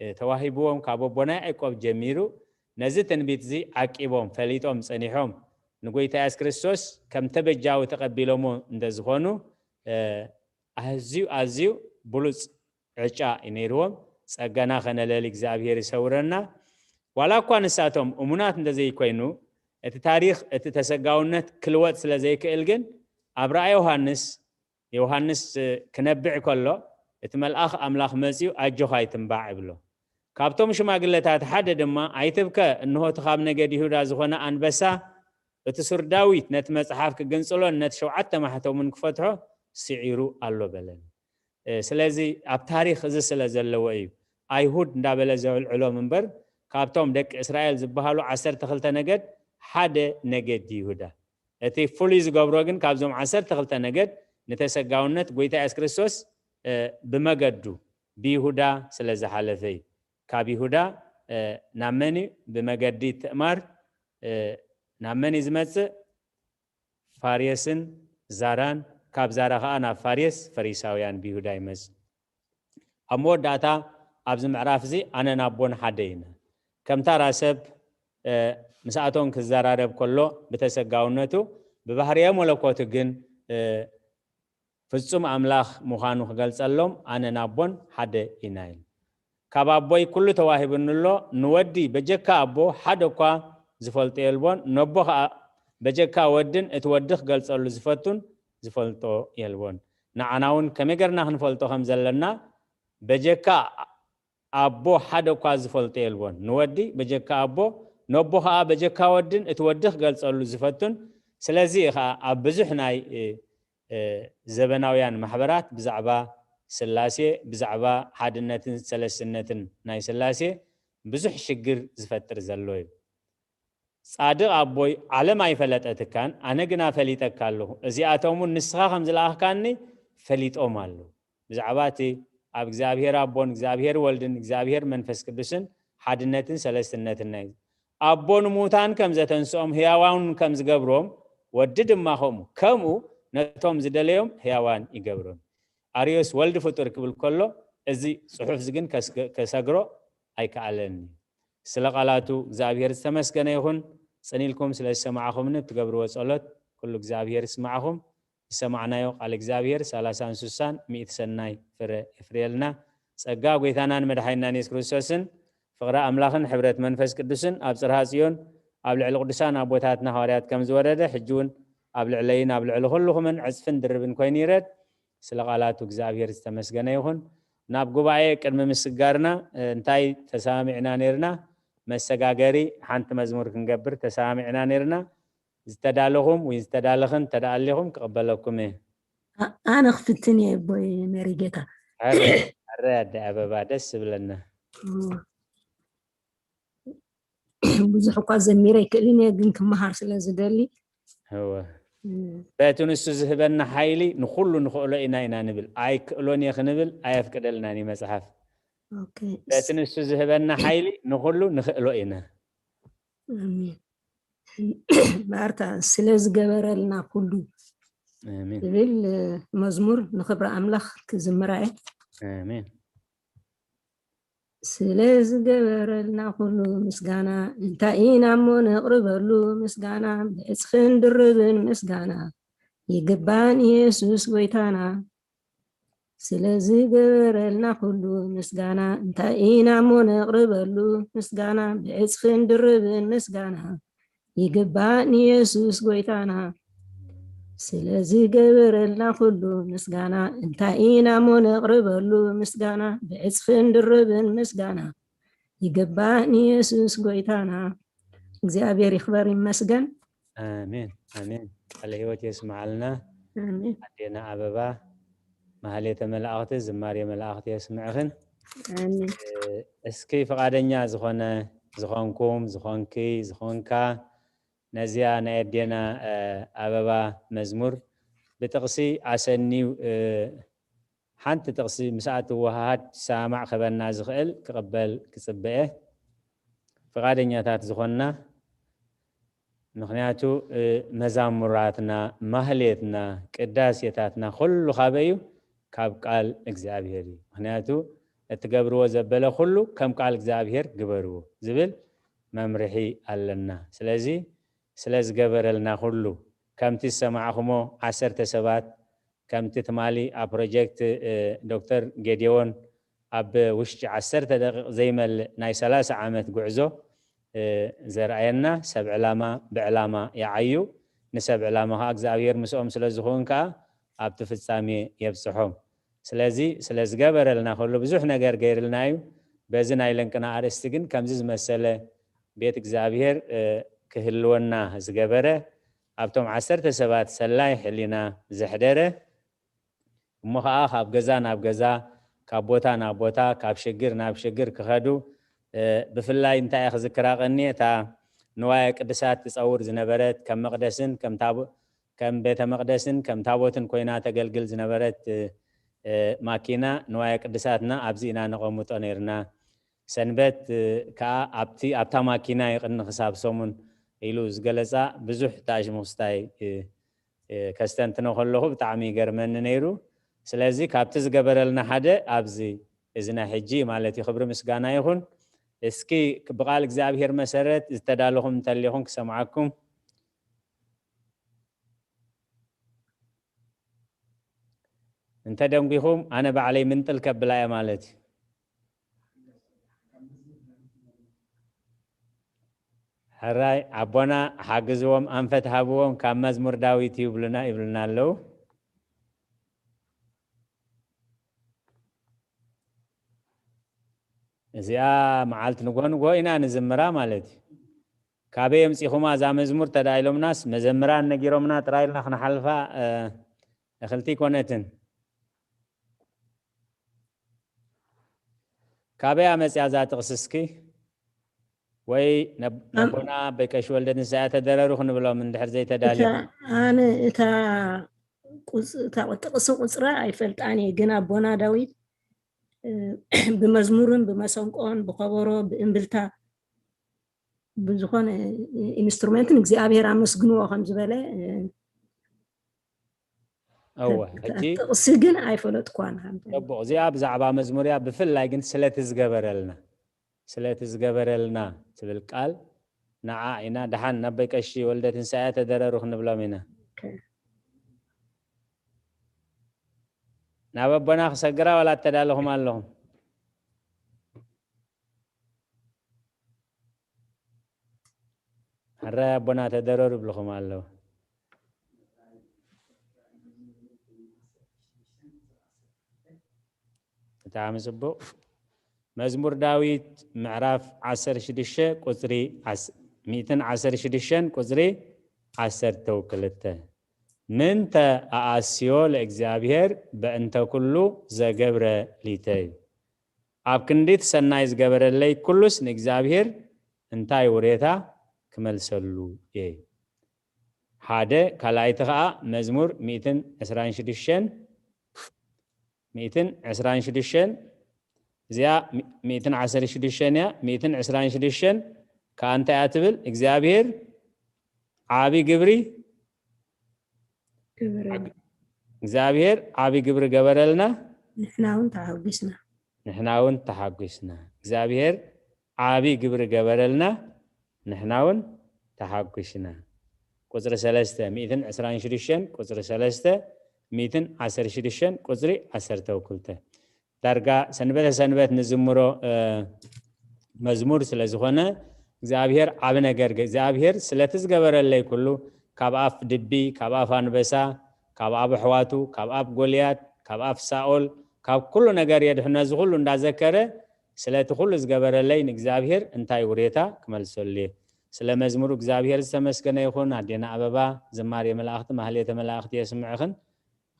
እ፣ ተዋሂብዎም ካብ ኣቦና ያዕቆብ ጀሚሩ፣ ነዚ ትንቢት እዚ ዓቂቦም፣ ፈሊጦም፣ ጸኒሖም፣ ንጎይታ የሱስ ክርስቶስ ከም ተበጃዊ ተቐቢሎሞ እንተ ዝኾኑ፣ እ፣ ኣዝዩ፣ ኣዝዩ ብሉጽ ዕጫ እዩ ነይርዎም። ጸጋና ከነለሊ እግዚኣብሔር ይሰውረና። ዋላ እኳ ንሳቶም እሙናት እንተ ዘይኮይኑ፣ እቲ ታሪኽ፣ እቲ ተሰጋውነት ክልወጥ ስለ ዘይክእል ግን፣ ኣብ ራእይ ዮሃንስ፣ ዮሃንስ ክነብዕ ከሎ፣ እቲ መልኣኽ ኣምላኽ መጺኡ፣ "ኣጆኻ ኣይትንባዕ" ይብሎ። ካብቶም ሽማግለታት ሓደ ድማ፣ "ኣይትብከ፣ እንሆ እቲ ካብ ነገድ ይሁዳ ዝኾነ ኣንበሳ፣ እቲ ሱር ዳዊት፣ ነቲ መጽሓፍ ክግንጽሎን ነቲ ሸውዓተ ማሕተሙን ክፈትሖ ስዒሩ ኣሎ" በለን። እ፣ ስለዚ ኣብ ታሪኽ እዚ ስለ ዘለዎ እዩ። ኣይሁድ እንዳበለ ዘውልዕሎም እምበር፣ ካብቶም ደቂ እስራኤል ዝበሃሉ ዓሰርተ ክልተ ነገድ ሓደ ነገድ ይሁዳ። እቲ ፍሉይ ዝገብሮ ግን፣ ካብዞም ዓሰርተ ክልተ ነገድ ንተሰጋውነት ጎይታ የሱስ ክርስቶስ፣ እ፣ ብመገዱ ብይሁዳ ስለ ዝሓለፈ እዩ። ካብ ይሁዳ፣ እ፣ ናብ መን እዩ? ብመገዲ ትእማር፣ እ፣ ናብ መን እዩ ዝመጽእ? ፋሬስን ዛራን፣ ካብ ዛራ ኸኣ ናብ ፋሬስ፣ ፈሪሳውያን ብይሁዳ ይመጽእ። ኣብ መወዳእታ ኣብዚ ምዕራፍ እዚ ኣነን ኣቦን ሓደ ኢና። ከም ታራ ሰብ፣ እ፣ ምስኣቶም ክዘራረብ ከሎ ብተሰጋውነቱ፣ ብባህርየ መለኮቱ ግን፣ እ፣ ፍጹም ኣምላኽ ምዃኑ ክገልጸሎም ኣነን ኣቦን ሓደ ኢና ኢሉ። ካብ ኣቦይ ኩሉ ተዋሂቡኒ ኣሎ። ንወዲ በጀካ ኣቦ ሓደ እኳ ዝፈልጦ የልቦን፣ ነቦ ኸኣ በጀካ ወድን እቲ ወዲ ክገልጸሉ ዝፈቱን ዝፈልጦ የልቦን። ንዓና እውን ከመይ ገርና ክንፈልጦ ከም ዘለና በጀካ ኣቦ ሓደ እኳ ዝፈልጦ የልቦን። ንወዲ በጀካ ኣቦ፣ ነቦ ኸዓ በጀካ ወድን እቲ ወዲ ክገልጸሉ ዝፈቱን። ስለዚ እዩ ኸዓ ኣብ ብዙሕ ናይ፣ እ፣ እ፣ ዘበናውያን ማሕበራት ብዛዕባ ስላሴ፣ ብዛዕባ ሓድነትን ሰለስትነትን ናይ ስላሴ ብዙሕ ሽግር ዝፈጥር ዘሎ እዩ። ጻድቕ ኣቦይ፣ ዓለም ኣይፈለጠትካን፣ ኣነ ግና ፈሊጠካ ኣለኹ። እዚኣቶም እውን ንስኻ ከም ዝለኣኽካኒ ፈሊጦም ኣለዉ። ብዛዕባ እቲ ኣብ እግዚኣብሔር ኣቦን እግዚኣብሔር ወልድን እግዚኣብሔር መንፈስ ቅዱስን ሓድነትን ሰለስትነትን ናይ ኣቦ ንምዉታን ከም ዘተንስኦም ህያዋን ከም ዝገብሮም፣ ወዲ ድማ ከምኡ፣ ከምኡ ነቶም ዝደለዮም ህያዋን ይገብሮም። ኣርዮስ ወልድ ፍጡር ክብል ከሎ፣ እዚ ጽሑፍ እዚ ግን ከስገ-፣ ከሰግሮ ኣይከኣለኒ። ስለ ቃላቱ እግዚኣብሔር ዝተመስገነ ይኹን። ጽን ኢልኩም ስለ ዝሰማዕኹምኒ እትገብርዎ ጸሎት ኩሉ እግዚኣብሔር ይስማዕኹም። ዝሰማዕናዮ ቃል እግዚኣብሔር ሰላሳን ስሳን ሚእቲ ሰናይ ፍረ የፍርየልና። ጸጋ ጐይታናን መድሓኒናን የሱስ ክርስቶስን ፍቕሪ ኣምላኽን ሕብረት መንፈስ ቅዱስን ኣብ ጽርሃ ጽዮን ኣብ ልዕሊ ቅዱሳን ኣቦታትና ሃዋርያት ከም ዝወረደ፣ ሕጂ እውን ኣብ ልዕለይን ኣብ ልዕሊ ኩልኹምን ዕጽፍን ድርብን ኮይኑ ይረድ። ስለ ቃላቱ እግዚኣብሔር ዝተመስገነ ይኹን። ናብ ጉባኤ ቅድሚ ምስጋርና፣ እ፣ እንታይ ተሰማሚዕና ነይርና? መሰጋገሪ ሓንቲ መዝሙር ክንገብር ተሰማሚዕና ነይርና። ዝተዳለኹም ወይ ዝተዳለኽን እንተ ደኣ ኣሊኹም ክቕበለኩም እየ። ኣ-፣ ኣነ ክፍትን እየ ኣቦይ መሪጌታ። ሕረ፣ ሕረ ኣደ ኣበባ፣ ደስ ዝብለና። እዎ። ብዙሕ እኳ ዘሚረ ኣይክእልን እየ፣ ግን ክመሃር ስለ ዝደሊ። እወ። እም። በቲ ንሱ ዝህበና ሓይሊ ንኹሉ ንኽእሎ ኢና፣ ኢና ንብል። ኣይክእሎን እየ ክንብል ኣየፍቅደልናን እዩ መጽሓፍ። ኦኬ። በቲ ንሱ ዝህበና ሓይሊ ንኹሉ ንኽእሎ ኢና። ኣሜን። ማርታ ስለ ዝገበረልና ኩሉ ኣሜን። ዝብል መዝሙር ንኽብሪ ኣምላኽ ክዝምራ እየ። ኣሜን። ስለ ዝገበረልና ኩሉ ምስጋና፣ እንታይ ኢና እሞ ነቕርበሉ ምስጋና፣ ብዕጽፍን ድርብን ምስጋና፣ ይግባን ኢየሱስ ጎይታና። ስለ ዝገበረልና ኩሉ ምስጋና፣ እንታይ ኢና እሞ ነቕርበሉ ምስጋና፣ ብዕጽፍን ድርብን ምስጋና፣ ይግባን ኢየሱስ ጎይታና። ስለ ዝገበረልና ኩሉ ምስጋና፣ እንታይ ኢና እሞ ነቕርበሉ ምስጋና፣ ብዕጽፍን ድርብን ምስጋና፣ ይግባን ኢየሱስ ጎይታና። እግዚኣብሔር ይኽበር ይመስገን። ኣሜን፣ ኣሜን። ቃለ ህይወት የስምዓልና። ኣሜን። ኣዴና ኣበባ፣ ማህሌተ መላእኽቲ፣ ዝማሬ መላእኽቲ የስምዕኽን። ኣሜን። እ፣ እስኪ ፍቓደኛ ዝኾነ፣ ዝኾንኩም፣ ዝኾንኪ፣ ዝኾንካ፣ ነዚኣ ናይ ኣዴና፣ እ፣ ኣበባ መዝሙር ብጥቕሲ ኣሰንዩ፣ እ፣ ሓንቲ ጥቕሲ ምስኣ ትወሃሃድ ሰማዕ ክበና ዝኽእል ክቕበል ክጽበ እየ። ፍቓደኛታት ዝኾንና፣ ምኽንያቱ፣ እ፣ መዛሙራትና፣ ማህሌትና፣ ቅዳሴታትና፣ ኩሉ ካበይ እዩ? ካብ ቃል እግዚኣብሔር እዩ። ምኽንያቱ፣ እትገብርዎ ዘበለ ኩሉ ከም ቃል እግዚኣብሔር ግበርዎ ዝብል መምርሒ ኣለና። ስለዚ፣ ስለ ዝገበረልና ኩሉ፣ ከምቲ ዝሰማዕኹሞ ዓሰርተ ሰባት፣ ከምቲ ትማሊ ኣብ ፕሮጀክት፣ እ፣ ዶክተር ጌዴዎን ኣብ ውሽጢ ዓሰርተ ደቂቕ ዘይመልእ ናይ ሰላሳ ዓመት ጉዕዞ፣ እ፣ ዘርኣየና ሰብ ዕላማ ብዕላማ ይዓዩ። ንሰብ ዕላማ ኸዓ እግዚኣብሔር ምስኦም ስለ ዝኸውን ከኣ ኣብቲ ፍጻሜ የብጽሖም። ስለዚ ስለ ዝገበረልና ኩሉ ብዙሕ ነገር ገይርልና እዩ። በዚ ናይ ለንቅና ኣርእስቲ ግን ከምዚ ዝመሰለ ቤት እግዚኣብሔር፣ እ፣ ክህልወና ዝገበረ፣ ኣብቶም ዓሰርተ ሰባት ሰላይ ሕሊና ዘሕደረ፣ እሞ ኸዓ ካብ ገዛ ናብ ገዛ፣ ካብ ቦታ ናብ ቦታ፣ ካብ ሽግር ናብ ሽግር ክኸዱ፣ እ፣ ብፍላይ እንታይ እየ ክዝክራ ቀንየ፣ እታ ንዋየ ቅድሳት ትጸውር ዝነበረት፣ ከም መቕደስን ከም ታቦ-፣ ከም ቤተ መቕደስን ከም ታቦትን ኮይና ተገልግል ዝነበረት፣ እ፣ እ፣ ማኪና ንዋየ ቅድሳትና ኣብዚ ኢና ነቐምጦ ነይርና። ሰንበት፣ እ፣ ከኣ ኣብቲ፣ ኣብታ ማኪና ይቕኒ ክሳብ ሰሙን ኢሉ ዝገለጻ ብዙሕ ታሽሙኽስታይ፣ እ፣ እ፣ ከስተንትኖ ከለኹ ብጣዕሚ ይገርመኒ ነይሩ። ስለዚ ካብቲ ዝገበረልና ሓደ ኣብዚ፣ እዚ ናይ ሕጂ ማለት እዩ። ክብሪ ምስጋና ይኹን። እስኪ ብቓል እግዚኣብሔር መሰረት ዝተዳለኹም እንተሊኹም ክሰምዓኩም። እንተ ደንጒኹም ኣነ ባዕለይ ምንጥል ከብላ እየ ማለት እዩ። ሕራይ ኣቦና ሓግዝዎም፣ ኣንፈት ሃብዎም፣ ካብ መዝሙር ዳዊት ይብሉና፣ ይብሉና ኣለዉ። እዚኣ መዓልቲ ንግሆ ንግሆ ኢና ንዝምራ ማለት እዩ። ካበይ የምፂኹማ እዛ መዝሙር ተዳኢሎምናስ መዘምራን ነጊሮምና ጥራይ ኢልና ክነሓልፋ እኽልቲ ኣይኮነትን። ካበይ ኣመፅያ እዛ ጥቕሲ እስኪ? ወይ ነቦና በቀሽ ወልደ ትንሳኤ ተደረሩ ክንብሎም እንድሕር ዘይተዳልዮም? ኣነ እታ ጥቕሲ ቁፅራ ኣይፈልጣን እየ፣ ግን ኣቦና ዳዊት ብመዝሙርን ብመሰንቆን ብኸበሮ ብእምብልታ ብዝኾነ ኢንስትሩመንትን እግዚኣብሔር ኣመስግንዎ ከም ዝበለ እወ ሕጂ ጥቕሲ ግን ኣይፈለጥኳን። ጽቡቕ፣ እዚኣ ብዛዕባ መዝሙር እያ። ብፍላይ ግን ስለቲ ዝገበረልና ስለቲ ዝገበረልና ትብል ቃል ንዓ ኢና ደሓን ናብ በቀሺ ወልደ ትንሳኤ ተደረሩ ክንብሎም ኢና። ናብ ኣቦና ክሰግራ ዋላ እተዳለኹም ኣለኹም? ሕራይ ኣቦና ተደረሩ ይብልኹም ኣለዉ። ብጣዕሚ ጽቡቕ። መዝሙር ዳዊት ምዕራፍ ዓሰርተ ሽዱሽተ ቁጽሪ ዓስ- ሚእትን ዓሰርተ ሽዱሽተን ቁጽሪ ዓሰርተ ክልተ። ምንተ ኣኣስዮ ለእግዚኣብሔር በእንተ ኩሉ ዘገብረ ሊተይ። ኣብ ክንዲት ሰናይ ዝገበረለይ ኩሉስ ንእግዚኣብሔር እንታይ ውሬታ ክመልሰሉ እየ። ሓደ ካልኣይቲ ኸዓ መዝሙር ሚእትን ዕስራን ሽዱሽተን ሚእትን ዕስራን ሽዱሽተን እዚኣ ሚእትን ዓሰርተ ሽዱሽተን እያ። ሚእትን ዕስራን ሽዱሽተን ከዓ እንታይ እያ ትብል? እግዚኣብሔር ዓቢ ግብሪ ግብረና እግዚኣብሔር ዓቢ ግብሪ ገበረልና። ንሕና እውን ተሓጒስና። ንሕና እውን ተሓጒስና። እግዚኣብሔር ዓቢ ግብሪ ገበረልና፣ ንሕና እውን ተሓጒስና። ቁጽሪ ሰለስተ፣ ሚእትን ዕስራን ሽዱሽተን፣ ቁጽሪ ሰለስተ፣ ሚእትን ዓሰርተ ሽዱሽተን፣ ቁጽሪ ዓሰርተ ክልተ። ዳርጋ ሰንበተ ሰንበት ንዝምሮ መዝሙር ስለ ዝኾነ እግዚኣብሔር ዓቢ ነገር እግዚኣብሔር ስለቲ ዝገበረለይ ኩሉ ካብ ኣፍ ድቢ ካብ ኣፍ ኣንበሳ ካብ ኣብ ኣሕዋቱ ካብ ኣብ ጎልያድ ካብ ኣፍ ሳኦል ካብ ኩሉ ነገር የድሕኖ እዚ ኩሉ እንዳዘከረ ስለቲ ኩሉ ዝገበረለይ ንእግዚኣብሔር እንታይ ውሬታ ክመልሰሉ እየ። ስለ መዝሙሩ እግዚኣብሔር ዝተመስገነ ይኹን። ኣዴና ኣበባ ዝማሬ መላእኽቲ ማህሌተ መላእኽቲ የስምዕኽን።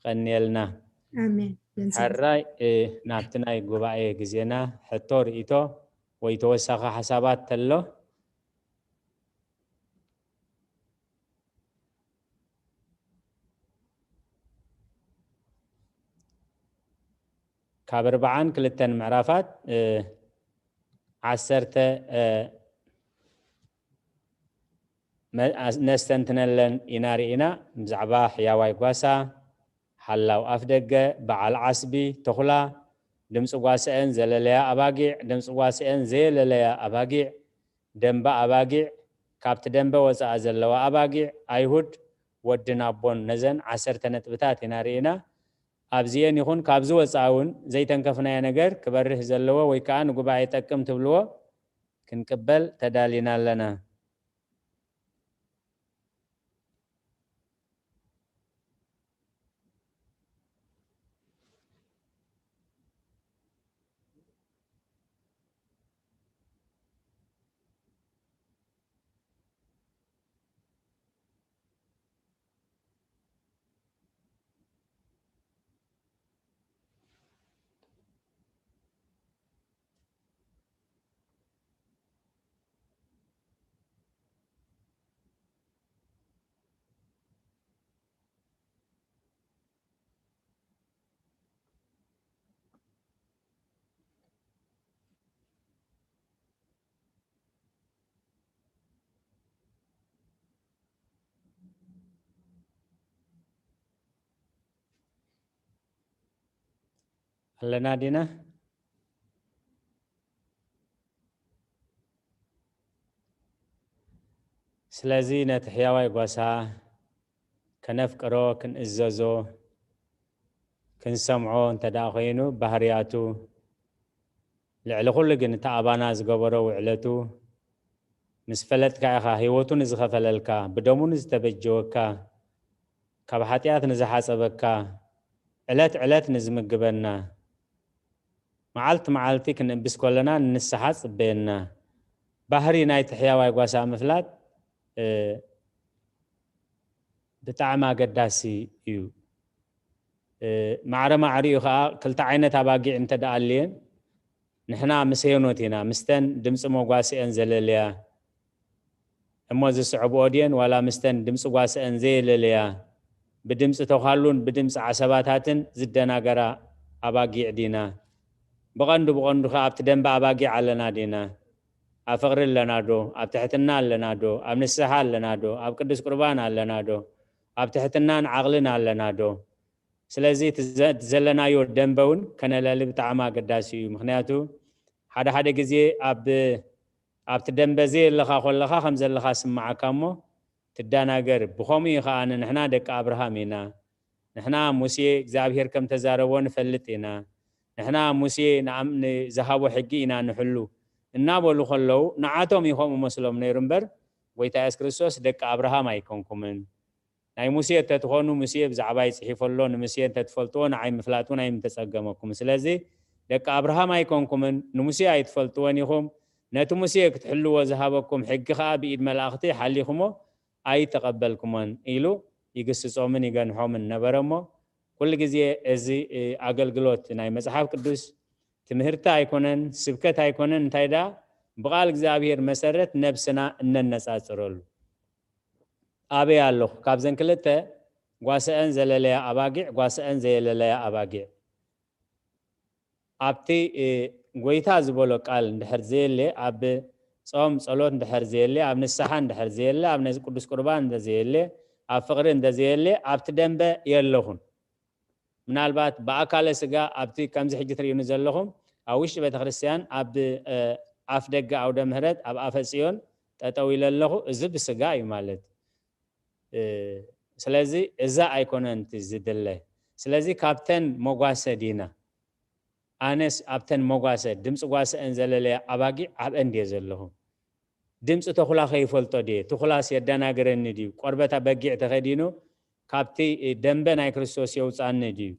ቀንየልና። ኣሜን። ሕራይ ናብቲ ናይ ጉባኤ ግዜና ሕቶ ርእይቶ ወይ ተወሳኺ ሓሳባት ተሎ ካብ ኣርባዓን ክልተን ምዕራፋት ዓሰርተ ነስተንትነለን ኢና ርኢና። ብዛዕባ ሕያዋይ ጓሳ፣ ሓላው ኣፍ ደገ፣ በዓል ዓስቢ፣ ተኹላ፣ ድምፂ ጓስአን ዘለለያ ኣባጊዕ፣ ድምፂ ጓስአን ዘየለለያ ኣባጊዕ፣ ደንበ ኣባጊዕ፣ ካብቲ ደንበ ወፃኢ ዘለዋ ኣባጊዕ፣ ኣይሁድ፣ ወድን ኣቦን። ነዘን ዓሰርተ ነጥብታት ኢና ርኢና። ኣብዚኤን ይኹን ካብዚ ወፃኢ እውን ዘይተንከፍናዮ ነገር ክበርህ ዘለዎ ወይ ከዓ ንጉባኤ ይጠቅም ትብልዎ ክንቅበል ተዳሊና ኣለና። ኣለና ዲና? ስለዚ ነቲ ሕያዋይ ጓሳ ከነፍቅሮ፣ ክንእዘዞ፣ ክንሰምዖ እንተ ደኣ ኾይኑ፣ ባህርያቱ፣ ልዕሊ ኹሉ ግን እቲ ኣባና ዝገበሮ ውዕለቱ ምስ ፈለጥካ ኢኻ፣ ህይወቱ ንዝኸፈለልካ፣ ብደሙ ንዝተበጀወካ፣ ካብ ሓጢኣት ንዝሓጸበካ፣ ዕለት ዕለት ንዝምግበና፣ መዓልቲ መዓልቲ ክንእብስ ከለና ንንስሓ ጽበየና። ባህሪ ናይቲ ሕያዋይ ጓሳ ምፍላጥ ብጣዕሚ ኣገዳሲ እዩ። ማዕረ ማዕሪኡ ከዓ ክልተ ዓይነት ኣባጊዕ እንተ ደኣ ኣልየን ንሕና ምስ ሄኖት ኢና፣ ምስተን ድምፂ መጓስአን ዘለለያ እሞ ዝስዕብኦ ድየን ዋላ ምስተን ድምፂ ጓስአን ዘየለለያ ብድምፂ ተዃሉን ብድምፂ ዓሰባታትን ዝደናገራ ኣባጊዕ ዲና? ብቐንዱ ብቐንዱ ከ ኣብቲ ደንበ ኣባጊዕ ኣለና ዲና? ኣብ ፍቕሪ ኣለና ዶ? ኣብ ትሕትና ኣለና ዶ? ኣብ ንስሓ ኣለና ዶ? ኣብ ቅዱስ ቁርባን ኣለና ዶ? ኣብ ትሕትናን ዓቕልን ኣለና ዶ? ስለዚ እቲ ዘለናዮ ደንበ እውን ከነለሊ ብጣዕሚ ኣገዳሲ እዩ። ምክንያቱ ሓደ ሓደ ግዜ ኣብ ኣብቲ ደንበ ዘየለኻ ኮለኻ ከም ዘለኻ ስምዓካ እሞ ትዳናገር። ብኸምኡ እዩ ከኣ ንሕና ደቂ ኣብርሃም ኢና። ንሕና ሙሴ እግዚኣብሔር ከም ተዛረቦ ንፈልጥ ኢና። ንሕና ሙሴ ንኣም- ንዝሃቦ ሕጊ ኢና ንሕሉ እናበሉ ከለዉ ንዓቶም እዩ ከምኡ መስሎም ነይሩ እምበር ጎይታ የሱስ ክርስቶስ ደቂ ኣብርሃም ኣይኮንኩምን። ናይ ሙሴ እንተትኾኑ ሙሴ ብዛዕባይ ጽሒፉ ኣሎ፣ ንሙሴ እንተትፈልጥዎ ንዓይ ምፍላጥ እውን ኣይምተጸገመኩም። ስለዚ ደቂ ኣብርሃም ኣይኮንኩምን፣ ንሙሴ ኣይትፈልጥዎን ኢኹም። ነቲ ሙሴ ክትሕልዎ ዝሃበኩም ሕጊ ኸኣ ብኢድ መላእኽቲ ሓሊኹሞ ኣይተቐበልኩሞን ኢሉ ይግስጾምን ይገንሖምን ነበረ። እሞ ኩሉ ግዜ እዚ ኣገልግሎት ናይ መጽሓፍ ቅዱስ ትምህርቲ ኣይኮነን፣ ስብከት ኣይኮነን፣ እንታይ ደኣ ብቓል እግዚኣብሔር መሰረት ነብስና እነነጻጽረሉ። ኣበይ ኣለኹ? ካብዘን ክልተ ጓሰአን ዘለለያ ኣባጊዕ፣ ጓሰአን ዘየለለያ ኣባጊዕ። ኣብቲ ጎይታ ዝበሎ ቃል እንድሕር ዘየለ፣ ኣብ ጾም ጸሎት እንድሕር ዘየለ፣ ኣብ ንስሓ እንድሕር ዘየለ፣ ኣብ ነዚ ቅዱስ ቁርባን እንተዘየለ፣ ኣብ ፍቕሪ እንተዘየለ፣ ኣብቲ ደንበ የለኹን። ምናልባት ብኣካለ ስጋ ኣብቲ ከምዚ ሕጂ ትርእዩኒ ዘለኹም ኣብ ውሽጢ ቤተክርስትያን ኣብ ኣፍ ደገ ኣውደ ምህረት ኣብ ኣፈ ጽዮን ጠጠው ኢለ ኣለኹ። እዚ ብስጋ እዩ ማለት። ስለዚ እዛ ኣይኮነን እቲ ዝድለ። ስለዚ ካብተን መጓሰ ዲና? ኣነስ ኣብተን መጓሰ ድምፂ ጓሰአን ዘለለያ ኣባጊዕ ኣብአን ድየ ዘለኹ? ድምፂ ተኹላ ከይፈልጦ ድየ? ትኹላስ የደናግረኒ ድዩ? ቆርበታ በጊዕ ተኸዲኑ ካብቲ ደንበ ናይ ክርስቶስ የውፃኒ ድዩ?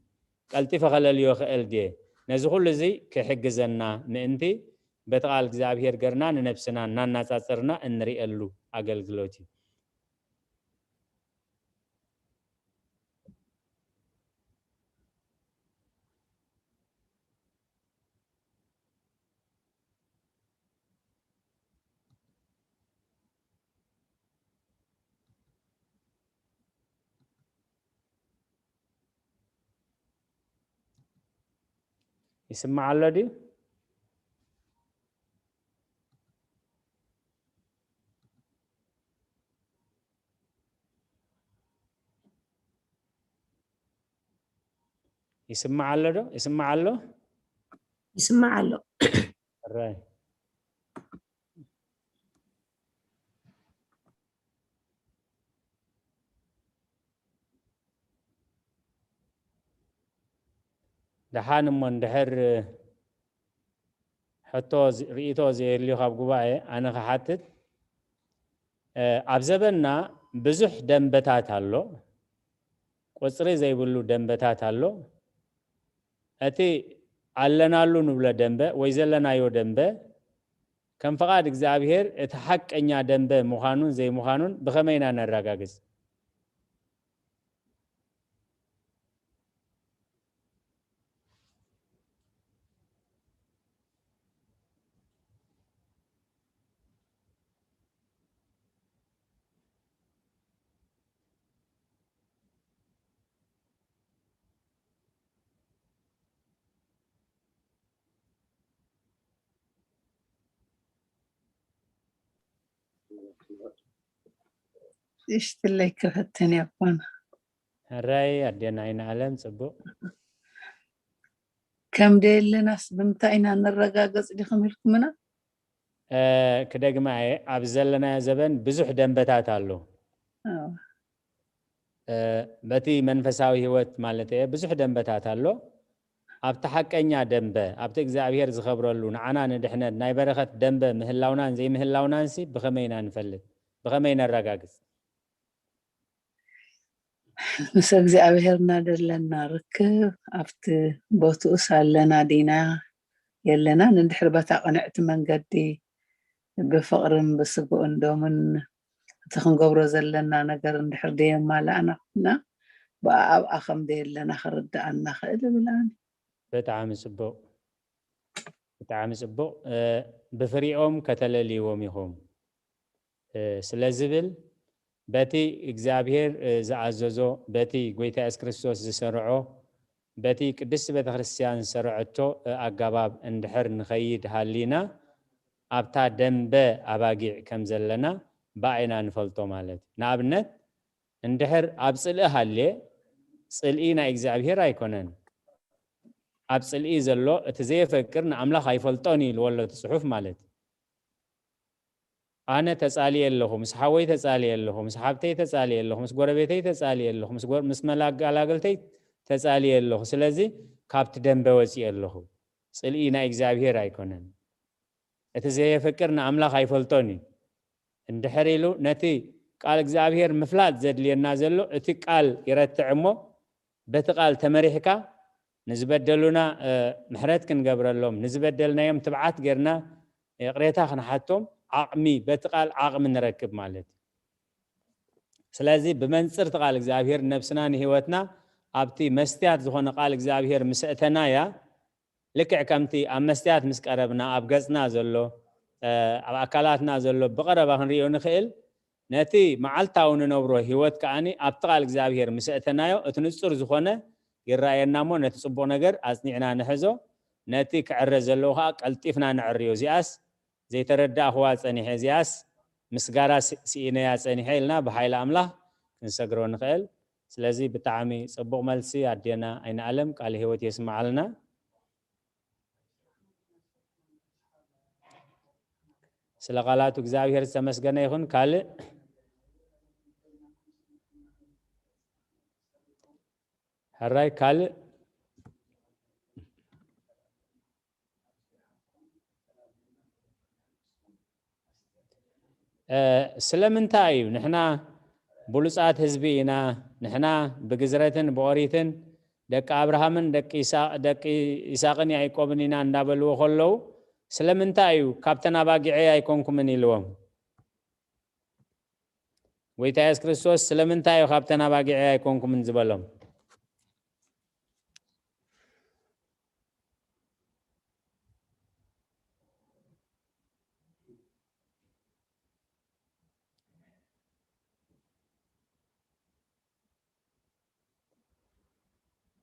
ቀልጢፈ ከለልዮ ክእል ድየ? ነዚ ኩሉ እዚ ክሕግዘና ምእንቲ በቲ ቃል እግዚኣብሔር ገርና ንነብስና እናናጻጽርና እንርእየሉ ኣገልግሎት እዩ። ይስማዕ ኣሎ ድዩ? ይስማዕ ኣሎ ዶ? ይስማዕ ኣሎ? ይስማዕ ኣሎ። ሕራይ። ደሓን እሞ እንድሕር ሕቶ ዝ- ርእይቶ ዘየልዩ ካብ ጉባኤ ኣነ ክሓትት። ኣብ ዘበንና ብዙሕ ደንበታት ኣሎ፣ ቁፅሪ ዘይብሉ ደንበታት ኣሎ። እቲ ኣለናሉ ንብሎ ደንበ ወይ ዘለናዮ ደንበ ከም ፈቓድ እግዚኣብሔር እቲ ሓቀኛ ደንበ ምዃኑን ዘይምዃኑን ብኸመይ ኢና ነረጋግጽ? እሽትለይ ክፈተን ያኳና። ሕራይ ኣዴና ኣይንኣለም፣ ጽቡቕ። ከም ደየለናስ ብምንታይ ኢና ንረጋገጽ ዲኹም ኢልኩምና? ክደግማ እየ፣ ኣብ ዘለናዮ ዘበን ብዙሕ ደንበታት ኣሎ። በቲ መንፈሳዊ ህይወት ማለት እየ፣ ብዙሕ ደንበታት ኣሎ። ኣብቲ ሓቀኛ ደንበ፣ ኣብቲ እግዚኣብሔር ዝኸብረሉ፣ ንዓና ንድሕነት ናይ በረኸት ደንበ ምህላውናን ዘይምህላውናንሲ ብኸመይ ኢና ንፈልጥ? ብኸመይ ነረጋግጽ? ምስ እግዚኣብሔርና ዘለና ርክብ ኣብቲ ቦትኡስ ኣለና ዲና? የለናን። እንድሕር በታ ቅንዕቲ መንገዲ ብፍቕርን ብስግኡን ደሙን እቲ ክንገብሮ ዘለና ነገር እንድሕር ደየማላእና ኮይና፣ ብኣ ኣብኣ ከም ደየለና ክርድኣና ክእል እብል ኣነ። ብጣዕሚ ጽቡቕ፣ ብጣዕሚ ጽቡቕ። እ፣ ብፍሪኦም ከተለልይዎም ኢኹም፣ እ፣ ስለ ዝብል፣ በቲ እግዚኣብሔር፣ እ፣ ዝኣዘዞ፣ በቲ ጎይታ የሱስ ክርስቶስ ዝሰርዖ፣ በቲ ቅድስቲ ቤተ ክርስቲያን ዝሰርዐቶ፣ እ፣ ኣገባብ እንድሕር ንኸይድ ሃሊና፣ ኣብታ ደንበ ኣባጊዕ ከም ዘለና ብኣይና ንፈልጦ ማለት እዩ። ንኣብነት፣ እንድሕር ኣብ ጽልኢ ሃልየ፣ ጽልኢ ናይ እግዚኣብሔር ኣይኮነን። ኣብ ጽልኢ ዘሎ እቲ ዘየፈቅር ንኣምላኽ ኣይፈልጦን እዩ ኢልዎ ኣሎ እቲ ጽሑፍ ማለት እዩ። ኣነ ተጻልየ ኣለኹ፣ ምስ ሓወይ ተጻልየ ኣለኹ፣ ምስ ሓብተይ ተጻልየ ኣለኹ፣ ምስ ጎረቤተይ ተጻልየ ኣለኹ፣ ምስ ጎ-፣ ምስ መላጋላገልተይ ተጻልየ ኣለኹ። ስለዚ ካብቲ ደንበ ወጺኤ ኣለኹ። ጽልኢ ናይ እግዚኣብሔር ኣይኮነን። እቲ ዘየፍቅር ንኣምላኽ ኣይፈልጦን እዩ። እንድሕር ኢሉ ነቲ ቃል እግዚኣብሔር ምፍላጥ ዘድልየና ዘሎ እቲ ቃል ይረትዕ እሞ በቲ ቃል ተመሪሕካ ንዝበደሉና፣ እ፣ ምሕረት ክንገብረሎም፣ ንዝበደልናዮም ትብዓት ጌርና ይቕሬታ ክንሓቶም ዓቕሚ፣ በቲ ቃል ዓቕሚ ንረክብ ማለት እዩ። ስለዚ ብመንጽር እቲ ቃል እግዚኣብሔር ነብስና ንህይወትና ኣብቲ መስትያት ዝኾነ ቃል እግዚኣብሔር ምስ ኣእተናያ፣ ልክዕ ከምቲ ኣብ መስትያት ምስ ቀረብና ኣብ ገጽና ዘሎ፣ እ፣ ኣብ ኣካላትና ዘሎ ብቐረባ ክንርእዮ ንኽእል፣ ነቲ መዓልታዊ ንነብሮ ህይወት ከኣኒ ኣብቲ ቃል እግዚኣብሔር ምስ ኣእተናዮ፣ እቲ ንጹር ዝኾነ ይረኣየና እሞ ነቲ ጽቡቕ ነገር ኣጽኒዕና ንሕዞ፣ ነቲ ክዕረ ዘለዎ ከኣ ቀልጢፍና ነዕርዮ። እዚኣስ ዘይተረዳእኽዋ ጸኒሐ፣ እዚኣስ ምስጋራ ስ-፣ ስኢነያ ጸኒሐ ኢልና ብሓይሊ ኣምላኽ ክንሰግሮ ንኽእል። ስለዚ ብጣዕሚ ጽቡቕ መልሲ ኣዴና ኣይንኣለም፣ ቃለ ህይወት የስምዓልና። ስለ ቃላቱ እግዚኣብሔር ዝተመስገነ ይኹን። ካልእ ሕራይ ካልእ እ፣ ስለምንታይ እዩ ንሕና ብሉጻት ህዝቢ ኢና፣ ንሕና ብግዝረትን ብኦሪትን ደቂ ኣብርሃምን ደቂ ይስሐ-፣ ደቂ ይስሐቅን ያዕቆብን ኢና እንዳበልዎ ከለዉ፣ ስለምንታይ እዩ ካብተን ኣባጊዐይ ኣይኮንኩምን ኢልዎም? ጎይታ የሱስ ክርስቶስ ስለምንታይ እዩ ካብተን ኣባጊዐይ ኣይኮንኩምን ዝበሎም?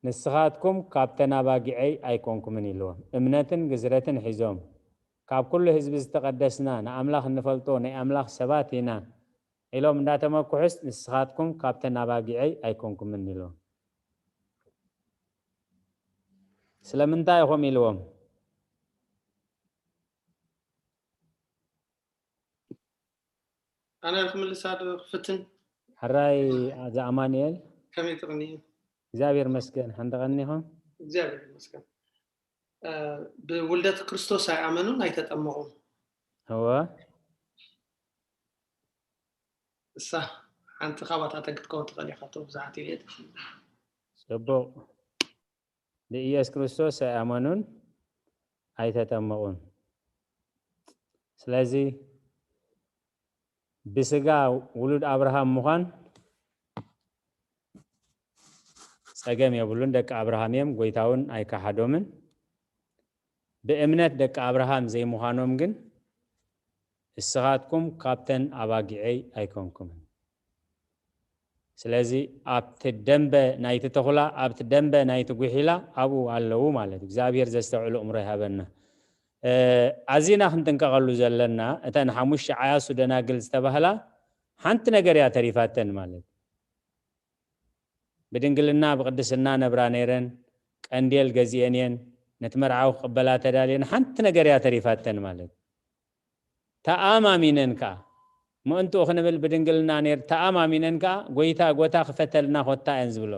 ንስኻትኩም ካብተን ኣባጊዐይ ኣይኮንኩምን ኢልዎም። እምነትን ግዝረትን ሒዞም፣ ካብ ኩሉ ህዝቢ ዝተቐደስና፣ ንኣምላኽ እንፈልጦ ናይ ኣምላኽ ሰባት ኢና ኢሎም እንዳተመኩሑስ፣ ንስኻትኩም ካብተን ኣባጊዐይ ኣይኮንኩምን ኢልዎም። ስለምንታይ ኢኹም ኢልዎም? ኣነ ክምልሳ ዶ ክፍትን? ሕራይ ኣዛ ኣማኑኤል። ከመይ ትቕንዩ? እግዚኣብሔር መስገን። ሓንቲ ቀኒኹም? እግዚኣብሔር ይመስገን። እ፣ ብውልደት ክርስቶስ ኣይኣመኑን ኣይተጠመቑን። እወ። እሳ ሓንቲ ካብኣታተን ክትከውን ትኽእል ኢኻ፣ እቶ ብዙሓት ኢለ እየ። ጽቡቕ። ብኢየሱስ ክርስቶስ ኣይኣመኑን ኣይተጠመቑን። ስለዚ ብስጋ ውሉድ ኣብርሃም ምዃን ጸገም የብሉን። ደቂ ኣብርሃም እዮም፣ ጎይታ እውን ኣይከሓዶምን። ብእምነት ደቂ ኣብርሃም ዘይምዃኖም ግን፣ እስኻትኩም ካብተን ኣባጊዐይ ኣይኮንኩምን። ስለዚ ኣብቲ ደንበ ናይቲ ተኹላ፣ ኣብቲ ደንበ ናይቲ ጉሒላ ኣብኡ ኣለዉ ማለት እዩ። እግዚኣብሔር ዘስተውዕል ኣእምሮ ይሃበና። እ፣ ኣዚና ክንጥንቀቐሉ ዘለና፣ እተን ሓሙሽተ ዓያሱ ደናግል ዝተባህላ ሓንቲ ነገር እያ ተሪፋተን ማለት እዩ። ብድንግልና ብቅድስና ነብራ ነይረን፣ ቀንዴል ገዚኤን እየን፣ ነቲ መርዓዊ ክቕበላ ተዳልየን፣ ሓንቲ ነገር እያ ተሪፋተን ማለት እዩ። ተኣማሚነን ከኣ፣ ምእንትኡ ክንብል ብድንግልና ነይር፣ ተኣማሚነን ከኣ፣ "ጎይታ፣ ጎታ ክፈተልና ኮታ" እየን ዝብሎ።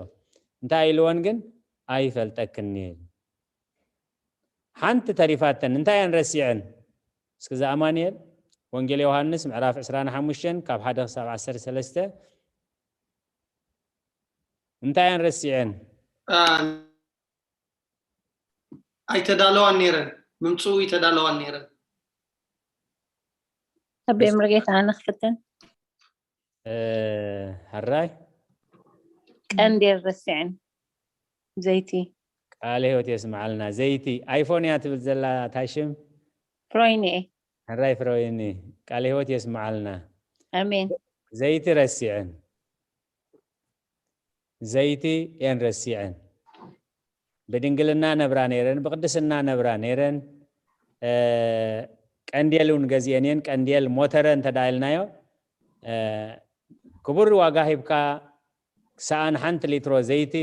እንታይ ኢልወን ግን? "ኣይፈልጠክን እየ" ኢሉ። ሓንቲ ተሪፋተን፣ እንታይ እየን ረሲዐን? እስኪ እዛ ኣማኑኤል፣ ወንጌል ዮሃንስ ምዕራፍ ዕስራን ሓሙሽተን ካብ ሓደ ክሳብ ዓሰርተ ሰለስተ፣ እንታይ እየን ረሲዐን? አ፣ ኣይተዳለዋን ነይረን። ምምፅኡ ይተዳለዋን ነይረን። ኣቤ ምርጌታ ኣነ ክፍትን እ፣ ሕራይ ቀንዴል ረሲዐን ዘይቲ ቃለ ህይወት የስምዓልና። ዘይቲ ኣይፎን እያ ትብል ዘላ ታሽም ፍሮይኒ ሕራይ ፍሮይኒ ቃለ ህይወት የስምዓልና። ኣሜን ዘይቲ ረሲዐን ዘይቲ እየን ረሲዐን። ብድንግልና ነብራ ነይረን፣ ብቅድስና ነብራ ነይረን። እ፣ ቀንዴል እውን ገዚአን እየን። ቀንዴል ሞተረ እንተዳ ኢልናዮ እ፣ ክቡር ዋጋ ሂብካ ሰኣን ሓንቲ ሊትሮ ዘይቲ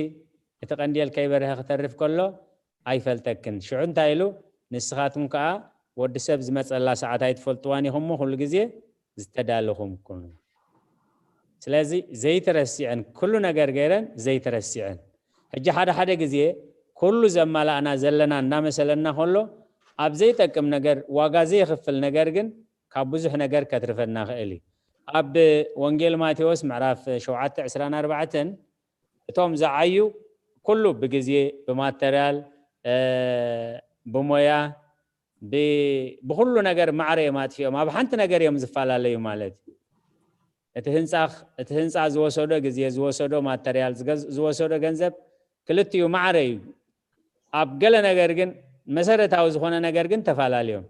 እቲ ቀንዴል ከይበርሀ ክተርፍ ከሎ ኣይፈልጠክን። ሽዑ እንታይ ኢሉ ንስኻትኩም ከዓ ወዲ ሰብ ዝመፀላ ሰዓት ኣይትፈልጥዋን ኢኹምሞ ኩሉ ግዜ ዝተዳለኹም ኩኑ። ስለዚ ዘይተረሲዐን ኩሉ ነገር ገይረን ዘይተረሲዐን። ሕጂ ሓደ ሓደ ግዜ ኩሉ ዘማላእና ዘለና እናመሰለና ከሎ ኣብ ዘይጠቅም ነገር ዋጋ ዘይኽፍል ነገር ግን ካብ ብዙሕ ነገር ከትርፈና ክእል እዩ። ኣብ ወንጌል ማቴዎስ ምዕራፍ ሸውዓተ ዕስራን ኣርባዕተን እቶም ዝዓዩ ኩሉ ብግዜ ብማተርያል እ፣ ብሞያ ብ- ብኩሉ ነገር ማዕረ እዮም ኣጥፊኦም ኣብ ሓንቲ ነገር እዮም ዝፈላለዩ ማለት እዩ። እቲ ህንፃ እቲ ህንፃ ዝወሰዶ ግዜ ዝወሰዶ ማተርያል ዝገዝ- ዝወሰዶ ገንዘብ ክልቲኡ ማዕረ እዩ። ኣብ ገለ ነገር ግን መሰረታዊ ዝኾነ ነገር ግን ተፈላለዮም።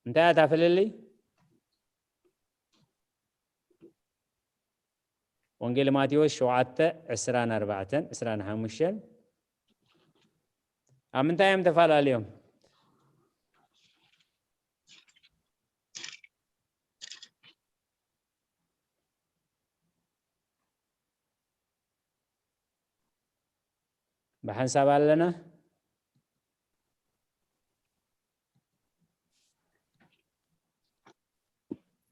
እንታይ እያ እታ ፍልልይ? ወንጌል ማቴዎስ ሸውዓተ ዕስራን ኣርባዕተን ዕስራን ሓሙሽተን ኣብ ምንታይ እዮም ተፈላለዮም? ብሓንሳብ ኣለና።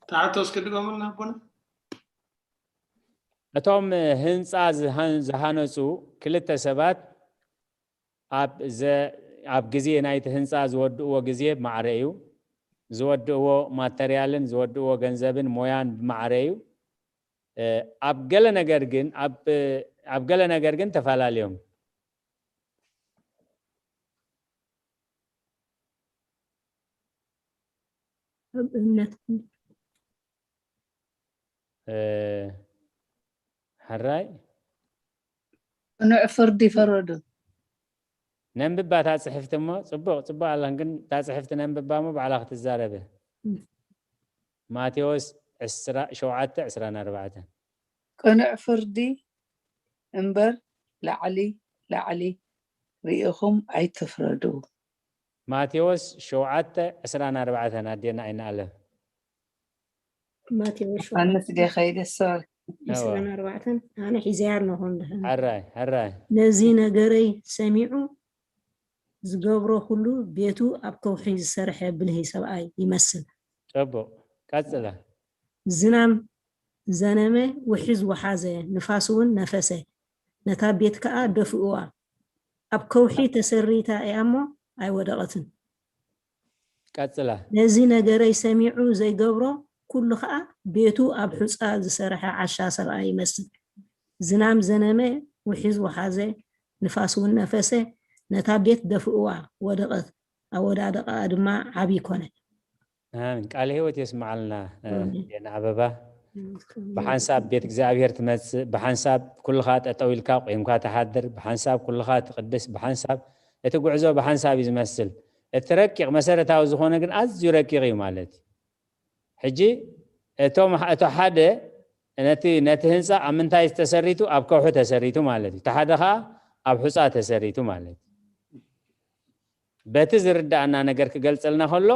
ተዓቶ እስኪ ድገሙልና ኣቦና። እቶም ህንፃ ዝሃን- ዝሃነፁ ክልተ ሰባት ኣብ ዘ- ኣብ ግዜ ናይቲ ህንፃ ዝወድእዎ ግዜ ማዕረ እዩ። ዝወድእዎ ማተርያልን ዝወድእዎ ገንዘብን ሞያን ብማዕረ እዩ። እ፣ ኣብ ገለ ነገር ግን ኣብ ኣብ ገለ ነገር ግን ተፈላለዮም። ኣብ እምነት እ፣ ሕራይ ቅኑዕ ፍርዲ ፈረዱ። ነንብባ እታ ፅሕፍቲ እሞ ፅቡቅ ፅቡቅ ኣላን ግን እታ ፅሕፍቲ ነንብባ እሞ ባዕላ ክትዛረበ። እም። ማቴዎስ ዕስራ ሸውዓተ ዕስራን ኣርባዕተን ቅኑዕ ፍርዲ እምበር ላዕሊ ላዕሊ ርኢኹም ኣይትፍረዱ። ማቴዎስ ሸውዓተ ዕስራን ኣርባዕተን ኣዴና ኣይንኣለም። ማቴዎስ ዮሃንስ ዲኸይደ ሶሪ ዕስራን ኣርባዕተን ኣነ ሒዘያ ኣለኹ እንድሕር ሕራይ ሕራይ ነዚ ነገረይ ሰሚዑ ዝገብሮ ኩሉ ቤቱ ኣብ ከውሒ ዝሰርሐ ብልሂ ሰብኣይ ይመስል። ፅቡቅ ቀፅለ። ዝናም ዘነመ፣ ውሒዝ ወሓዘ፣ ንፋስ እውን ነፈሰ፣ ነታ ቤት ከኣ ደፍእዋ። ኣብ ከውሒ ተሰሪታ እያ እሞ ኣይወደቐትን። ቀፅላ። ነዚ ነገረይ ሰሚዑ ዘይገብሮ ኩሉ ከኣ ቤቱ ኣብ ሑጻ ዝሰርሐ ዓሻ ሰብኣይ ይመስል። ዝናም ዘነመ፣ ውሒዝ ወሓዘ፣ ንፋስ እውን ነፈሰ፣ ነታ ቤት ደፍእዋ፣ ወደቐት። ኣወዳድቓኣ ድማ ዓቢ ኮነ። ኣሜን። ቃለ ህይወት የስምዓልና። እ፣ ኣሜን። የና ኣበባ ብሓንሳብ ቤት እግዚኣብሔር ትመጽእ፣ ብሓንሳብ ኩልኻ ጠጠው ኢልካ ቆይምካ ትሓድር፣ ብሓንሳብ ኩልኻ ትቅድስ፣ ብሓንሳብ እቲ ጉዕዞ ብሓንሳብ እዩ ዝመስል። እቲ ረቂቕ መሰረታዊ ዝኾነ ግን ኣዝዩ ረቂቕ እዩ ማለት እዩ። ሕጂ እቶም እቶ ሓደ ነቲ ነቲ ህንፃ ኣብ ምንታይ ተሰሪቱ? ኣብ ከውሒ ተሰሪቱ ማለት እዩ። እቲ ሓደ ከዓ ኣብ ሑፃ ተሰሪቱ ማለት እዩ። በቲ ዝርዳእና ነገር ክገልፀልና ከሎ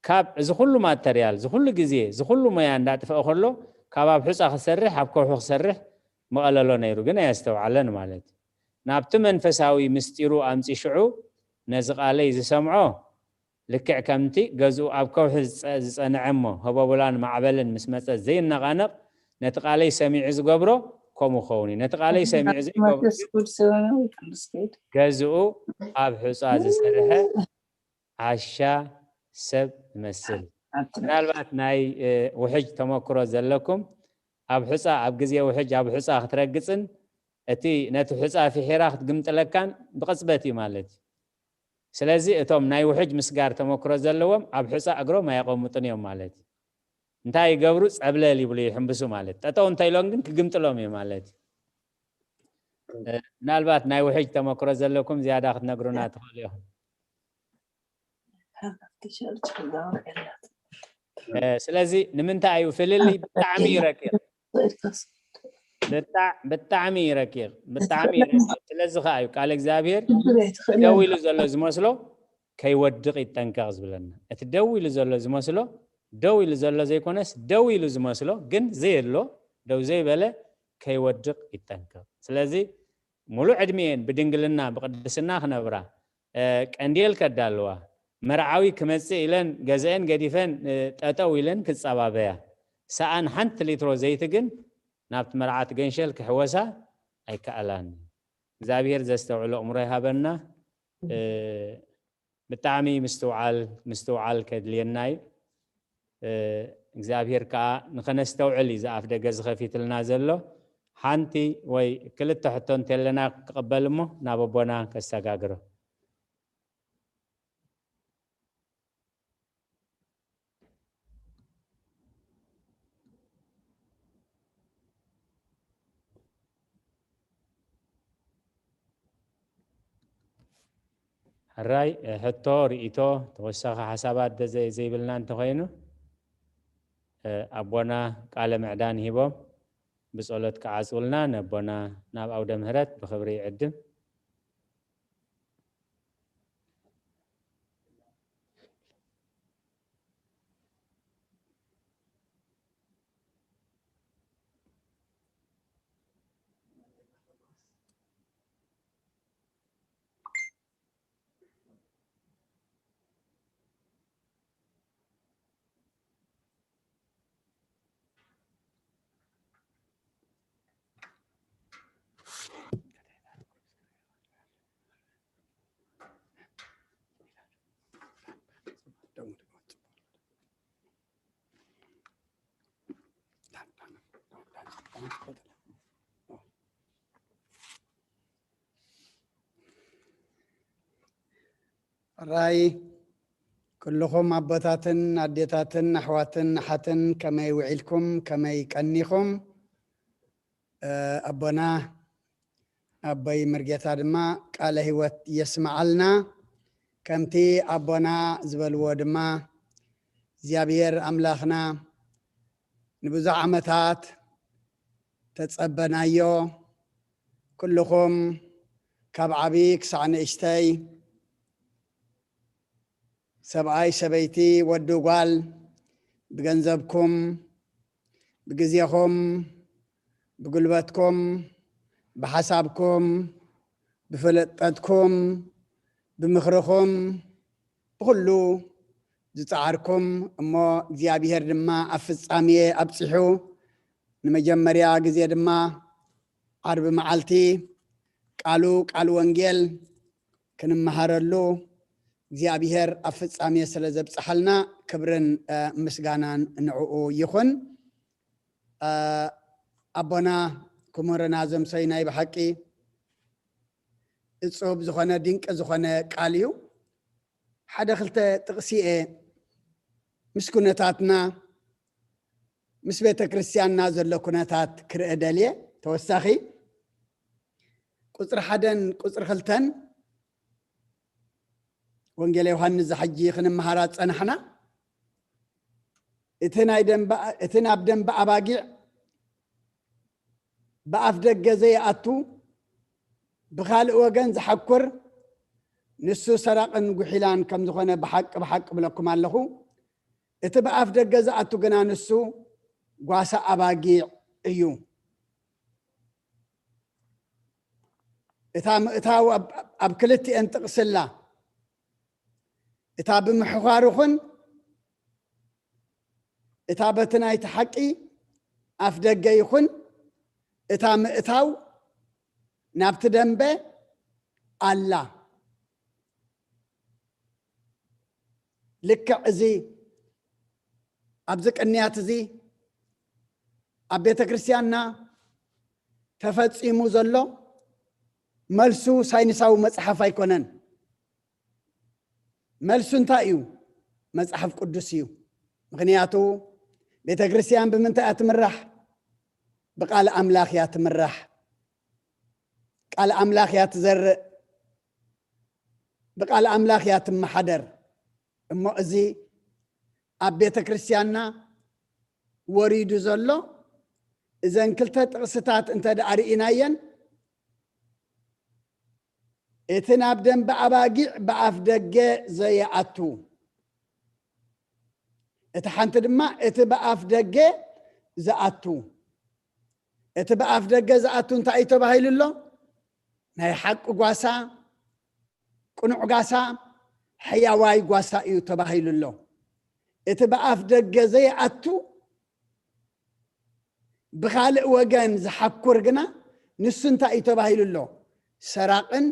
ካብ እዚ ኩሉ ማተርያል እዚ ኩሉ ግዜ እዚ ኩሉ ሞያ እንዳጥፈአ ከሎ ካብ ኣብ ሑፃ ክሰርሕ ኣብ ከውሒ ክሰርሕ መቐለሎ ነይሩ ግን ኣየስተውዓለን ማለት እዩ። ናብቲ መንፈሳዊ ምስጢሩ ኣምፂ ሽዑ ነዚ ቃለይ ዝሰምዖ ልክዕ ከምቲ ገዝኡ ኣብ ከውሒ ዝፀ- ዝፀንዐ እሞ ህቦብላን ማዕበልን ምስ መፀ ዘይነቓነቕ ነቲ ቃለይ ሰሚዑ ዝገብሮ ከምኡ ክኸውን እዩ። ነቲ ቃለይ ሰሚዑ ዘይገብሮ ማቴዎስ ቅዱስ የሆነ ወይ ቅዱስ ከይድ ገዝኡ ኣብ ሑፃ ዝሰርሐ ዓሻ ሰብ ይመስል። ምናልባት ናይ እ፣ ውሕጅ ተመክሮ ዘለኩም ኣብ ሑፃ ኣብ ግዜ ውሕጅ ኣብ ሑፃ ክትረግፅን እቲ ነቲ ሑፃ ፍሒራ ክትግምጥለካን ብቕፅበት እዩ ማለት እዩ። ስለዚ እቶም ናይ ውሕጅ ምስጋር ተመክሮ ዘለዎም ኣብ ሑፃ እግሮም ኣየቐምጡን እዮም ማለት እዩ። እንታይ ይገብሩ? ፀብለል ይብሉ፣ ይሕምብሱ ማለት። ጠጠው እንተኢሎም ግን ክግምጥሎም እዩ ማለት እዩ። ምናልባት ናይ ውሕጅ ተመክሮ ዘለኩም ዝያዳ ክትነግሩና ትኽእሉ ኢኹም። ስለዚ ንምንታይ እዩ ፍልልይ ብጣዕሚ ይረቂቕ? ብጣዕሚ ይረቂቕ፣ ብጣዕሚ ይረቂቕ። ስለዚ ከዓ እዩ ቃል እግዚኣብሔር ደው ኢሉ ዘሎ ዝመስሎ ከይወድቕ ይጠንቀቕ ዝብለና። እቲ ደው ኢሉ ዘሎ ዝመስሎ ደው ኢሉ ዘሎ ዘይኮነስ፣ ደው ኢሉ ዝመስሎ ግን ዘየሎ፣ ደው ዘይበለ ከይወድቕ ይጠንቀቕ። ስለዚ ሙሉእ ዕድሜኤን ብድንግልና ብቅድስና ክነብራ፣ ቀንዴል ከዳልዋ፣ መርዓዊ ክመጽእ ኢለን ገዘአን ገዲፈን ጠጠው ኢለን ክጸባበያ፣ ሰኣን ሓንቲ ሊትሮ ዘይቲ ግን ናብቲ መርዓት ገንሸል ክሕወሳ ኣይከኣላን። እግዚኣብሔር ዘስተውዕሎ እምሮ ይሃበና። ብጣዕሚ ምስትውዓል ምስትውዓል ከድልየና እዩ። እግዚኣብሔር ከዓ ንኸነስተውዕል እዩ ዝኣፍ ደገ ዝኸፊትልና ዘሎ። ሓንቲ ወይ ክልተ ሕቶ እንተለና ክቕበል እሞ ናብ ኣቦና ከሰጋግሮ። ሕራይ ሕቶ ርእቶ ተወሳኺ ሓሳባት ዘይብልና እንተኾይኑ ኣቦና ቃለ ምዕዳን ሂቦም ብጸሎት ክዓጽውልና ነቦና ናብ ኣውደ ምህረት ብኽብሪ ይዕድም። ራይ ኩልኹም ኣቦታትን ኣዴታትን ኣሕዋትን ኣሓትን ከመይ ውዒልኩም ከመይ ቀኒኹም? ኣቦና ኣቦይ መርጌታ ድማ ቃለ ህይወት የስምዓልና። ከምቲ ኣቦና ዝበልዎ ድማ እግዚኣብሔር ኣምላኽና ንብዙሕ ዓመታት ተጸበናዮ። ኩልኹም ካብ ዓቢ ክሳዕ ንእሽተይ ሰብኣይ ሰበይቲ ወዲ ጓል ብገንዘብኩም ብግዜኹም ብጉልበትኩም ብሓሳብኩም ብፍልጠትኩም ብምኽርኹም ብኹሉ ዝጸዓርኩም እሞ እግዚኣብሔር ድማ ኣብ ፍጻሜ ኣብጺሑ ንመጀመርያ ግዜ ድማ ዓርቢ መዓልቲ ቃሉ ቃል ወንጌል ክንመሃረሉ እግዚኣብሔር ኣብ ፍጻሜ ስለ ዘብጽሓልና ክብርን ምስጋናን ንዕኡ ይኹን። ኣቦና ክምህርና ዘምሰይ ናይ ብሓቂ እጹብ ዝኾነ ድንቂ ዝኾነ ቃል እዩ። ሓደ ክልተ ጥቕሲ እየ ምስ ኩነታትና ምስ ቤተ ክርስቲያንና ዘሎ ኩነታት ክርኢ ደልየ። ተወሳኺ ቁፅሪ ሓደን ቁፅሪ ክልተን ወንጌል ዮሃንስ ዝሓጂ ክንመሃራ ዝፀናሕና እቲ ናይ ደንበ እቲ ናብ ደንበ ኣባጊዕ ብኣፍ ደገ ዘይኣቱ ብኻልእ ወገን ዝሓኩር ንሱ ሰራቕን ጉሒላን ከም ዝኾነ ብሓቂ ብሓቂ ብለኩም ኣለኹ። እቲ ብኣፍ ደገ ዝኣቱ ግና ንሱ ጓሳ ኣባጊዕ እዩ። እታ ምእታው ኣብ ክልቲኤን ጥቕስላ እታ ብምሕዃር ይኹን እታ በቲ ናይቲ ሓቂ ኣፍ ደገ ይኹን እታ ምእታው ናብቲ ደንበ ኣላ። ልክዕ እዚ ኣብዚ ቅንያት እዚ ኣብ ቤተ ክርስቲያንና ተፈጺሙ ዘሎ መልሱ ሳይንሳዊ መጽሓፍ ኣይኮነን። መልሱ እንታይ እዩ? መጽሓፍ ቅዱስ እዩ። ምኽንያቱ ቤተ ክርስቲያን ብምንታይ እያ ትምራሕ? ብቃል ኣምላኽ እያ ትምራሕ። ቃል ኣምላኽ እያ ትዘርእ፣ ብቃል ኣምላኽ እያ ትመሓደር። እሞ እዚ ኣብ ቤተ ክርስቲያንና ወሪዱ ዘሎ፣ እዘን ክልተ ጥቕስታት እንተ ደኣ ርኢናየን፣ እቲ ናብ ደንበ ኣባጊዕ ብኣፍ ደገ ዘይኣቱ፣ እቲ ሓንቲ ድማ እቲ ብኣፍ ደገ ዝኣቱ። እቲ ብኣፍ ደገ ዝኣቱ እንታይ እዩ ተባሂሉ ኣሎ? ናይ ሓቂ ጓሳ፣ ቅኑዕ ጓሳ፣ ሕያዋይ ጓሳ እዩ ተባሂሉ ኣሎ። እቲ ብኣፍ ደገ ዘይኣቱ፣ ብኻልእ ወገን ዝሓኩር ግና፣ ንሱ እንታይ እዩ ተባሂሉ ኣሎ? ሰራቕን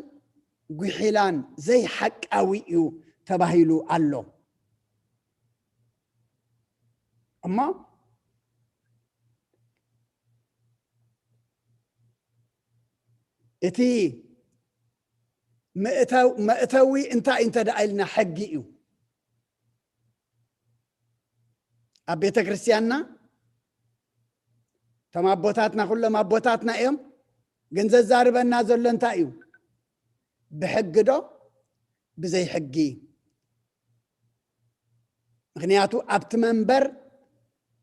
ጉሒላን ዘይሓቃዊ እዩ ተባሂሉ ኣሎ። እሞ እቲ መእተው-፣ መእተዊ እንታይ እንተ ደኣ ኢልና፣ ሕጊ እዩ። ኣብ ቤተ ክርስቲያንና እቶም ኣቦታትና ኩሎም ኣቦታትና እዮም። ግን ዘዛርበና ዘሎ እንታይ እዩ? ብሕጊ ዶ ብዘይ ሕጊ? ምኽንያቱ ኣብቲ መንበር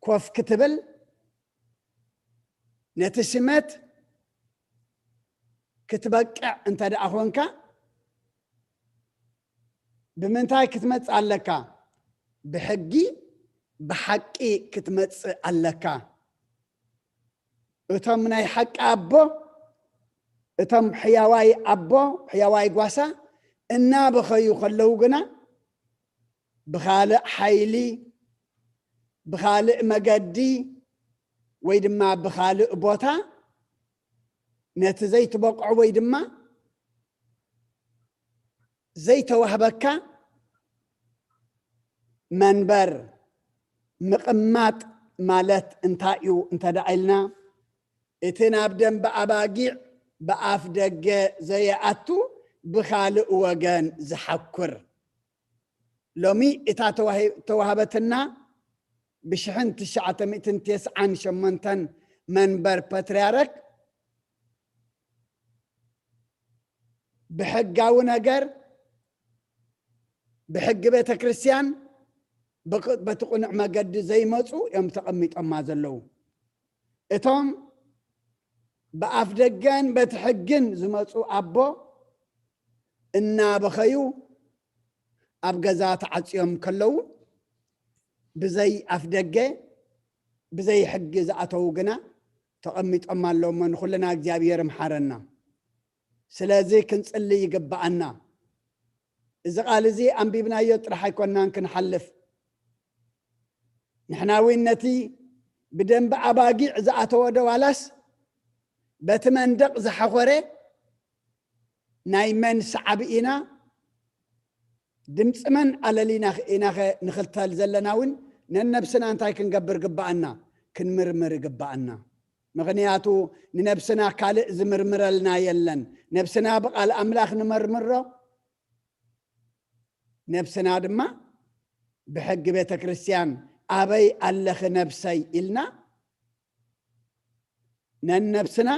ኮፍ ክትብል፣ ነቲ ሽመት ክትበቅዕ እንተ ደኣ ኾንካ፣ ብምንታይ ክትመጽእ ኣለካ? ብሕጊ፣ ብሓቂ ክትመጽእ ኣለካ። እቶም ናይ ሓቂ ኣቦ፣ እቶም ሕያዋይ ኣቦ፣ ሕያዋይ ጓሳ እናበኸዩ ከለዉ ግና፣ ብኻልእ ሓይሊ፣ ብኻልእ መገዲ፣ ወይ ድማ ብኻልእ ቦታ፣ ነቲ ዘይትበቕዖ ወይ ድማ ዘይተዋህበካ መንበር ምቕማጥ ማለት እንታይ እዩ እንተ ደኣ ኢልና፣ እቲ ናብ ደንበ ኣባጊዕ ብኣፍ ደገ ዘይኣቱ፣ ብኻልእ ወገን ዝሓኩር። ሎሚ እታ ተዋሂ-፣ ተዋህበትና ብሽሕን ትሽዓተ ሚእትን ተስዓን ሸሞንተን መንበር ፓትርያርክ ብሕጋዊ ነገር፣ ብሕጊ ቤተ ክርስቲያን፣ ብቅ-፣ በቲ ቅኑዕ መገዲ ዘይመጹ እዮም ተቐሚጦማ ዘለዉ። እቶም ብኣፍ ደገን በቲ ሕግን ዝመጹ ኣቦ እናበኸዩ ኣብ ገዛ ተዓጽዮም ከለዉ፣ ብዘይ ኣፍ ደገ፣ ብዘይ ሕጊ ዝኣተዉ ግና ተቐሚጦም ኣለዉ። እሞ ንኹልና እግዚኣብሔር ምሓረና። ስለዚ ክንጽሊ ይግብኣና። እዚ ቃል እዚ ኣንቢብናዮ ጥራሕ ኣይኮናን ክንሓልፍ። ንሕና እውን ነቲ ብደንቢ ኣባጊዕ ዝኣተወ ዶ ዋላስ በቲ መንደቕ ዝሓኾረ ናይ መን ሰዓቢ ኢና? ድምፂ መን ኣለሊና ኢናኸ ንኽተል ዘለና እውን ነነብስና እንታይ ክንገብር ግብኣና? ክንምርምር ይግብኣና። ምኽንያቱ ንነብስና ካልእ ዝምርምረልና የለን። ነብስና ብቓል ኣምላኽ ንመርምሮ፣ ነብስና ድማ ብሕጊ ቤተ ክርስቲያን ኣበይ ኣለኺ ነብሰይ ኢልና ነነብስና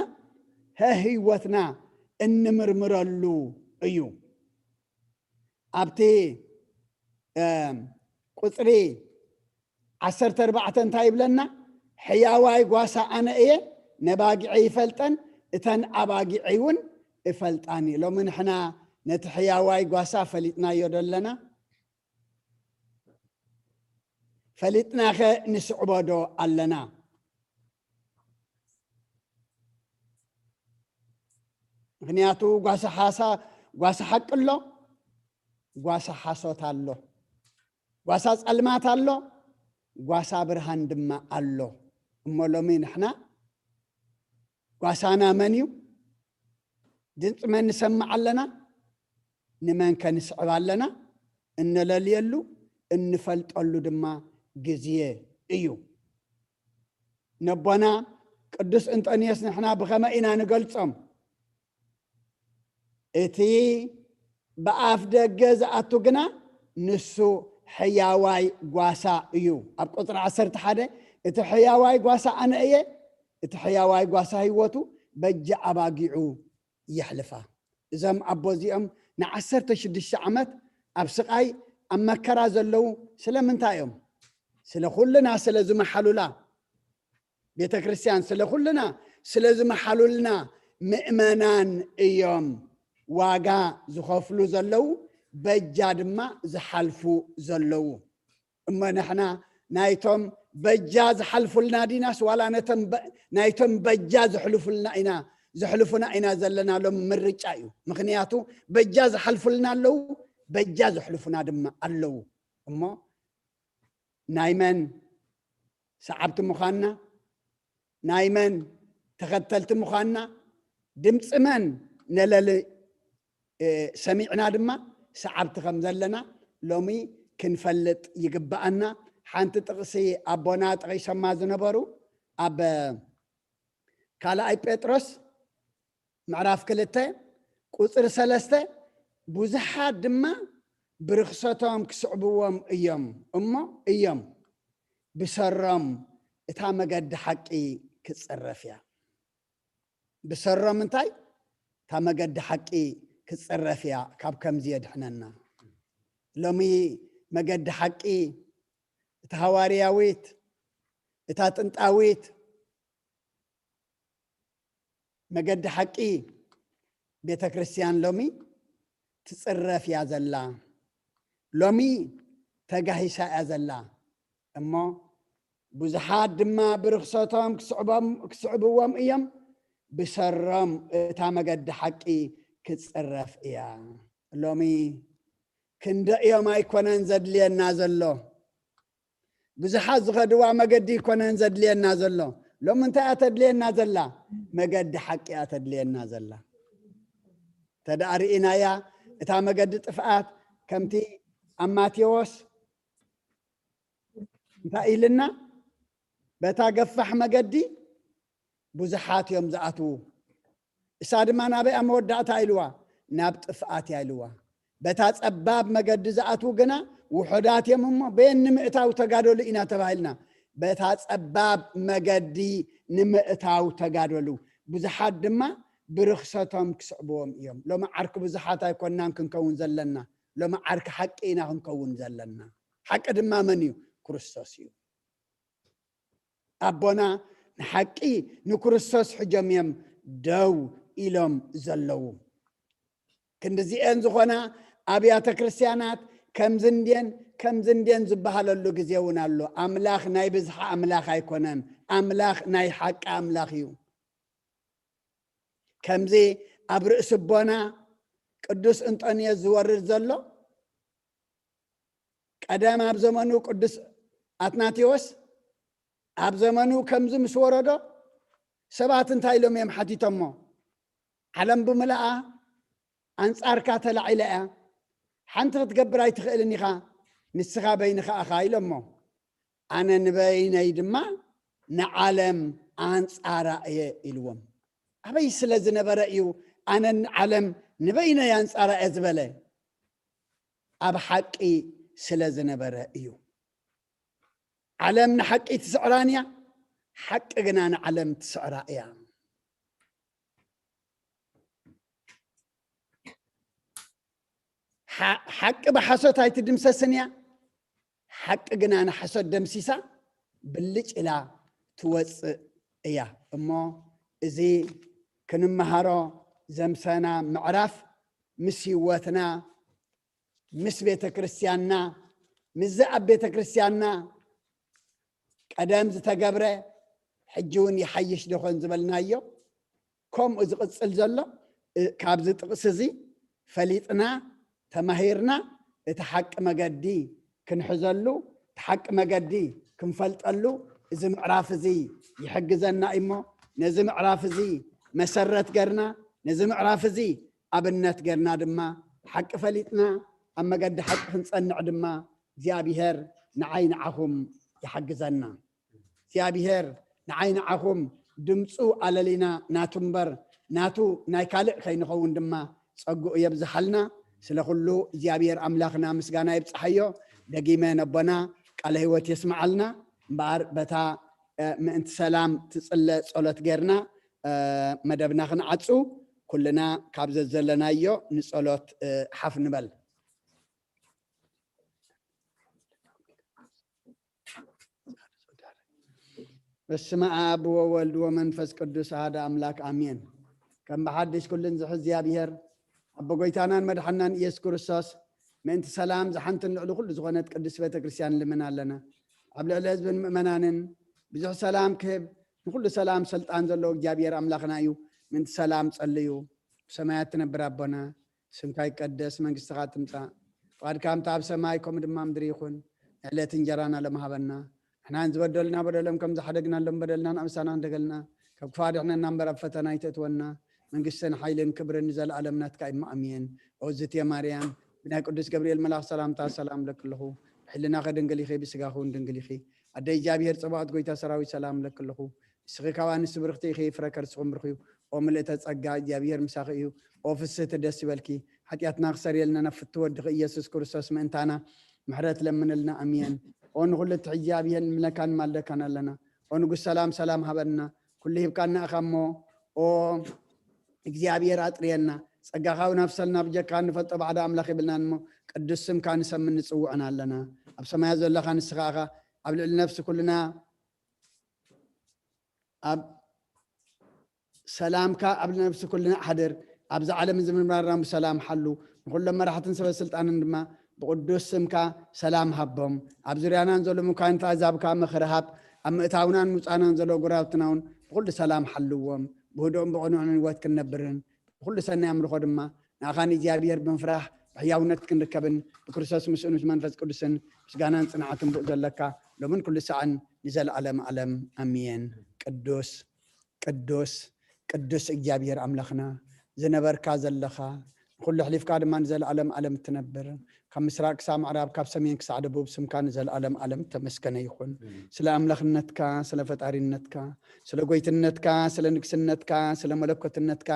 ህይወትና እንምርምረሉ እዩ። ኣብቲ፣ እ፣ ቁጽሪ ዓሰርተ ኣርባዕተ እንታይ ይብለና? ሕያዋይ ጓሳ ኣነ እየ፣ ነባጊዐይ ይፈልጠን፣ እተን ኣባጊዐይ እውን እፈልጣን እዩ። ሎሚ ንሕና ነቲ ሕያዋይ ጓሳ ፈሊጥናዮ ዶ ኣለና? ፈሊጥናኸ ንስዕቦ ዶ ኣለና? ምኽንያቱ ጓሳ ሓሳ-፣ ጓሳ ሓቂ ኣሎ፣ ጓሳ ሓሶት ኣሎ፣ ጓሳ ጸልማት ኣሎ፣ ጓሳ ብርሃን ድማ ኣሎ። እሞ ሎሚ ንሕና ጓሳና መን እዩ? ድምፂ መን ንሰምዕ ኣለና? ንመን ከ ንስዕብ ኣለና? እነለልየሉ፣ እንፈልጠሉ ድማ ግዜ እዩ። ነቦና ቅዱስ እንጦንዮስ ንሕና ብኸመይ ኢና ንገልጾም? እቲ ብኣፍ ደገ ዝኣቱ ግና ንሱ ሕያዋይ ጓሳ እዩ። ኣብ ቁፅሪ ዓሰርተ ሓደ፣ እቲ ሕያዋይ ጓሳ ኣነ እየ፣ እቲ ሕያዋይ ጓሳ ህይወቱ በጃ ኣባጊዑ የሕልፋ። እዞም ኣቦ እዚኦም ንዓሰርተ ሽዱሽተ ዓመት ኣብ ስቓይ ኣብ መከራ ዘለዉ ስለምንታይ እዮም? ስለ ኩልና ስለ ዝመሓሉላ፣ ቤተ ክርስቲያን ስለ ኩልና ስለ ዝመሓሉልና ምእመናን እዮም ዋጋ ዝኸፍሉ ዘለዉ፣ በጃ ድማ ዝሓልፉ ዘለዉ። እሞ ንሕና ናይቶም በጃ ዝሓልፉልና ዲናስ ዋላ ነቶም በ- ናይቶም በጃ ዝሕልፉልና ኢና፣ ዝሕልፉና ኢና ዘለና ሎም ምርጫ እዩ። ምክንያቱ በጃ ዝሓልፉልና ኣለዉ፣ በጃ ዝሕልፉና ድማ ኣለዉ። እሞ ናይ መን ሰዓብቲ ምዃንና፣ ናይ መን ተኸተልቲ ምዃንና፣ ድምፂ መን ነለሊ ሰሚዕና ድማ ሰዓብቲ ከም ዘለና ሎሚ ክንፈልጥ ይግባኣና። ሓንቲ ጥቕሲ ኣቦና ጠቒሶማ ዝነበሩ ኣብ ካልኣይ ጴጥሮስ ምዕራፍ ክልተ ቁፅሪ ሰለስተ፣ ብዙሓት ድማ ብርኽሰቶም ክስዕብዎም እዮም እሞ እዮም ብሰሮም እታ መገዲ ሓቂ ክትፅረፍ እያ። ብሰሮም እንታይ? እታ መገዲ ሓቂ ክትፅረፍ እያ። ካብ ከምዚ የድሕነና። ሎሚ መገዲ ሓቂ፣ እታ ሃዋርያዊት፣ እታ ጥንጣዊት መገዲ ሓቂ ቤተ ክርስቲያን ሎሚ ትፅረፍ እያ ዘላ። ሎሚ ተጋሂሳ እያ ዘላ። እሞ ብዙሓት ድማ ብርኽሰቶም ክስዕቦም- ክስዕብዎም እዮም፣ ብሰሮም እታ መገዲ ሓቂ ክትፅረፍ እያ። ሎሚ ክንደዮም ኣይኮነን ዘድልየና ዘሎ። ብዙሓት ዝኸድዋ መገዲ ኣይኮነን ዘድልየና ዘሎ። ሎም እንታይ እያ ተድልየና ዘላ? መገዲ ሓቂ እያ ተድልየና ዘላ። ተደኣ ርኢናያ እታ መገዲ ጥፍኣት ከምቲ ኣብ ማቴዎስ እንታይ ኢልና? በታ ገፋሕ መገዲ ብዙሓት እዮም ዝኣትዉ። እሳ ድማ ናበይ ኣብ መወዳእታ ኢልዋ? ናብ ጥፍኣት እያ ኢልዋ። በታ ጸባብ መገዲ ዝኣትዉ ግና ውሑዳት እዮም እሞ በየን ንምእታው ተጋደሉ ኢና ተባሂልና። በታ ጸባብ መገዲ ንምእታው ተጋደሉ። ብዙሓት ድማ ብርኽሰቶም ክስዕብዎም እዮም። ሎሚ ዓርኪ ብዙሓት ኣይኮናን ክንከውን ዘለና። ሎሚ ዓርኪ ሓቂ ኢና ክንከውን ዘለና። ሓቂ ድማ መን እዩ? ክርስቶስ እዩ። ኣቦና ንሓቂ ንክርስቶስ ሕጆም እዮም ደው ኢሎም ዘለዉ። ክንድዚኤን ዝኾና ኣብያተ ክርስቲያናት ከምዚ እንድየን ከምዚ እንድየን ዝበሃለሉ ግዜ እውን ኣሎ። ኣምላኽ ናይ ብዝሓ ኣምላኽ ኣይኮነን። ኣምላኽ ናይ ሓቂ ኣምላኽ እዩ። ከምዚ ኣብ ርእሲ ኣቦና ቅዱስ እንጦንዮስ ዝወርድ ዘሎ ቀደም ኣብ ዘመኑ ቅዱስ ኣትናቴዎስ ኣብ ዘመኑ ከምዚ ምስ ወረዶ ሰባት እንታይ ኢሎም እዮም ሓቲቶሞ? ዓለም ብምልኣ ኣንጻርካ ተላዒላ እያ፣ ሓንቲ ክትገብር ኣይትኽእልን ኢኻ፣ ንስኻ በይንኻ ኢኻ ኢሎሞ። ኣነ ንበይነይ ድማ ንዓለም ኣንጻራ እየ ኢልዎም። ኣበይ ስለ ዝነበረ እዩ ኣነ ንዓለም ንበይነይ ኣንጻራ እየ ዝበለ? ኣብ ሓቂ ስለ ዝነበረ እዩ። ዓለም ንሓቂ ትስዕራን እያ፣ ሓቂ ግና ንዓለም ትስዕራ እያ። ሓ- ሓቂ ብሓሶት ኣይትድምሰስን እያ፣ ሓቂ ግና ንሓሶት ደምሲሳ ብልጭ ኢላ ትወፅእ እያ። እሞ እዚ ክንመሃሮ ዘምሰና ምዕራፍ ምስ ህይወትና፣ ምስ ቤተ ክርስቲያንና፣ ምስዚ ኣብ ቤተ ክርስቲያንና ቀደም ዝተገብረ ሕጂ እውን ይሓይሽ ዶ ኾን ዝበልናዮ፣ ከምኡ ዝቕጽል ዘሎ፣ እ፣ ካብዚ ጥቕሲ እዚ ፈሊጥና፣ ተማሂርና፣ እቲ ሓቂ መገዲ ክንሕዘሉ፣ እቲ ሓቂ መገዲ ክንፈልጠሉ፣ እዚ ምዕራፍ እዚ ይሕግዘና እሞ፣ ነዚ ምዕራፍ እዚ መሰረት ገርና፣ ነዚ ምዕራፍ እዚ ኣብነት ገርና ድማ፣ ሓቂ ፈሊጥና፣ ኣብ መገዲ ሓቂ ክንጸንዕ ድማ፣ እግዚኣብሔር ንዓይ ንዓኹም ይሓግዘና። እግዚኣብሔር ንዓይ ንዓኹም ድምፁ ኣለሊና ናቱ እምበር ናቱ ናይ ካልእ ከይንኸውን ድማ ጸግኡ የብዝሓልና። ስለ ኩሉ እግዚኣብሔር ኣምላኽና ምስጋና ይብጽሓዮ። ደጊመ ነቦና ቃለ ህይወት የስምዓልና። እምበኣር በታ ምእንቲ ሰላም ትጽለ ጸሎት ጌርና መደብና ክንዓጹ፣ ኩልና ካብ ዘዘለናዮ ንጸሎት ሓፍ ንበል። በስመ ኣብ ወወልድ ወመንፈስ ቅዱስ ኣሃደ ኣምላክ ኣሜን። ከም ብሓድሽ ኩልን ዝሕዝ እግዚኣብሔር ኣቦ ጎይታናን መድሓናን ኢየሱስ ክርስቶስ ምእንቲ ሰላም ዝሓንትን ልዕሊ ኩሉ ዝኾነት ቅድስት ቤተ ክርስቲያን ንልምን ኣለና። ኣብ ልዕሊ ህዝብን ምእመናንን ብዙሕ ሰላም ክህብ ንኩሉ ሰላም ስልጣን ዘለዎ እግዚኣብሔር ኣምላኽና እዩ። ምእንቲ ሰላም ጸልዩ። ብሰማያት ትነብር ኣቦና ስምካ ይቀደስ፣ መንግስትኻ ትምጻእ፣ ፍቓድካ ከምቲ ኣብ ሰማይ ከምኡ ድማ ምድሪ ይኹን። ዕለት እንጀራና ሎም ሃበና። ንሕናን ዝበደልና በደሎም ከም ዝሓደግናሎም በደልና ንኣምሳና እንደገልና፣ ካብ ክፋ ድሕነና እምበር ኣብ ፈተና ኣይተእትወና። መንግስትን ሓይልን ክብርን ንዘለኣለም ናትካ እዩ። ኣሜን። ኦዝትየ ማርያም ብናይ ቅዱስ ገብርኤል መልኣኽ ሰላምታ ሰላም ለክልኹ። ብሕልናኸ ድንግል ኢኺ፣ ብስጋኹ እውን ድንግል ኢኺ። ኣደ እግዚኣብሔር ጸባኦት ጎይታ ሰራዊት ሰላም ለክልኹ። ንስኺ ካብ ኣንስቲ ብርኽቲ ኢኺ፣ ፍረ ከርስኹም ብርኽ እዩ። ኦ ምልእተ ጸጋ እግዚኣብሔር ምሳኺ እዩ። ኦ ፍስህቲ ደስ ይበልኪ። ሓጢኣትና ክሰርየልና ናብ ፍትወ ወድኺ ኢየሱስ ክርስቶስ ምእንታና ምሕረት ለምንልና። ኣሜን። ኦ ንኹሉ እትሕዚ እግዚኣብሔር ንምለካን ማልደካን ኣለና። ኦ ንጉስ ሰላም ሰላም ሃበና። ኩሉ ሂብካና ኢኻ እሞ ኦ እግዚኣብሔር ኣጥርየና። ጸጋኻ እውን ኣፍሰልና ብጀካ ንፈልጦ ባዕዳ ኣምላኽ ይብልናን እሞ ቅዱስ ስምካ ንሰምን ንጽውዕን ኣለና። ኣብ ሰማያት ዘለኻ ንስኻ ኢኻ ኣብ ልዕሊ ነፍሲ ኩልና ኣብ ሰላምካ ኣብ ነፍሲ ኩልና ሓድር። ኣብዚ ዓለም እዚ ምንባርና ብሰላም ሓሉ። ንኩሎም መራሕትን ሰበ ስልጣንን ድማ ብቅዱስ ስምካ ሰላም ሃቦም። ኣብ ዙርያናን ዘሎ ምኳንት ኣዛብካ ምኽሪ ሃብ። ኣብ ምእታውናን ምውፃናን ዘሎ ጎራብትና እውን ብኩሉ ሰላም ሓልዎም። ብህድኦም ብቕኑዕን ህይወት ክንነብርን ብኩሉ ሰናይ ኣምልኾ ድማ ንኣኻ ንእግዚኣብሔር ብምፍራሕ ብሕያውነት ክንርከብን ብክርስቶስ ምስኡን ምስ መንፈስ ቅዱስን ምስጋናን ጽንዓትን ብኡ ዘለካ ሎምን ኩሉ ሰዓን ንዘለዓለም ዓለም ኣሜን። ቅዱስ ቅዱስ ቅዱስ እግዚኣብሔር ኣምላኽና ዝነበርካ ዘለኻ ንኩሉ ኣሕሊፍካ ድማ ንዘለዓለም ዓለም እትነብር ካብ ምስራቅ ክሳብ ምዕራብ ካብ ሰሜን ክሳዕ ደቡብ ስምካ ንዘለዓለም ዓለም ተመስገነ ይኹን። ስለ ኣምላኽነትካ ስለ ፈጣሪነትካ ስለ ጎይትነትካ ስለ ንግስነትካ ስለ መለኮትነትካ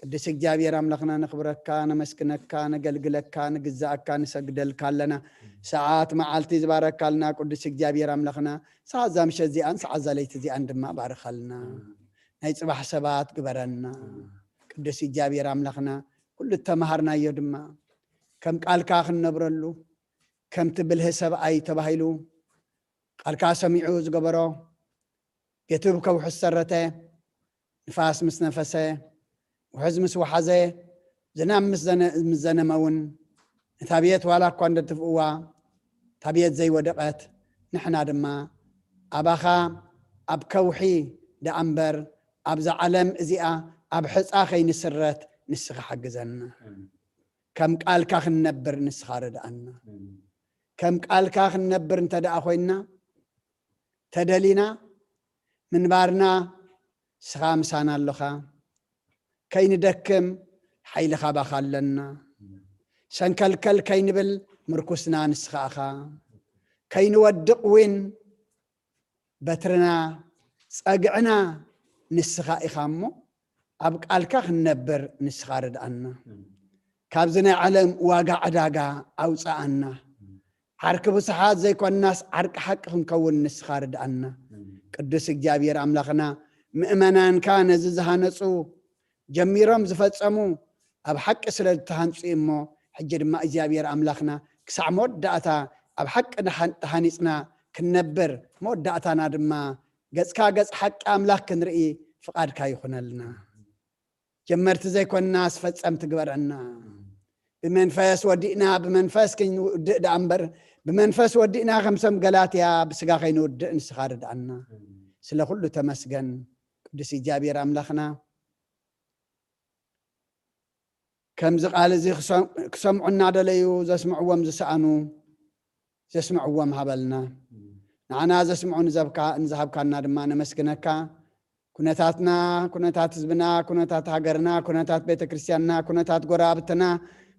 ቅዱስ እግዚኣብሔር ኣምላኽና ነኽብረካ ነመስግነካ ነገልግለካ ንግዛኣካ ንሰግደልካ ኣለና። ሰዓት መዓልቲ ዝባረካልና ቅዱስ እግዚኣብሔር ኣምላኽና ሰዓት እዛ ምሸት እዚኣን ሰዓት እዛ ለይቲ እዚኣን ድማ ባርኻልና። ናይ ጽባሕ ሰባት ግበረና። ቅዱስ እግዚኣብሔር ኣምላኽና ኩሉ እተምሃርናዮ ድማ ከም ቃልካ ክንነብረሉ ከምቲ ብልህ ሰብኣይ ተባሂሉ ቃልካ ሰሚዑ ዝገበሮ ቤቱ ብከውሒ ዝሰረተ ንፋስ ምስ ነፈሰ ውሕዝ ምስ ወሓዘ ዝናብ ምስ ዘነ- ምስ ዘነመ እውን ነታ ቤት ዋላ እኳ እንደትፍእዋ እታ ቤት ዘይወደቐት ንሕና ድማ ኣባኻ ኣብ ከውሒ ደኣ እምበር ኣብዛ ዓለም እዚኣ ኣብ ሕፃ ከይንስረት ንስኻ ሓግዘና። ከም ቃልካ ክንነብር ንስኻ ርድኣና። ከም ቃልካ ክንነብር እንተ ደኣ ኮይንና ተደሊና ምንባርና ንስኻ ምሳና ኣለኻ። ከይንደክም ሓይልኻ ባኻ ኣለና። ሰንከልከል ከይንብል ምርኩስና ንስኻ ኢኻ። ከይንወድቕ እውን በትርና ጸግዕና ንስኻ ኢኻ እሞ ኣብ ቃልካ ክንነብር ንስኻ ርድኣና። ካብዚ ናይ ዓለም ዋጋ ዕዳጋ ኣውፅኣና። ዓርኪ ብዙሓት ዘይኮንናስ ዓርቂ ሓቂ ክንከውን ንስኻ ርድኣና። ቅዱስ እግዚኣብሔር ኣምላኽና ምእመናንካ ነዚ ዝሃነፁ ጀሚሮም ዝፈጸሙ ኣብ ሓቂ ስለ ዝተሃንጹ እሞ ሕጂ ድማ እግዚኣብሔር ኣምላኽና ክሳዕ መወዳእታ ኣብ ሓቂ ንሓን- ተሃኒጽና ክንነብር መወዳእታና ድማ ገጽካ ገጽ ሓቂ ኣምላኽ ክንርኢ ፍቓድካ ይኹነልና። ጀመርቲ ዘይኮንና ኣስፈጸምቲ ግበረና። ብመንፈስ ወዲእና ብመንፈስ ክንውድእ ደኣ እምበር ብመንፈስ ወዲእና ከም ሰም ገላትያ ብስጋ ከይንውድእ ንስኻ ርድኣና። ስለ ኩሉ ተመስገን ቅዱስ እግዚኣብሔር ኣምላኽና። ከምዚ ቃል እዚ ክሰም- ክሰምዑ እናደለዩ ዘስምዕዎም ዝሰኣኑ ዘስምዕዎም ሃበልና። ንዓና ዘስምዑ ንዘብካ- ንዝሃብካና ድማ ነመስግነካ። ኩነታትና ኩነታት ህዝብና ኩነታት ሃገርና ኩነታት ቤተ ክርስቲያንና ኩነታት ጎረባብትና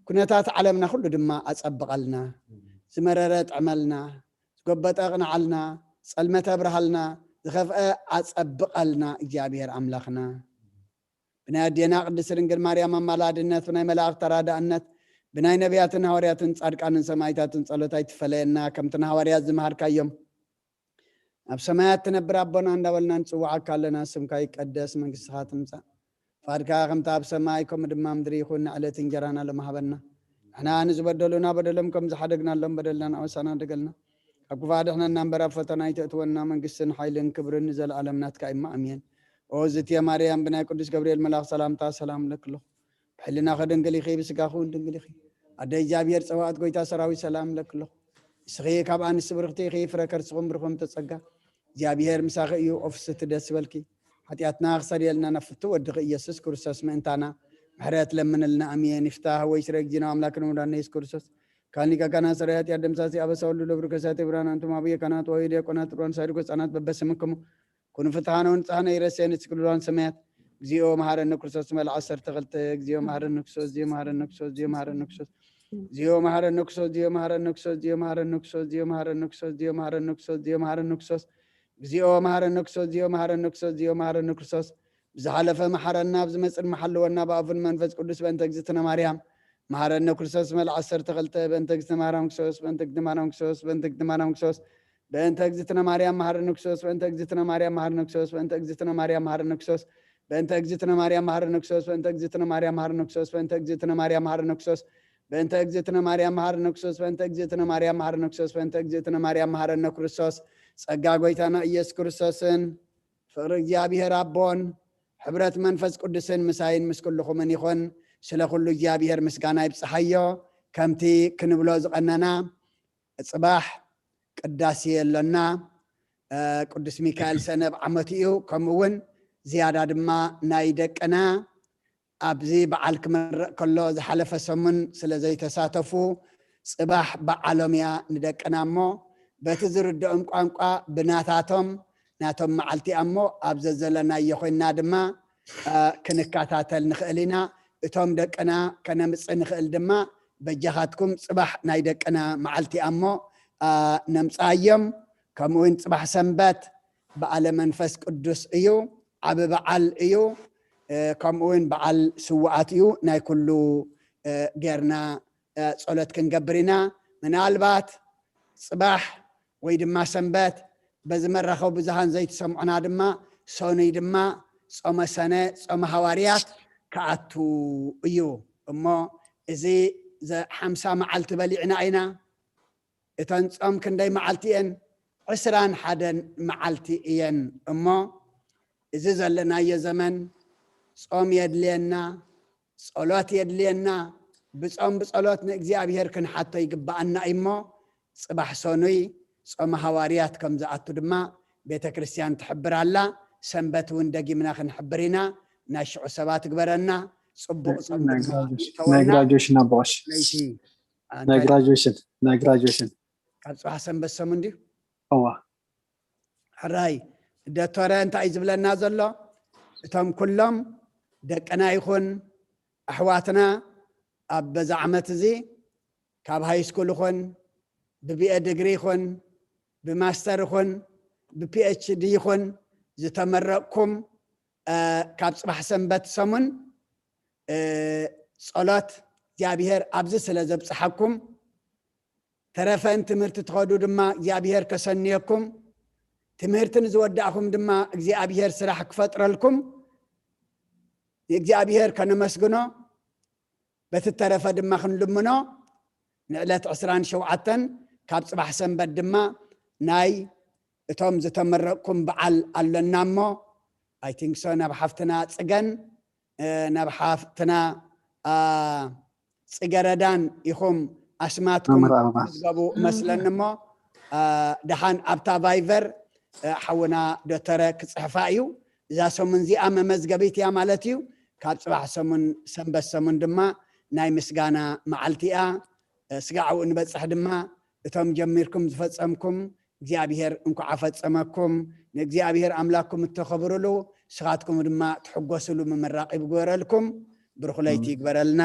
ኩነታት ዓለምና ኩሉ ድማ ኣጸብቐልና። ዝመረረ ጥዕመልና። ዝጎበጠ ኣቕንዓልና። ዝጸልመተ ኣብርሃልና። ዝኸፍአ ኣጸብቐልና እግዚኣብሔር ኣምላኽና። ብናይ ኣዴና ቅድስት ድንግል ማርያም ኣማላድነት ብናይ መላእኽት ተራዳእነት ብናይ ነቢያትን ሃዋርያትን ጻድቃንን ሰማይታትን ጸሎት ኣይትፈለየና። ከምቲ ንሃዋርያት ዝመሃርካዮም፣ ኣብ ሰማያት ትነብር ኣቦና እንዳበልና ንጽውዓካ ኣለና። ስምካ ይቀደስ፣ መንግስትኻ ትምጻእ፣ ፍቃድካ ከምቲ ኣብ ሰማይ ከምኡ ድማ ምድሪ ይኹን። ንዕለት እንጀራና ሎም ሃበና። ንሕና ንዝበደሉና በደሎም ከም ዝሓደግናሎም በደልና ንኣወሳና ደገልና፣ ካብ ክፉእ ኣድሕነና እምበር ኣብ ፈተና ኣይተእትወና። መንግስትን ሓይልን ክብርን ንዘለኣለም ናትካ እዩ። ኣሜን። ኦ ዝትየ ማርያም፣ ብናይ ቅዱስ ገብርኤል መልኣኽ ሰላምታ ሰላም እብለኪ ኣለኹ። ብሕልናኺ ድንግል ኢኺ፣ ብስጋኺ እውን ድንግል ኢኺ። ኣደ እግዚኣብሔር ጸባኦት፣ ጎይታ ሰራዊት፣ ሰላም እብለኪ ኣለኹ። ንስኺ ካብ ኣንስቲ ብርኽቲ ኢኺ፣ ፍረ ከርስኹም ብሩኽ ተጸጋ፣ እግዚኣብሔር ምሳኺ እዩ። ኦ ፍስሕቲ ደስ ይበልኪ፣ ሓጢኣትና ክሰርየልና ናብ ፍትው ወድኺ ኢየሱስ ክርስቶስ ምእንታና ምሕረት ለምንልና። ኣሜን። ይፍታህ ወይ ስረ እግዚእነ ኣምላክነ ወመድኃኒነ ኢየሱስ ክርስቶስ፣ ካን ሊቀ ካህናት ሠራይ ኃጢአት ደምሳሲ፣ አበሳ ሁሉ ለብሩ ከሳቴ ብርሃን፣ አንቱም አብየ ካህናት ወአበየ ዲያቆናት፣ ሩዋን ሳይድኮ ህፃናት በበስምክሙ ኩኑ ፍትሐነ ወንጽሐነ ይረሴን እስክሉላን ሰማያት። እግዚኦ መሐረነ ክርስቶስ መልዓ ዐሰርተ ክልተ። እግዚኦ መሐረነ ክርስቶስ፣ እግዚኦ መሐረነ ክርስቶስ፣ እግዚኦ መሐረነ ክርስቶስ፣ እግዚኦ መሐረነ ክርስቶስ፣ እግዚኦ መሐረነ ክርስቶስ፣ እግዚኦ መሐረነ ክርስቶስ፣ እግዚኦ መሐረነ ክርስቶስ፣ እግዚኦ መሐረነ ክርስቶስ፣ እግዚኦ መሐረነ ክርስቶስ፣ እግዚኦ መሐረነ ክርስቶስ፣ እግዚኦ መሐረነ ክርስቶስ። ብዝሓለፈ መሐረና፣ ኣብ ዝመጽእ ድማ ሓልወና፣ ብኣቡን መንፈስ ቅዱስ። በእንተ እግዝእትነ ማርያም መሐረነ ክርስቶስ መልዓ ዐሰርተ ክልተ። በእንተ እግዝእትነ ማርያም ክርስቶስ፣ በእንተ እግዝእትነ ማርያም ክርስቶስ፣ በእንተ እግዝእትነ ማርያም ክርስቶስ፣ በእንተ እግዝእትነ ማርያም መሐረነ ክርስቶስ፣ በእንተ እግዝእትነ ማርያም መሐረነ ክርስቶስ፣ በእንተ እግዝእትነ ማርያም መሐረነ ክርስቶስ፣ በእንተ እግዝእትነ ማርያም መሐረነ ክርስቶስ፣ በእንተ እግዝእትነ ማርያም መሐረነ ክርስቶስ፣ በእንተ እግዝእትነ ማርያም መሐረነ ክርስቶስ፣ በእንተ እግዝእትነ ማርያም መሐረነ ክርስቶስ፣ በእንተ እግዝእትነ ማርያም መሐረነ ክርስቶስ፣ በእንተ እግዝእትነ ማርያም መሐረነ ክርስቶስ። ጸጋ ጎይታና ኢየሱስ ክርስቶስን ፍቕሪ እግዚኣብሔር ኣቦን ሕብረት መንፈስ ቅዱስን ምሳይን ምስ ኩልኹምን ይኹን። ስለ ኩሉ እግዚኣብሔር ምስጋና ይብጽሓዮ። ከምቲ ክንብሎ ዝቐነና፣ ጽባሕ ቅዳሴ ኣሎና። እ፣ ቅዱስ ሚካኤል ሰነ ኣብ ዓመቱ እዩ። ከምኡ እውን ዝያዳ ድማ ናይ ደቅና ኣብዚ በዓል ክመረቕ ከሎ ዝሓለፈ ሰሙን ስለ ዘይተሳተፉ፣ ጽባሕ በዓሎም እያ ንደቅና እሞ፣ በቲ ዝርድኦም ቋንቋ ብናታቶም፣ ናቶም መዓልቲ እያ እሞ፣ ኣብ ዘዘለናዮ ኮይንና ድማ፣ እ፣ ክንከታተል ንኽእል ኢና። እቶም ደቅና ከነምጽእ ንኽእል ድማ፣ በጃኻትኩም ጽባሕ ናይ ደቅና መዓልቲ እያ እሞ፣ እ፣ ነምጽኣዮም። ከምኡ እውን ጽባሕ ሰንበት በዓለ መንፈስ ቅዱስ እዩ፣ ዓቢ በዓል እዩ። እ፣ ከምኡ እውን በዓል ስውኣት እዩ። ናይ ኩሉ፣ እ፣ ጌርና፣ እ፣ ጸሎት ክንገብር ኢና። ምናልባት ጽባሕ ወይ ድማ ሰንበት በዚ መራኸቢ ብዙሃን ዘይትሰምዑና ድማ፣ ሰኑይ ድማ ጾመ ሰነ፣ ጾመ ሃዋርያት ክኣቱ እዩ። እሞ እዚ ዘ-፣ ሓምሳ መዓልቲ በሊዕና ኢና። እተን ጾም ክንደይ መዓልቲ እየን? ዕስራን ሓደን መዓልቲ እየን። እሞ እዚ ዘለናዮ ዘመን ጾም የድልየና፣ ጸሎት የድልየና። ብጾም ብጸሎት ንእግዚኣብሔር ክንሓቶ ይግብኣና እዩ። እሞ ጽባሕ ሰኑይ ጾመ ሃዋርያት ከም ዝኣቱ ድማ ቤተ ክርስቲያን ትሕብር ኣላ። ሰንበት እውን ደጊምና ክንሕብር ኢና። ናይ ሽዑ ሰባት ግበረና። ጽቡቕ ጾም ናይ ድማ ግራጁዌሽን፣ ይእተወልና። ናይ ግራጁዌሽን ኣቦ ቀሺ። ለይቲ፣ አ፣ ናይ እንታይ? ግራጁዌሽን፣ ናይ ግራጁዌሽን። ካብ ጽባሕ ሰንበት ሰሙን ድዩ? እዋ። ሕራይ፣ ዶክተረ እንታይ እዩ ዝብለና ዘሎ? እቶም ኩሎም ደቅና ይኹን ኣሕዋትና ኣብ በዛ ዓመት እዚ ካብ ሃይ ስኩል ይኹን፣ ብቢኤ ዲግሪ ይኹን፣ ብማስተር ይኹን፣ ብፒኤችዲ ይኹን ዝተመረቕኩም፣ እ፣ ካብ ጽባሕ ሰንበት ሰሙን፣ እ፣ ጸሎት እግዚኣብሔር ኣብዚ ስለ ዘብጽሓኩም፣ ተረፈን ትምህርቲ ትኸዱ ድማ እግዚኣብሔር ከሰንየኩም፣ ትምህርቲ ንዝወዳእኹም ድማ እግዚኣብሔር ስራሕ ክፈጥረልኩም፣ ንእግዚኣብሔር ከነመስግኖ፣ በቲ ተረፈ ድማ ክንልምኖ። ንዕለት ዕስራን ሸውዓተን ካብ ጽባሕ ሰንበት ድማ ናይ እቶም ዝተመረቕኩም በዓል ኣሎና እሞ፣ I think so፣ ናብ ሓፍትና ጽገን፣ እ፣ ናብ ሓፍትና፣ አ፣ ጽገረዳን ኢኹም ኣስማትኩም መምህር ኣበባ። ትምዝገቡ መስለኒ እሞ፣ አ፣ ደሓን ኣብታ ቫይቨር፣ እ፣ ሓውና ዶተረ ክጽሕፋ እዩ። እዛ ሰሙን እዚኣ መመዝገቢት እያ ማለት እዩ። ካብ ጽባሕ ሰሙን ሰንበት ሰሙን ድማ ናይ ምስጋና መዓልቲ እያ። እ፣ ስጋዕ ኣብኡ ንበጽሕ ድማ እቶም ጀሚርኩም ዝፈጸምኩም እግዚኣብሔር እንኳዕ ኣፈጸመኩም። ንእግዚኣብሔር ኣምላክኩም እተኸብሩሉ፣ ንስኻትኩም ድማ ትሕጎስሉ ምምራቕ ይግበረልኩም። ብሩኽ ለይቲ ይግበረልና።